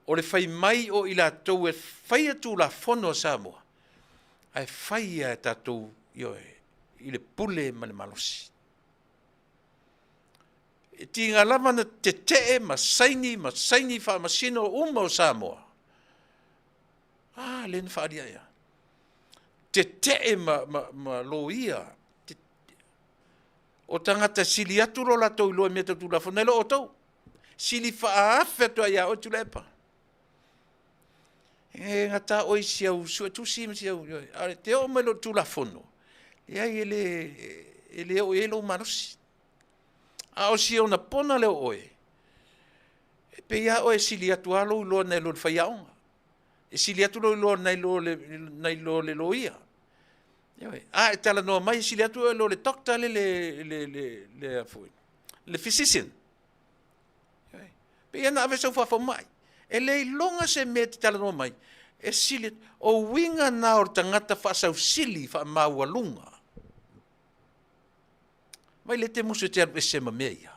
O le fai mai o i latou e faia Tulafono a Samoa, ae fai lava e tatou, ioe, i le pule ma le malosi. E tiga lava na tetee ma saini ma saini faamasino uma o Samoa. A, lea na faaalia ai lava. Tetee ma, ma, ma loia. O tagata e sili atu lo latou iloa i mea tau Tulafono nai lo outou. Sili faaafe atu ai ia oe Tuilaepa. E gata oe i si au suetusi ma si au, a te oo mai loa i le Tulafono, leai e le, e le oo i ai lou malosi. A o si ona pona lea o oe, e pei lava oe e sili atu lava lou iloa nai lo le faiaoga. E sili atu lou iloa nai lo le, nai lo le loia. Ioe. A e talanoa mai e sili atu oe lo le doctor le le le le le foi, le physician. Ioe. Pei ona ave sau faafomai. E le iloga se mea e te talanoa mai. E sili o uiga na o le tagata faasausili faamaualuga. Vai le te musu e te alu ese ma mea ia.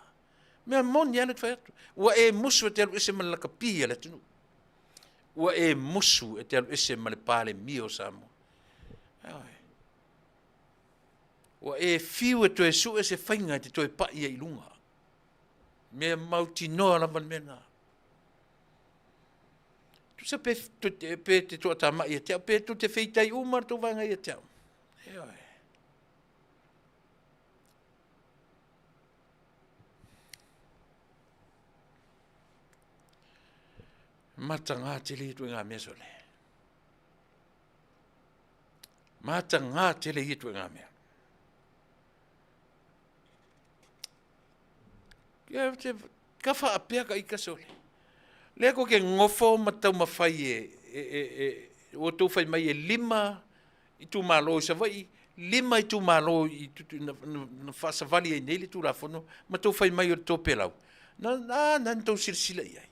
Mea moni lava le fai atu. Ua e musu e te alu ese ma le lakapi a le atunuu. Ua e musu e te alu ese ma le Palemia o Samoa. Ioe. Ua e fiu e toe sue se faiga e te toe pai ai i luga. Mea mautinoa lava le mea lena. Tusa pe, pe te toatamai ia te au, pe tu te feitai uma le tou vaega ia te au. Ioe. Matagā tele ia ituaiga mea sole. Matagā tele ia ituaiga mea. Ia, te, ka whaapea ka ika sole. Lea ko ke ngofo ma taumawhai e, e, e, e, ua tou whai mai e lima itumalo i Savaii, lima itumalo i, na, na, na faasavali ai nei le Tulafono ma tou fai mai o le topelau. Na, na, na na tou silasila i ai.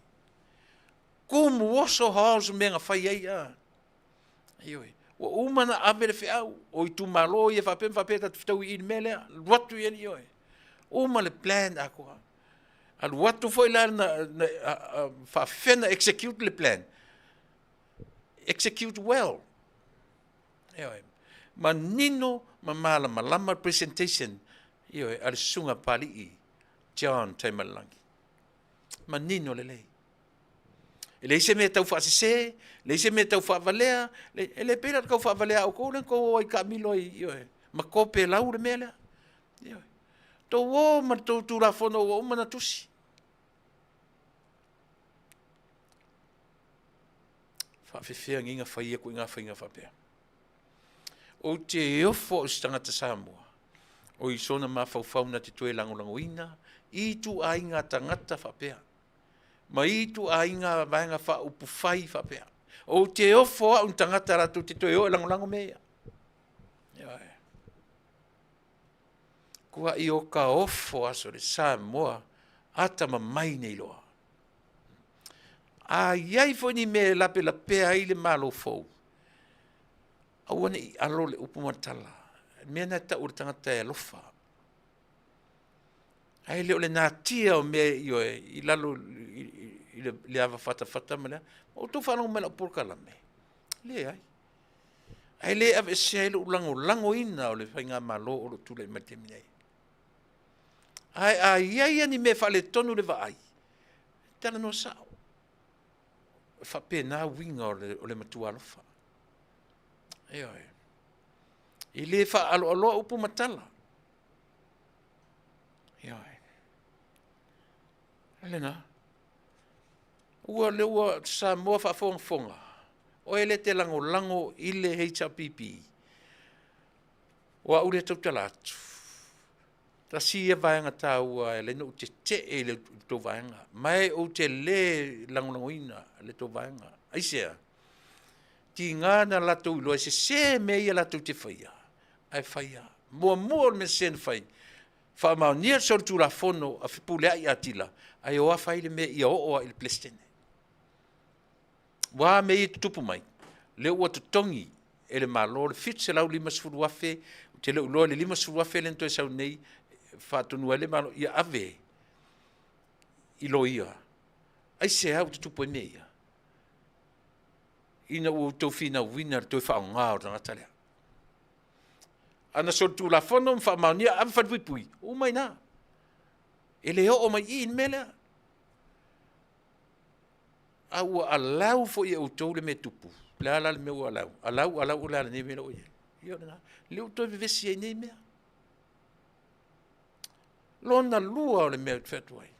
Kumu oso haos mea na fai ai a. Ioe. Ua uma na ave le feau o itumalo ia faapea ma faapea tatou fetaui i le mea lea. Alu atu i ai, ioe. Uma le plan atoa. Alu atu foi la na, na a, a, faafefea na execute le plan. Execute well. Ioe. Manino ma malamalama le presentation, ioe, a le Susuga Papalii John Taimalelagi. Manino lelei. E leai se mea tau faasese, leai se mea tau faavalea, e le pei la o le tau faavalea a outou lea na tou o ai taamilo ai, ioe, ma topelau le mea lea. Ioe. Tou o ma le tou Tulafono ua uma ona tusi. Faafefea nei na fai aku i ngā whainga whapea. O te ofo o se tangata Samoa, o i sona mafaufau na te toe langolangoina i tu aiga tangata whapea. Ma i tu aiga vaenga wha upu whai whapea. O te ofo au tangata ratou te toe o e langolango me ia. Ioe. Kua i o ka ofo aso le Samoa ata mamai nei loa. A i ai foi ni mea e lapelapea ai le Malo fou, aua ne i alo le upu ma le tala. Mea na e tau le tagata e alofa. Ae le o le natia o mea ioe i lalo i le ava fatafata ma le a. Ma outou faalogo mai lau polokalame. Leai. Ae le aveesea ai lou lagolagoina o le faigamalo o lo o tulai mai i le taimi nei. Ae a i ai ni mea faaletonu le vaai, talanoa sao. E faapena uiga o le, o le matua alofa. Ioe. E le faaaloaloa upu ma tala. Ioe. Lena. Ua le ua Samoa faafogafoga, oe le te lagolago i le HRPP. O au lea tautala atu. Tasi ia vaega taua e ala ai ona ou tetee i le tou vaega, ma e ou te lē lagolagoina le tou vaega. Aisea? Tiga na latou iloa e sesē mea ia latou te faia, ae fai lava. Muamua o le mea sesē na fai, faamaonia le solitulafono a Fepuleai Atila, ae o afa ai le mea ia oo lava i le Peresetene. Ua a mea ia e tutupu mai? Lea ua totogi e le Malo le $750,000, ou te le o iloa i le $50,000 lea na toe sau nei, e faatonu ai le Malo ia ave i loia. Aisea ua tutupu ai mea ia? Ina ua outou finauina le toe faaaoga o le tagata lea. A na solitulafono ma faamaonia, ave falepuipui, uma i ina. E le oo mai i i le mea lea. A ua allow foi e outou le mea e tupu. O le a la le mea ua allow? Allow, allow, o le a lenei mea la ua i ai? Ia o lena. Lea ua toe vevesi ai nei mea. Lona lua o le mea ou te fai atu ai,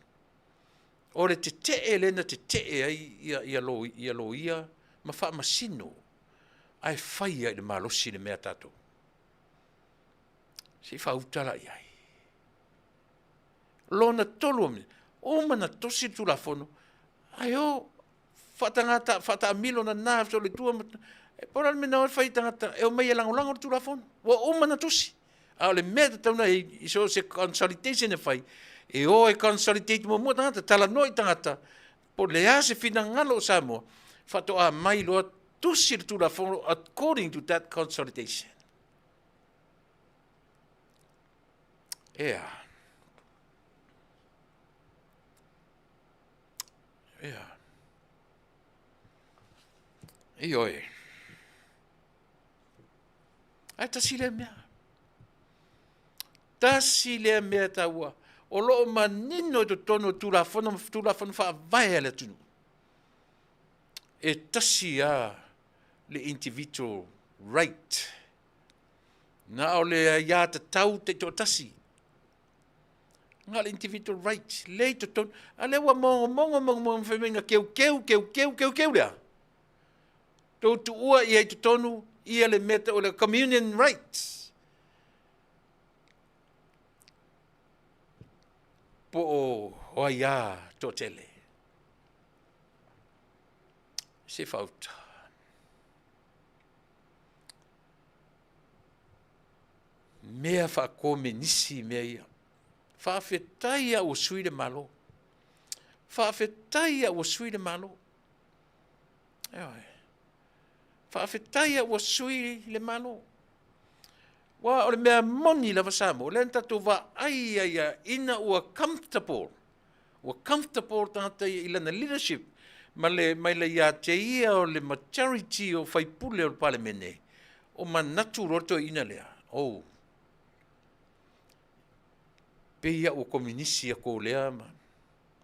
o le tetee lea na tetee ai ia, ia, lo, ia loia ma faamasino, ae fai lava i le malosi le mea a tatou. Se i faauta la i ai. Lona tolu o mea, uma na tosi le Tulafono, ae o faatagata, faataamilo nana solo i tua, e po o le a le mea na o e fai i tagata e omai e lagolago le Tulafono, ua uma na tusi. A o le mea e tatau ona i i so o se consolidation e fai, e o e consolidate muamua tagata, talanoa i tagata, po o le a se finagalo o Samoa, faatoa mai loa tusi le Tulafono according to that consolidation. Ea. Ea. Ioe. Ae tasi lea mea. Tasi lea mea taua. O lo o manino i totonu o Tulafono ma Tulafono Faavae a le atunuu. E tasi lava le individual right. Na o le aiatatau taitoatasi. Na o le individual right. Lea i totonu. A lea ua mogomogo mogomogo fai mai na keukeu keukeu keukeu lea. Tou tuua ia i totonu ia le mea o le communion right. Po o ai a toatele. Se fauta. Mea faakomenisi mea ia. Faafetai a ua sui le Malo. Faafetai a ua sui le Malo. Ioe. Faafetai a ua sui le Malo. Ua o le mea moni lava Samoa, lea na tatou vaai ai ina ua comfortable, ua comfortable tagata ia i lana leadership ma le mai le ia te ia o le majority o faipule o le Palemene, o manatu loa le toeaina lea, oh, pei a ua kominisi a Kolea ma,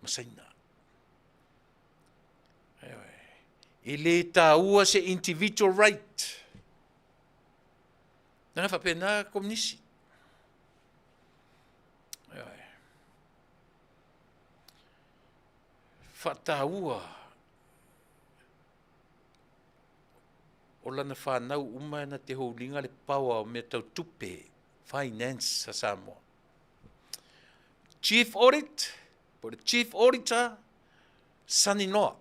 ma Saina. E le taua se individual right. Leaga faapena kominisi. Faataua o lana fanau uma na te houlinga le power o mea tau tupe, finance a Samoa. Chief Audit, po le Chief Auditor, Sonny Noa.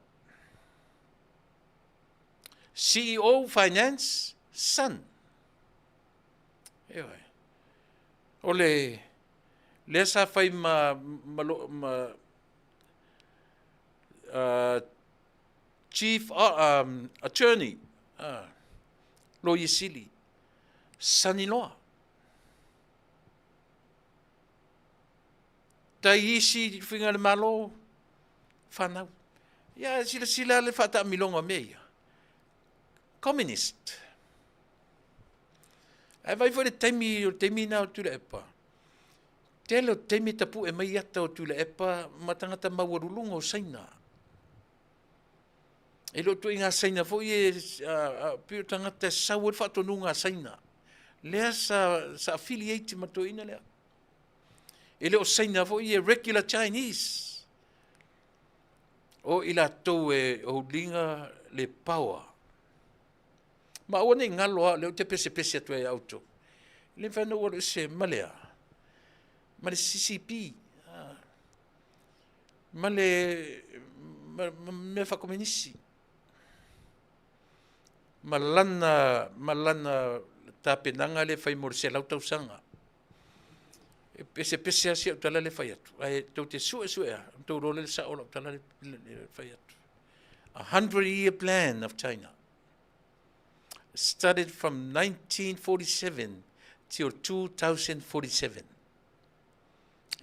CEO Finance, Son. Ioe. O le lea sa fai ma, ma, ma Chief Attorney, Loia Sili, Saniloa. Tai isi whinga le Malo, whanau. Ia, silasila le whaataamiloga o mea ia. Communist. Ae vaai foi le taimi, o le taimi na o Tuilaepa, tele o taimi e tapue mai ata o Tuilaepa ma tagata maualuluga o Saina. E le o ituaiga Saina foi e pei o tagata e sau ai le faatonuga a Saina. Lea sa, sa affiliate ma toeaina lea. E le o Saina foi e regular Chinese. O i latou e holdinga le power. Ma aua ne i galo lava, o lea ou te pesepese atu ai ia outou. E le mafai ona ou alu ese ma le a? Ma le CCP, ma le ma, ma mea faakomenisi. Ma lana, ma lana tapenaga lea e fai mo le 100 tausaga. E pesepese lava si au tala lea e fai atu, ae tou te suesue lava, ona outou iloa lea o le sao o lau tala lea e fai atu. 100 year plan of China started from 1947 till 2047.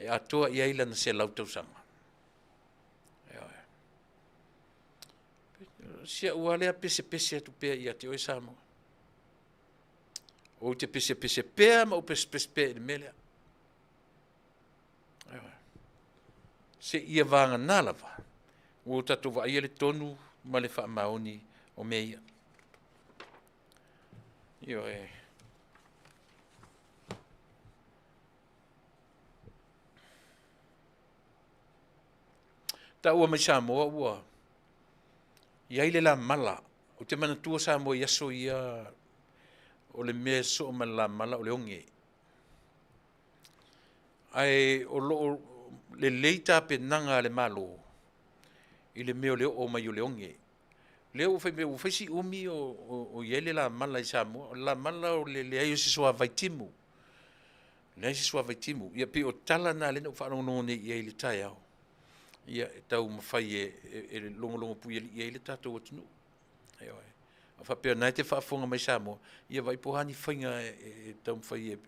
E atoa i ai lana 100 tausaga. Si a'u lava lea pesepese atu pea ia te oe Samoa. Ou te pesepese pea ma ou pesepese pea i le mea lea. Seia vagana lava ua o tatou vaaia le tonu ma le faamaoni o mea ia. Ioe. Taua mai Samoa ua i ai le lamala. Ou te manatua Samoa i aso ia, o le mea e soo ma le lamala o le oge. Ae o loo lelei tapenaga a le Malo i le mea o le oo mai o le oge. Lea ua fai mai ua fai si umi o i ai le lamala i Samoa. O le lamala o le leai o se suavai timu. Leai se suavai timu. Ia pei o tala na lea na ou faalogologo nei i ai i le taeao. Ia e taumafai e logologo puialii ai le tatou atunuu. Ioe. A faapea o lena e te faafofoga mai Samoa, ia vaai po o a ni faiga e taumafai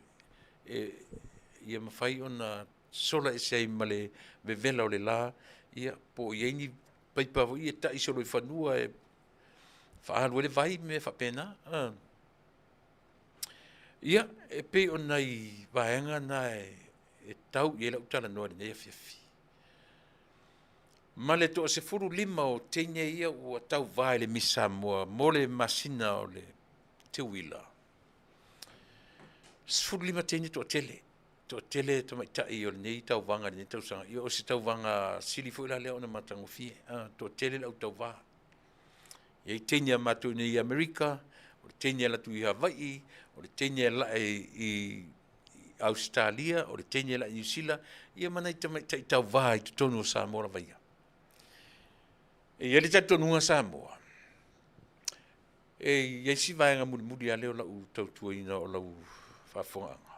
ia mafai ona sola ese ai ma le vevela o le la, ia po o i ai ni paipa foi ia e tai solo i fanua e faaalu ai le vai ma mea faapena. Ia, e pei o nai vaega na e tau i ai lau talanoa i lenei afiafi. Ma le 15 o teine ia ua tauvā i le Miss Samoa mo le masina o le Teuila. 15 teine toatele, toatele tamaitai o lenei tauvaga i lenei tausaga. Ia o se tauvaga sili foi la lea ona matagofie. Toatele le au tauvā. E i ai teine a matou i nei i Amerika, o le teine e alu atu i Hawaii, o le teine e alae i Ausetalia, o le teine e alae i Niu Sila, ia ma nai tamaitai tauvā i totonu o Samoa lava ia. E i ai le talitonuga Samoa, e i ai si vaega mulimuli lava lea o lau tautuaina o lau faafofogaaga.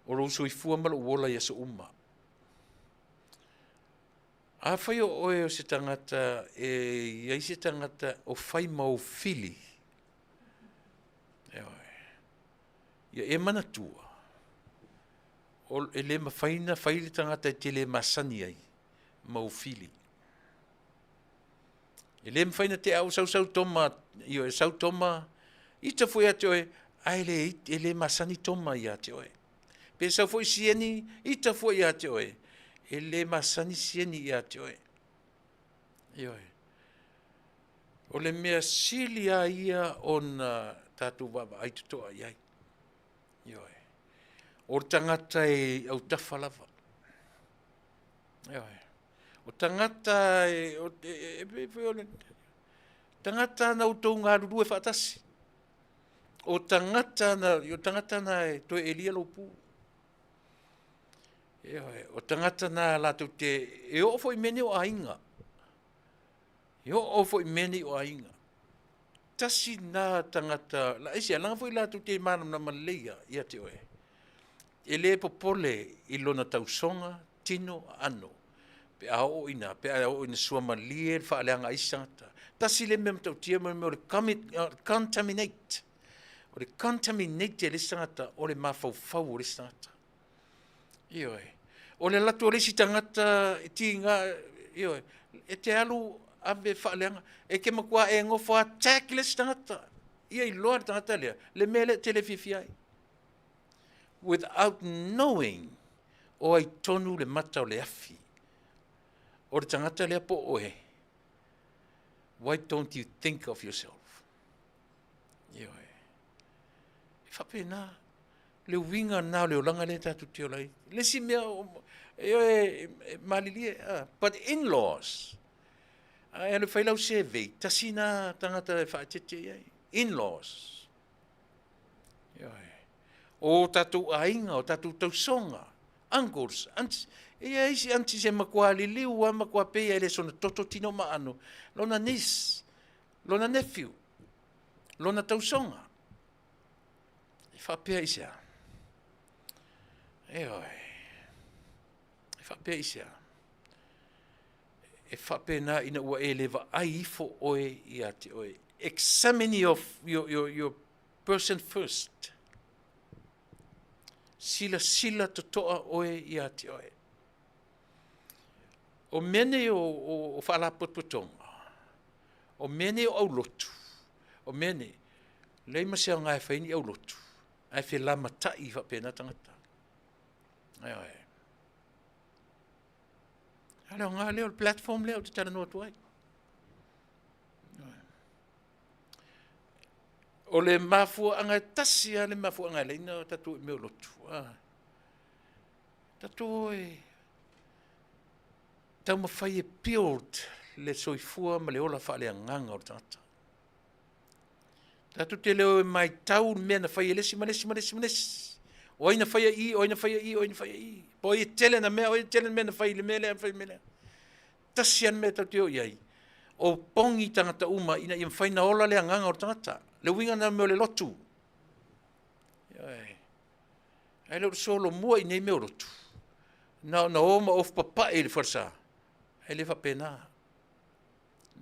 O lou soifua ma lou ola i aso uma. Afai o oe o se tagata e i ai se tagata o fai ma ou fili, ia e manatua, e le mafai ona fai le tagata e te le masani ai ma ou fili. E le mafai ona te au sau sau Toma, ioe, sau Toma, ita foi ia te oe, ae e le masani Toma ia te oe. Pe sau foi Sieni, ita foi ia te oe, e le masani Sieni ia te oe. Ioe. O le mea sili lava ia ona tatou vaavaai totoa i ai. Ioe. O le tagata e autafa lava. Ioe. O tagata e, o, e, e, e, o le tagata na outou galulue faatasi. O tagata na, o tagata na e toe elia lou pu. Ioe. O tagata na latou te, e oo foi i mea nei o aiga. E oo foi i mea nei o aiga. Tasi na tagata, la aisea, leaga foi latou te malamalama lelei ia te oe. E le popole i lona tausoga, tino, aano. Pe a oo ina, pe a oo ina suamalie le faaleaga a isi tagata. Tasi le mea matautia mo le mea o le contaminate. O le contaminate e le isi tagata o le mafaufau o le isi tagata. Ioe. O le alu atu o le isi tagata e tiga, ioe, e te alu ave faaleaga, e te matua e nofo attack le isi tagata. Ia iloa le tagata lea, le mea lea e te le fiafia ai. Without knowing o ai tonu le mata o le afi. O le tagata lea po oe. Why don't you think of yourself? Ioe. E faapena le uiga na o le olaga lea tatou te ola ai. Le isi mea, ioe, e malilie, but in-laws, a e alu e fai lau survey, tasi na tagata e faaeteete i ai. In-laws. Ioe. O tatou aiga, o tatou tausoga, uncles, aunties, e i ai isi aunties e matua liliu lava, matua pei e le sona toto tino ma aano, lona niece, lona nephew, lona tausoga. E faapea i sea? Ioe. E faapea i sea? E faapena ina ua e le vaai ifo oe ia te oe. Examine your person first. Silasila totoa oe ia te oe. O mea nei o faalapotopotoga, o mea nei o aulotu, o mea nei, leai ma se aoga e fai ai ni aulotu, ae felamatai faapena tagata. Ioe. A le aoga lea o le platform lea ou te talanoa atu ai. O le mafuaaga e tasi lava le mafuaaga e ala ai ona tatou o i mea o lotu, tatou o e taumafai e build le soifua ma le ola faaleagaga o le tagata. Tatou te le o e matau le mea na fai e le isi ma le isi ma le isi ma le isi. O ai na faia i, o ai na faia i, o ai na faia i. Po o ai e tele ana mea, o ai e tele mea na fai i le mea lea, fai le mea lea. Tasi lava le mea tatou te o i ai, o pogi tagata uma ina ia mafai ona ola le agaga o le tagata. Le uiga lena o le mea o le lotu. Ioe. Ae le o le solomua i nei mea o lotu. Na ona o ma ofu papae i le falesa, e le faapena.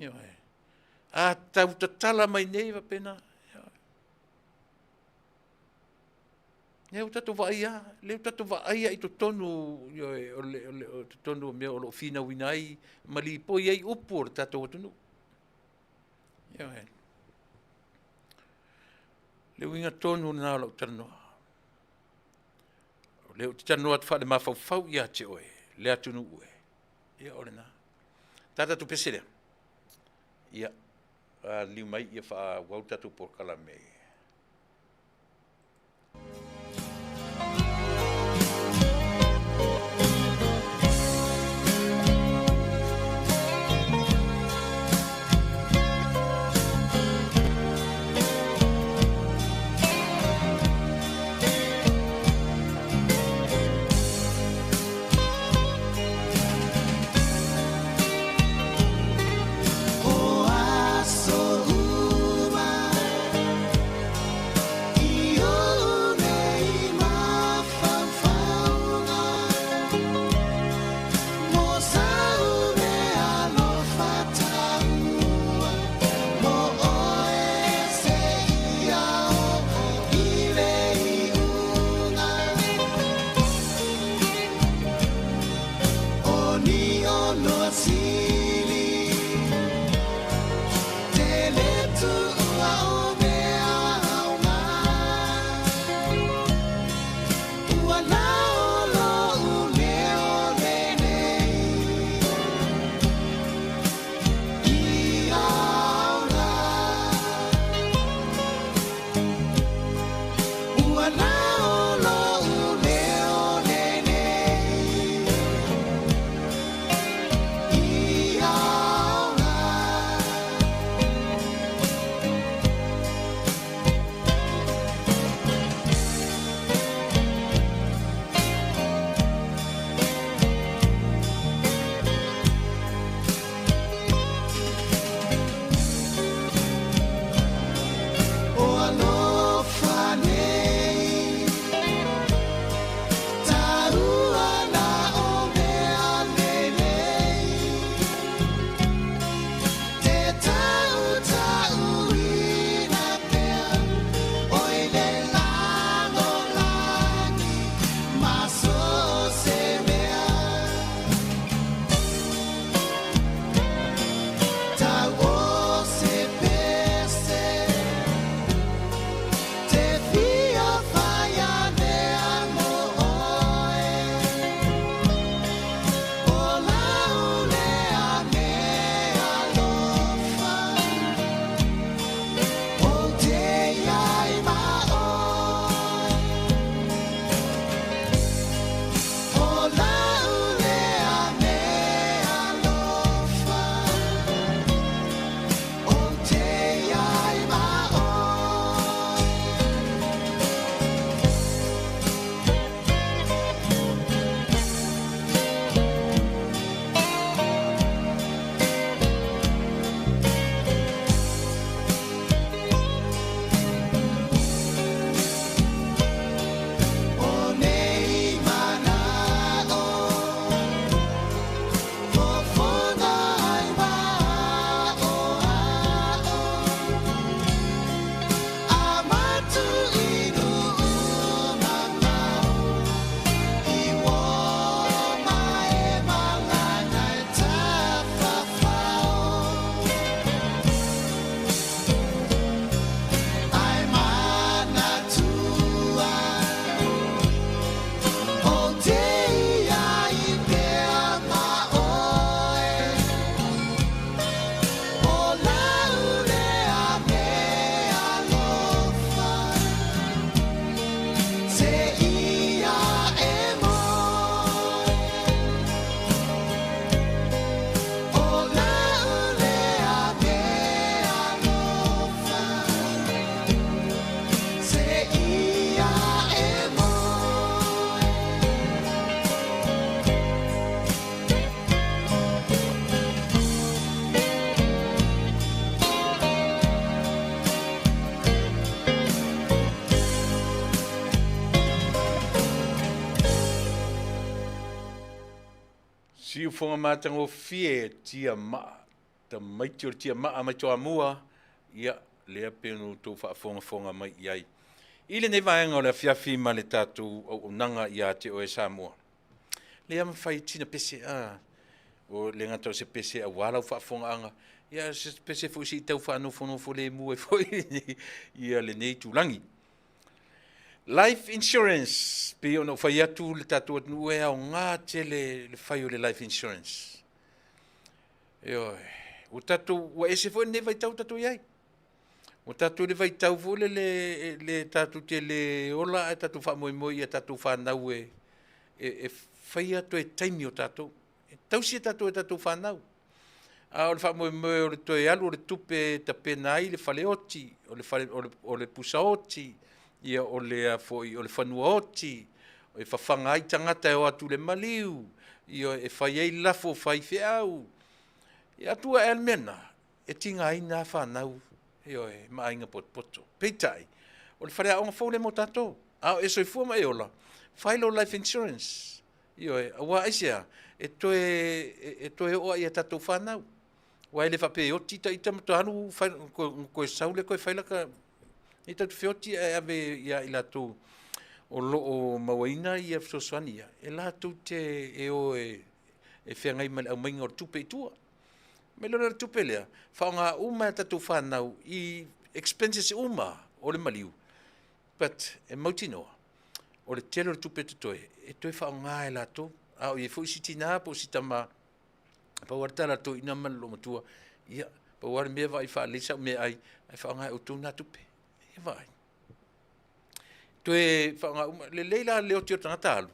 Ioe. A tau tatala mai nei faapena. Ioe. Lea ua tatou vaaia, lea ua tatou vaaia i totonu, ioe, o le, o le, o totonu o mea o lo o finauina ai ma lipoi ai upu o le tatou atunuu. Ioe. Le uiga tonu lena o lau talanoa. O lea ou te talanoa atu faale-mafaufau ia te oe, le atunuu e. Ia o lena. Ta tatou pese lea. Ia, liu mai ia faaauau le tatou polokalame. O aso uma. Siufoga matagofie tia maa, tamaiti o le tia maa mai Toamua, ia, lea pei ona outou faafogafoga mai i ai i lenei vaega o le afiafi ma le tatou auaunaga ia te oe Samoa. Lea mafai sina pese, a, o le gata o se pese aua lau faafofogaaga, ia se pese foi se i tau faanofonofo lemu ai foi ia lenei itulagi. Life insurance, pei ona ou fai atu le tatou atunuu e aoga tele le fai o le life insurance. Ioe, ua tatou, ua ese foi lenei vaitau ua tatou i ai. Ua tatou i le vaitau foi lele e le tatou te le ola ae tatou faamoemoe i a tatou fanau e, e, e faia toe taimi o tatou. E tausi e tatou e tatou fanau. A o le faamoemoe o le toe alu o le tupe e tapena ai le faleoti, o le, fale, o le, o le pusaoti, ia o le, a foi, o le fanuaoti, e fafaga ai tagata e o atu i le maliu, ia e fai ai lafo faifeau. Ia atu ae le mea lena, e tigaina lava fanau, ioe, ma aiga potopoto. Peitai, o le faleaoga fou lea mo tatou. A o e soifua ma e ola, fai lou life insurance. Ioe, aua aisea? E toe, e toe oo lava i a tatou fanau. Aua e le faapea e oti ita ma toe alu fai, toe sau lea toe fai lata, e tatou te feoti ae ave ia i latou o lo o mauaina ia fesoasoani ia, e latou te e o e, e feagai ma le aumaiga o le tupe i tua. Mai lea o le tupe lea, faaaoga uma e a tatou fanau i expenses uma o le maliu, but e mautinoa, o le tele o le tupe totoe, e toe faaaoga e latou. A o i ai foi si tina po o si tama, pau lava le tala a le toeaina ma le loomatua, ia, pau lava le mea vaai faalelei sau meaai, ae faaaoga e outou na tupe. Ia vaai. Toe faaaoga uma, lelei la le oti o le tagata alu,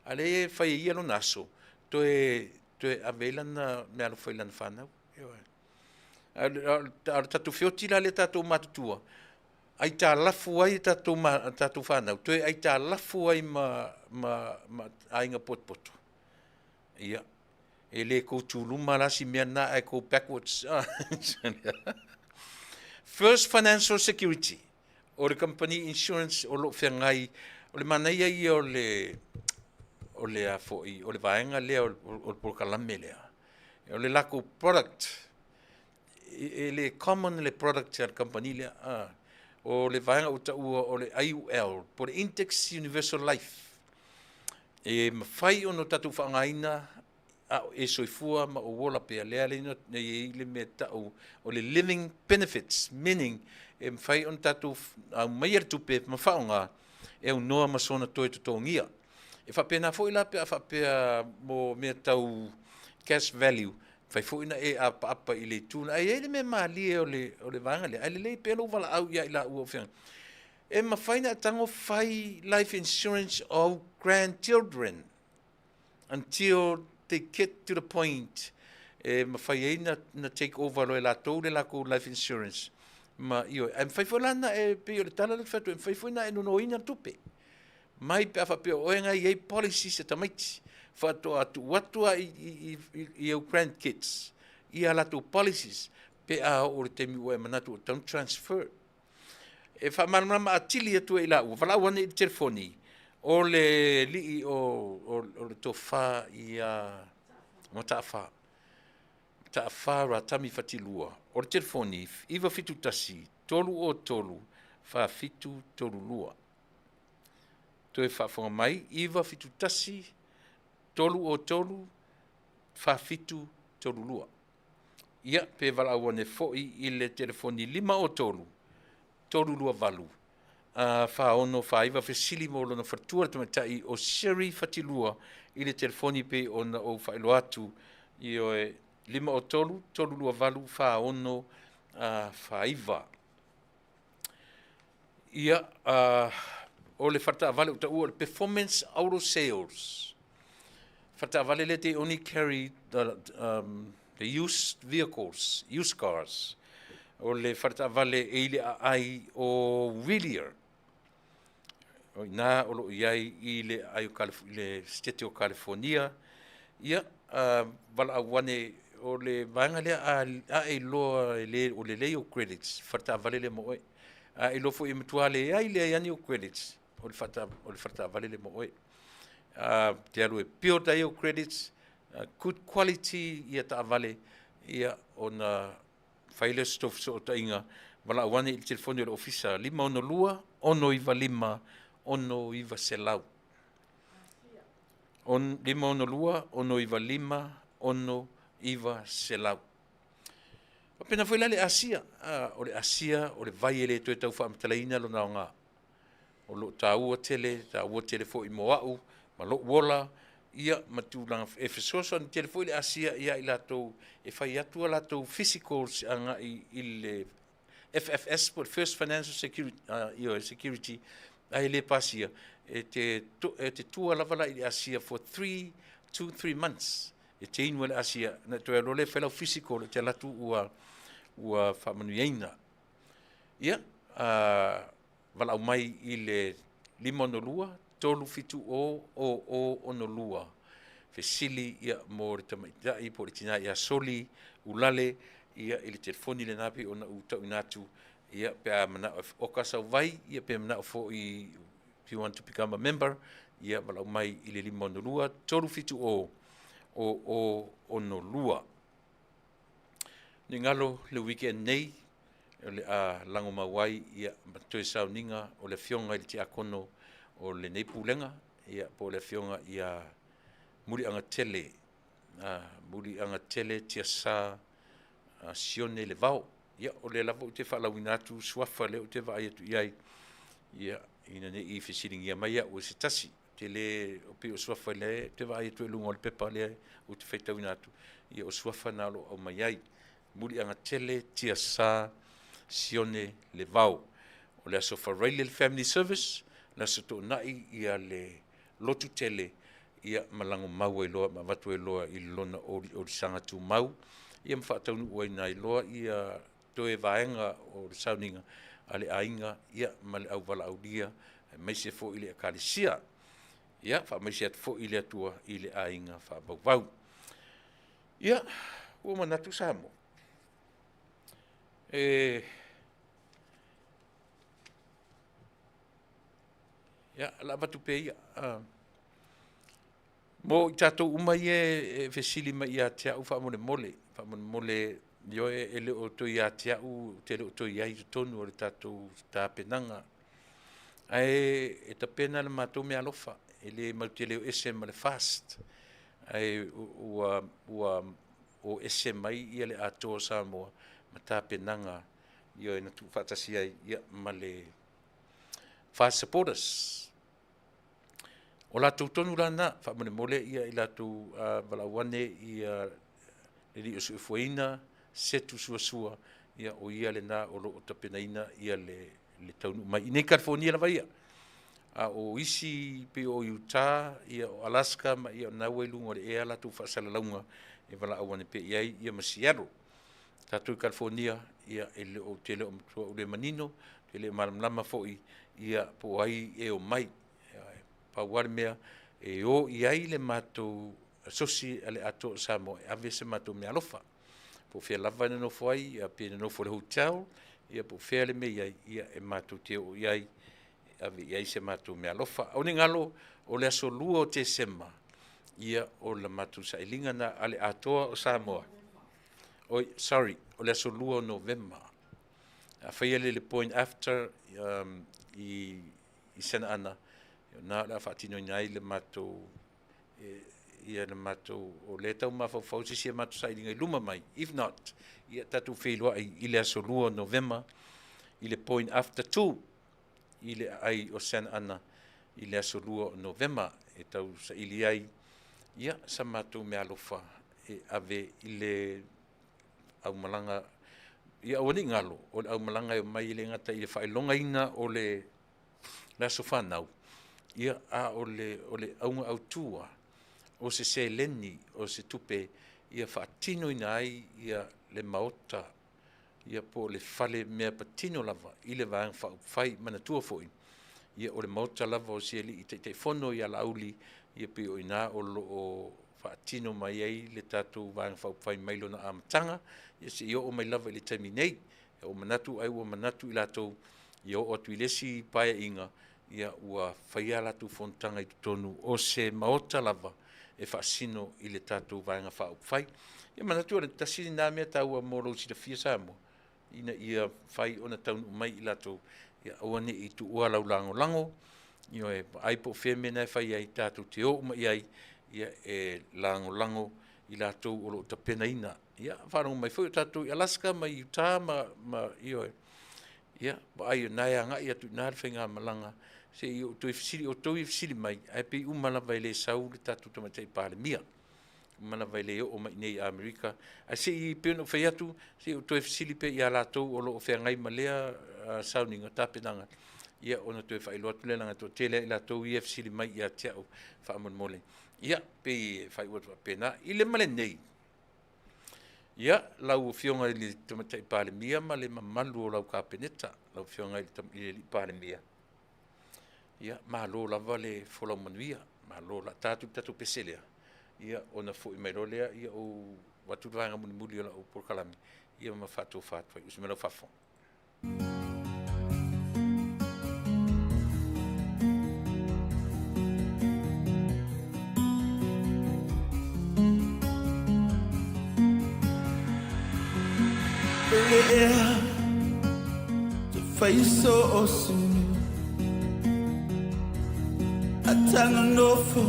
a lea e fai e ia lona aso, toe, toe ave ai lana meaalofa i lana fanau. A o le tatou feoti la lea tatou matutua, aitalafu ai tatou, ma, tatou fanau, toe aitalafu ai ma, ma, ma aiga potopoto. Ia, e le go to luma la si mea na ae go backwards. First Financial Security, o le company insurance o lo o feagai, o le manaia ia o le, o le a foi, o le vaega lea o le polokalame lea. O le latou product, e le common le product a le company lea. O le vaega ua taua o le IUL, po o le Index Universal Life. E mafai ona tatou faaaogaina a o e soifua ma ou ola pea, lea le e i ai le mea tau o le living benefits, meaning e mafai ona tatou aumaia le tupe ma faaaoga e aunoa ma sona toe totogia. E faapena foi la pe a faapea mo mea tau cash value, mafai foi ona e apaapa i le itu lena. Ae i ai le mea malie o le, o le vaega lea, ae lelei pea lou valaau ia i laua o feagai. E mafai ona e tago fai life insurance of grandchildren until they get to the point e mafai ai na, na take over loa e latou le latou life insurance. Ma, ioe, ae mafai foi la na e, pei o le tala lea ou te fai atu ai, e mafai foi na e nonoina le tupe. Mai pe a faapea o oe na i ai policies a tamaiti, faatoa tuu atu lava i, i, i, i au grandkids i a latou policies pe a oo i le taimi ua e manatu ua tatau ona transfer. E faamalamalama atili atu e i laua, valaau ane i le telefoni o le alii o, o, o le tofa ia Mataafa. Mataafa Ratami Fatilua, o le telefoni 971 303 4732. Toe faafofoga mai, 971 303 4732. Ia, pe valaau ane foi i le telefoni 503 328 4649 fesili mo lona faletua le tamaitai o Sherry Fatilua i le telefoni pei ona ou faailoa atu, ioe, 503 328 4649. Ia, o le faletaavale ua taua o le Performance Auto Sales. Faletaavale lea they only carry the, the used vehicles, used cars. O le faletaavale e i le aai o Whittier. O ina o lo o i ai i le aai o Calif i le sitete o California. Ia, valaau ane o le vaega lea a, a e iloa e le, o lelei ou credits, faletaavale lea mo oe. A e iloa foi e matua leai leai lava ni ou credits, o le faletaavale lea mo oe. A te alu e build ai ou credits, good quality ia taavale, ia ona fai lea o se tou fesootaiga, valaau ane i le telefoni o le ofisa 562 695 6900. 562 695 6900. Faapena foi la le asia, o le asia o le vai e le toe tau faamatalaina lona aoga. O lo o taua tele, taua tele foi mo au ma lou ola, ia ma tulaga e fesoasoani tele foi le asia ia i latou e fai atu a latou physicals agai i le FFS po o le First Financial Security, ioe, Security ae le pasia, e te tua lava la i le asia for 3, 2, 3 months e te inu ai le asia, ona e toe alu loa lea e fai lau physical e te alu atu ua faamanuiaina. Ia, valaau mai i le 562 370 0062. Fesili ia mo le tamaitai po o le tina ia Soli Ulale ia i le telefoni lena pei ona ou tauina atu ia pe a manao e oka sau vai ia pe manao foi if you want to become a member ia valaau mai i le 562 370 0062. Ne i galo le weekend nei o le a lago mau ai ia ma toe sauniga o le afioga i le tiakono o lenei pulega ia po o le afioga ia Muliagatele, Muliagatele Tiasa Sione Levao. Ia o lea lava ou te faalauina atu suafa lea ou te vaai atu i ai, ia ina ne i fesiligia mai au e se tasi. Ou te le, o pei o suafa lea ou te vaai atu i luga o le pepa lea ou te faitauina atu, ia o suafa na o lo o aumai ai. Muliagatele Tiasa Sione Levao. O le aso Faraile le Family Service, le aso Toonai ia le lotu tele, ia ma lagomau ai loa ma avatu ai loa i lona oliolisaga tumau, ia ma faataunuu ai ai loa ia toe vaega o le sauniga a le aiga ia ma le auvalaaulia aemaise foi le ekalesia. Ia faamaise atu foi le Atua i le aiga faavauvau. Ia, ua manatu Samoa, e ia, o le a avatu pea ia. Mo i tatou uma ia e fesili mai ia te au faamolemole, faamolemole, ioe, e le o toe ia te au, ou te le o toe i ai i totonu o le tatou tapenaga. Ae e tapena le matou meaalofa, e le matou te le o ese ma le FAST, ae ua o ese mai ia le Atoa o Samoa ma tapenaga, ioe, na tuufaatasi ai ia ma le FAST Supporters. O latou tonu la na, faamolemole ia i latou valaau ane ia le alii o soifuaina, Setu Suasua, ia o ia lena o lo o tapenaina ia le taunuu mai. I nei California lava ia, a o isi pei o Utah, ia o Alaska ma ia o lena ua i luga o le ea latou faasalalauga e valaau ane pea i ai ia ma Seattle. Tatou i California, ia e le o, ou te le o matua ou le manino, ou te le o malamalama foi ia po o ai e omai. Pau lava le mea e o i ai le matou asosi a le Atoa o Samoa e ave se matou meaalofa. Po o fea lava e nonofo ai, ia pe nonofo i le hotel, ia po o fea le mea e i ai, ia e matou te oo i ai e ave i ai se matou meaalofa. Aua ne i galo, o le aso 2 o Tesema, ia o le matou sailiga lena a le Atoa o Samoa. Oi, sorry, o le aso 2 o Novema. A faia le le point after i Santa Ana, o lena o le a faatinoina ai le matou ia le matou, o lea e tau mafaufau se isi a matou sailiga i luma mai. If not, ia tatou feiloai i le aso 2 o Novema i le point after 2 i le aai o Santa Ana i le aso 2 o Novema e tau saili ai ia sa matou meaalofa e ave i le aumalaga. Ia aua ne i galo, o le aumalaga e omai e le gata i le faailogaina o le aso fanau, ia a o le auga autua o se seleni o se tupe ia faatinoina ai ia le maota ia po o le fale mea patino lava i le Vaega Faaupufai. Manatua foi, ia o le maota lava o si alii Taitaifono ia Laauli, ia pei o i ina o lo o faatino mai ai le tatou Vaega Faaupufai mai lona amataga ia seia oo mai lava i le taimi nei. Ua manatu ai ua manatu i latou ia oo atu i le isi paeaiga, ia ua faia a latou fonotaga i totonu o se maota lava. e faasino i le tatou Vaega Faaupufai. Ia manatu o le tasi lena mea taua mo lou silafia Samoa, ina ia mafai ona taunuu mai i latou, ia aua ne i tuua lau lagolago, ioe, vaai po o fea le mea lena e fai ai, tatou te o uma i ai, ia e lagolago i latou o lo o tapenaina. Ia faalogo mai foi o tatou i Alaska ma Utah ma, ma ioe, ia vaai o lena e agai atu i ina le faigamalaga, se i ou toe fesili, o outou ia fesili mai, ae pei uma lava e le sau le tatou Tamaitai Palemia. Uma lava e le oo mai i inei i Amerika. Ae se i, pei ona ou fai atu, se i ou toe fesili pea ia latou o lo o feagai ma lea sauniga, tapenaga, ia ona toe faailoa atu lea leaga e toatele lava i latou ia e fesili mai ia te au faamolemole. Ia, pei e faaiu atu faapena. I le ma lenei, ia, lau Afioga i le Tamaitai Palemia ma le mamalu o lau Kapeneta, lau Afioga i le Palemia, ia, malo lava le folau manuia, malo. O le a ta atu le tatou pese lea, ia ona foi mai loa lea, ia ou avatu le vaega mulimuli o lau polokalame, ia ma faatofa atu ai. Usi mai lau faafofoga. Pele ea te whai so o sini A tanga nofo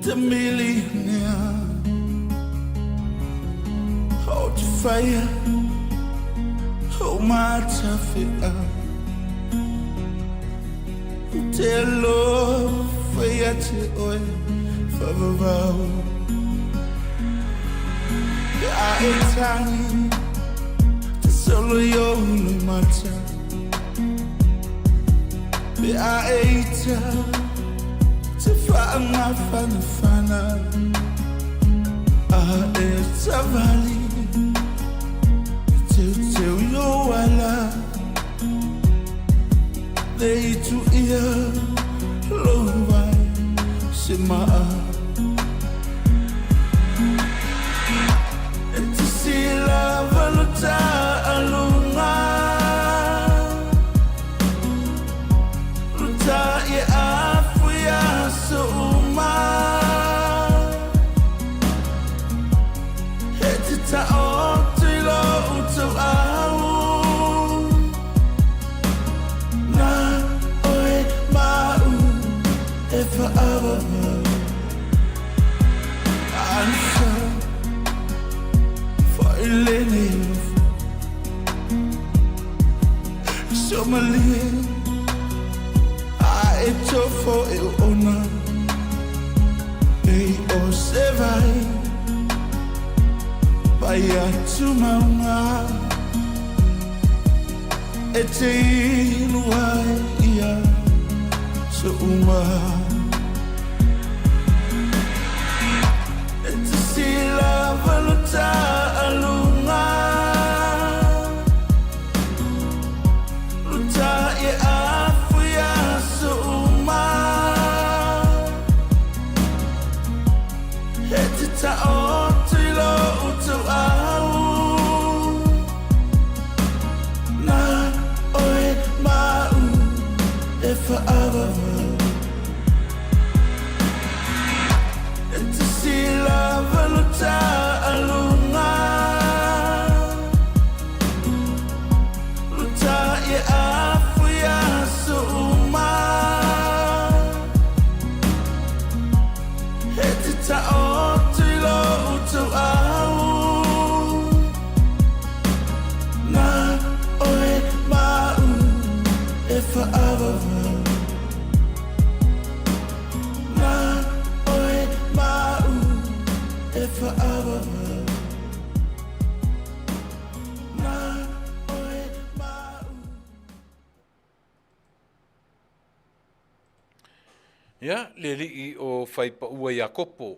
te millionaire O te whaia o matawhea O te alofa ia te oe whavavau A e tangi te solo i o le mata Pe a e ita te whaangafanafana A e tawali te teu i o ala Le itu ia lo vai se maa E te sila valuta alunga Luta i afu ia suuma E te taoto i lo utu au Nā oe māu e whaavavau Ansa whailene Somalie a e tofo e ona E o se vai Vai atu maunga E te inu ai ia se uma E te sila valuta alunga Luta i afu ia su uma E te taoto i lo utu au Nā oe māu e whaavavau E te sila valuta alunga Luta i afu ia su uma E te taoto i lo utu au Nā oe māu e whaavavau Nā oe māu e whaavavau Nā oe māu. Ia, le alii o Faipaua Iakopo,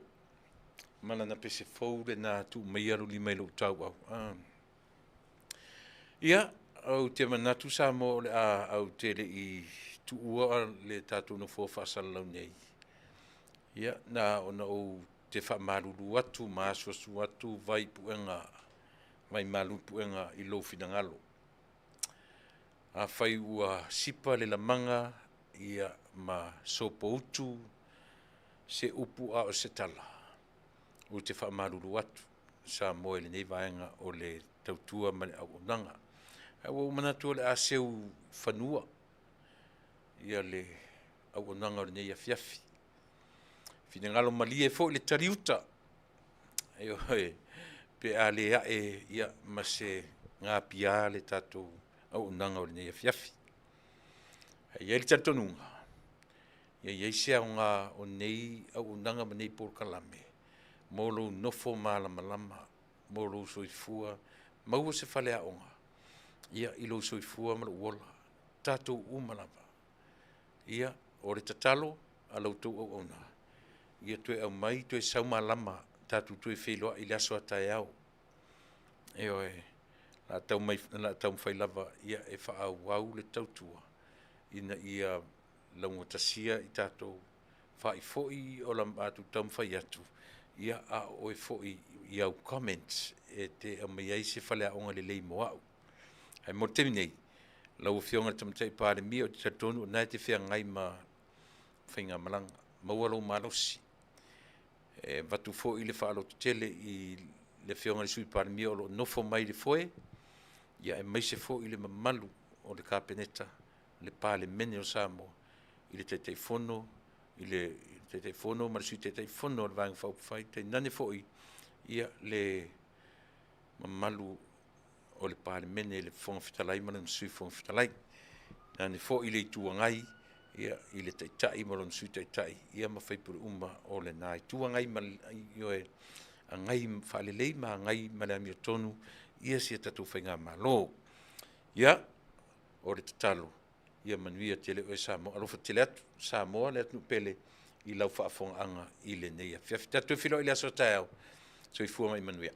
ma lana pese fou lena tuu mai alu lima i lou tauau. Ah. Ia, ou te manatu Samoa o le a au te le i tuua le tatou nofoa faasalalau nei. Ia, na ona ou te faamalulu atu ma asuasu atu vai puega, vai malu puega i lou finagalo. Afai ua sipa le lamaga, ia, ma sopoutu, se upu a o se tala, ou te faamalulu atu Samoa i lenei vaega o le tautua ma le auaunaga. Ae ua ou manatu o le a seu fanua ia le auaunaga o lenei afiafi. Finagalo malie foi le taliuta, ioe, pe a le ae ia ma se gapia le tatou auaunaga o lenei afiafi. Ae i ai le talitonuga, ia i ai se aoga o nei auaunaga ma nei polokalame mo lou nofo malamalama, mo lou soifua, maua se faleaoga ia i lou soifua ma lou ola, tatou uma lava. Ia, o le tatalo a la outou auauna, ia toe aumai toe sau malama tatou toe feiloai i le aso a taeao. Ioe, o le a taumafai lava e faaauau le tautua ina ia laugatasia i tatou faifoi o le matou taumafai atu, ia a o oe foi i au comments e te aumai ai se faleaoga lelei mo au. Ae mo le taimi nei, lau Afioga i le Tamaitai Palemia, ou te talitonu o lena e te feagai ma faigamalaga, maua lou malosi. E avatu foi le faalototele i le Afioga i le Sui Palemia o lo o nofo mai i le foe, aemaise foi le mamalu o le Kapeneta, le Palemene o Samoa, i le Taitaifono, i le Taitaifono ma le Sui Taitaifono o le Vaega Faaupufai, tainane foi le mamalu o le Palemene i le Fofoga Fetalai ma lona Sui Fofoga Fetalai. Tainane foi le Itu Agai i le Taitai ma lona Sui Taitai ma sui usufono uma o lena Itu Agai, ioe, agai faalelei ma agai ma le amiotonu si a tatou faigamalo. Ia, o le tatalo, ia manuia tele oe Samoa. Alofa tele atu Samoa le atunuu pele i lau faafofogaaga i lenei afiafi. Tatou toe feiloai i le aso a taeao. Soifua ma ia manuia.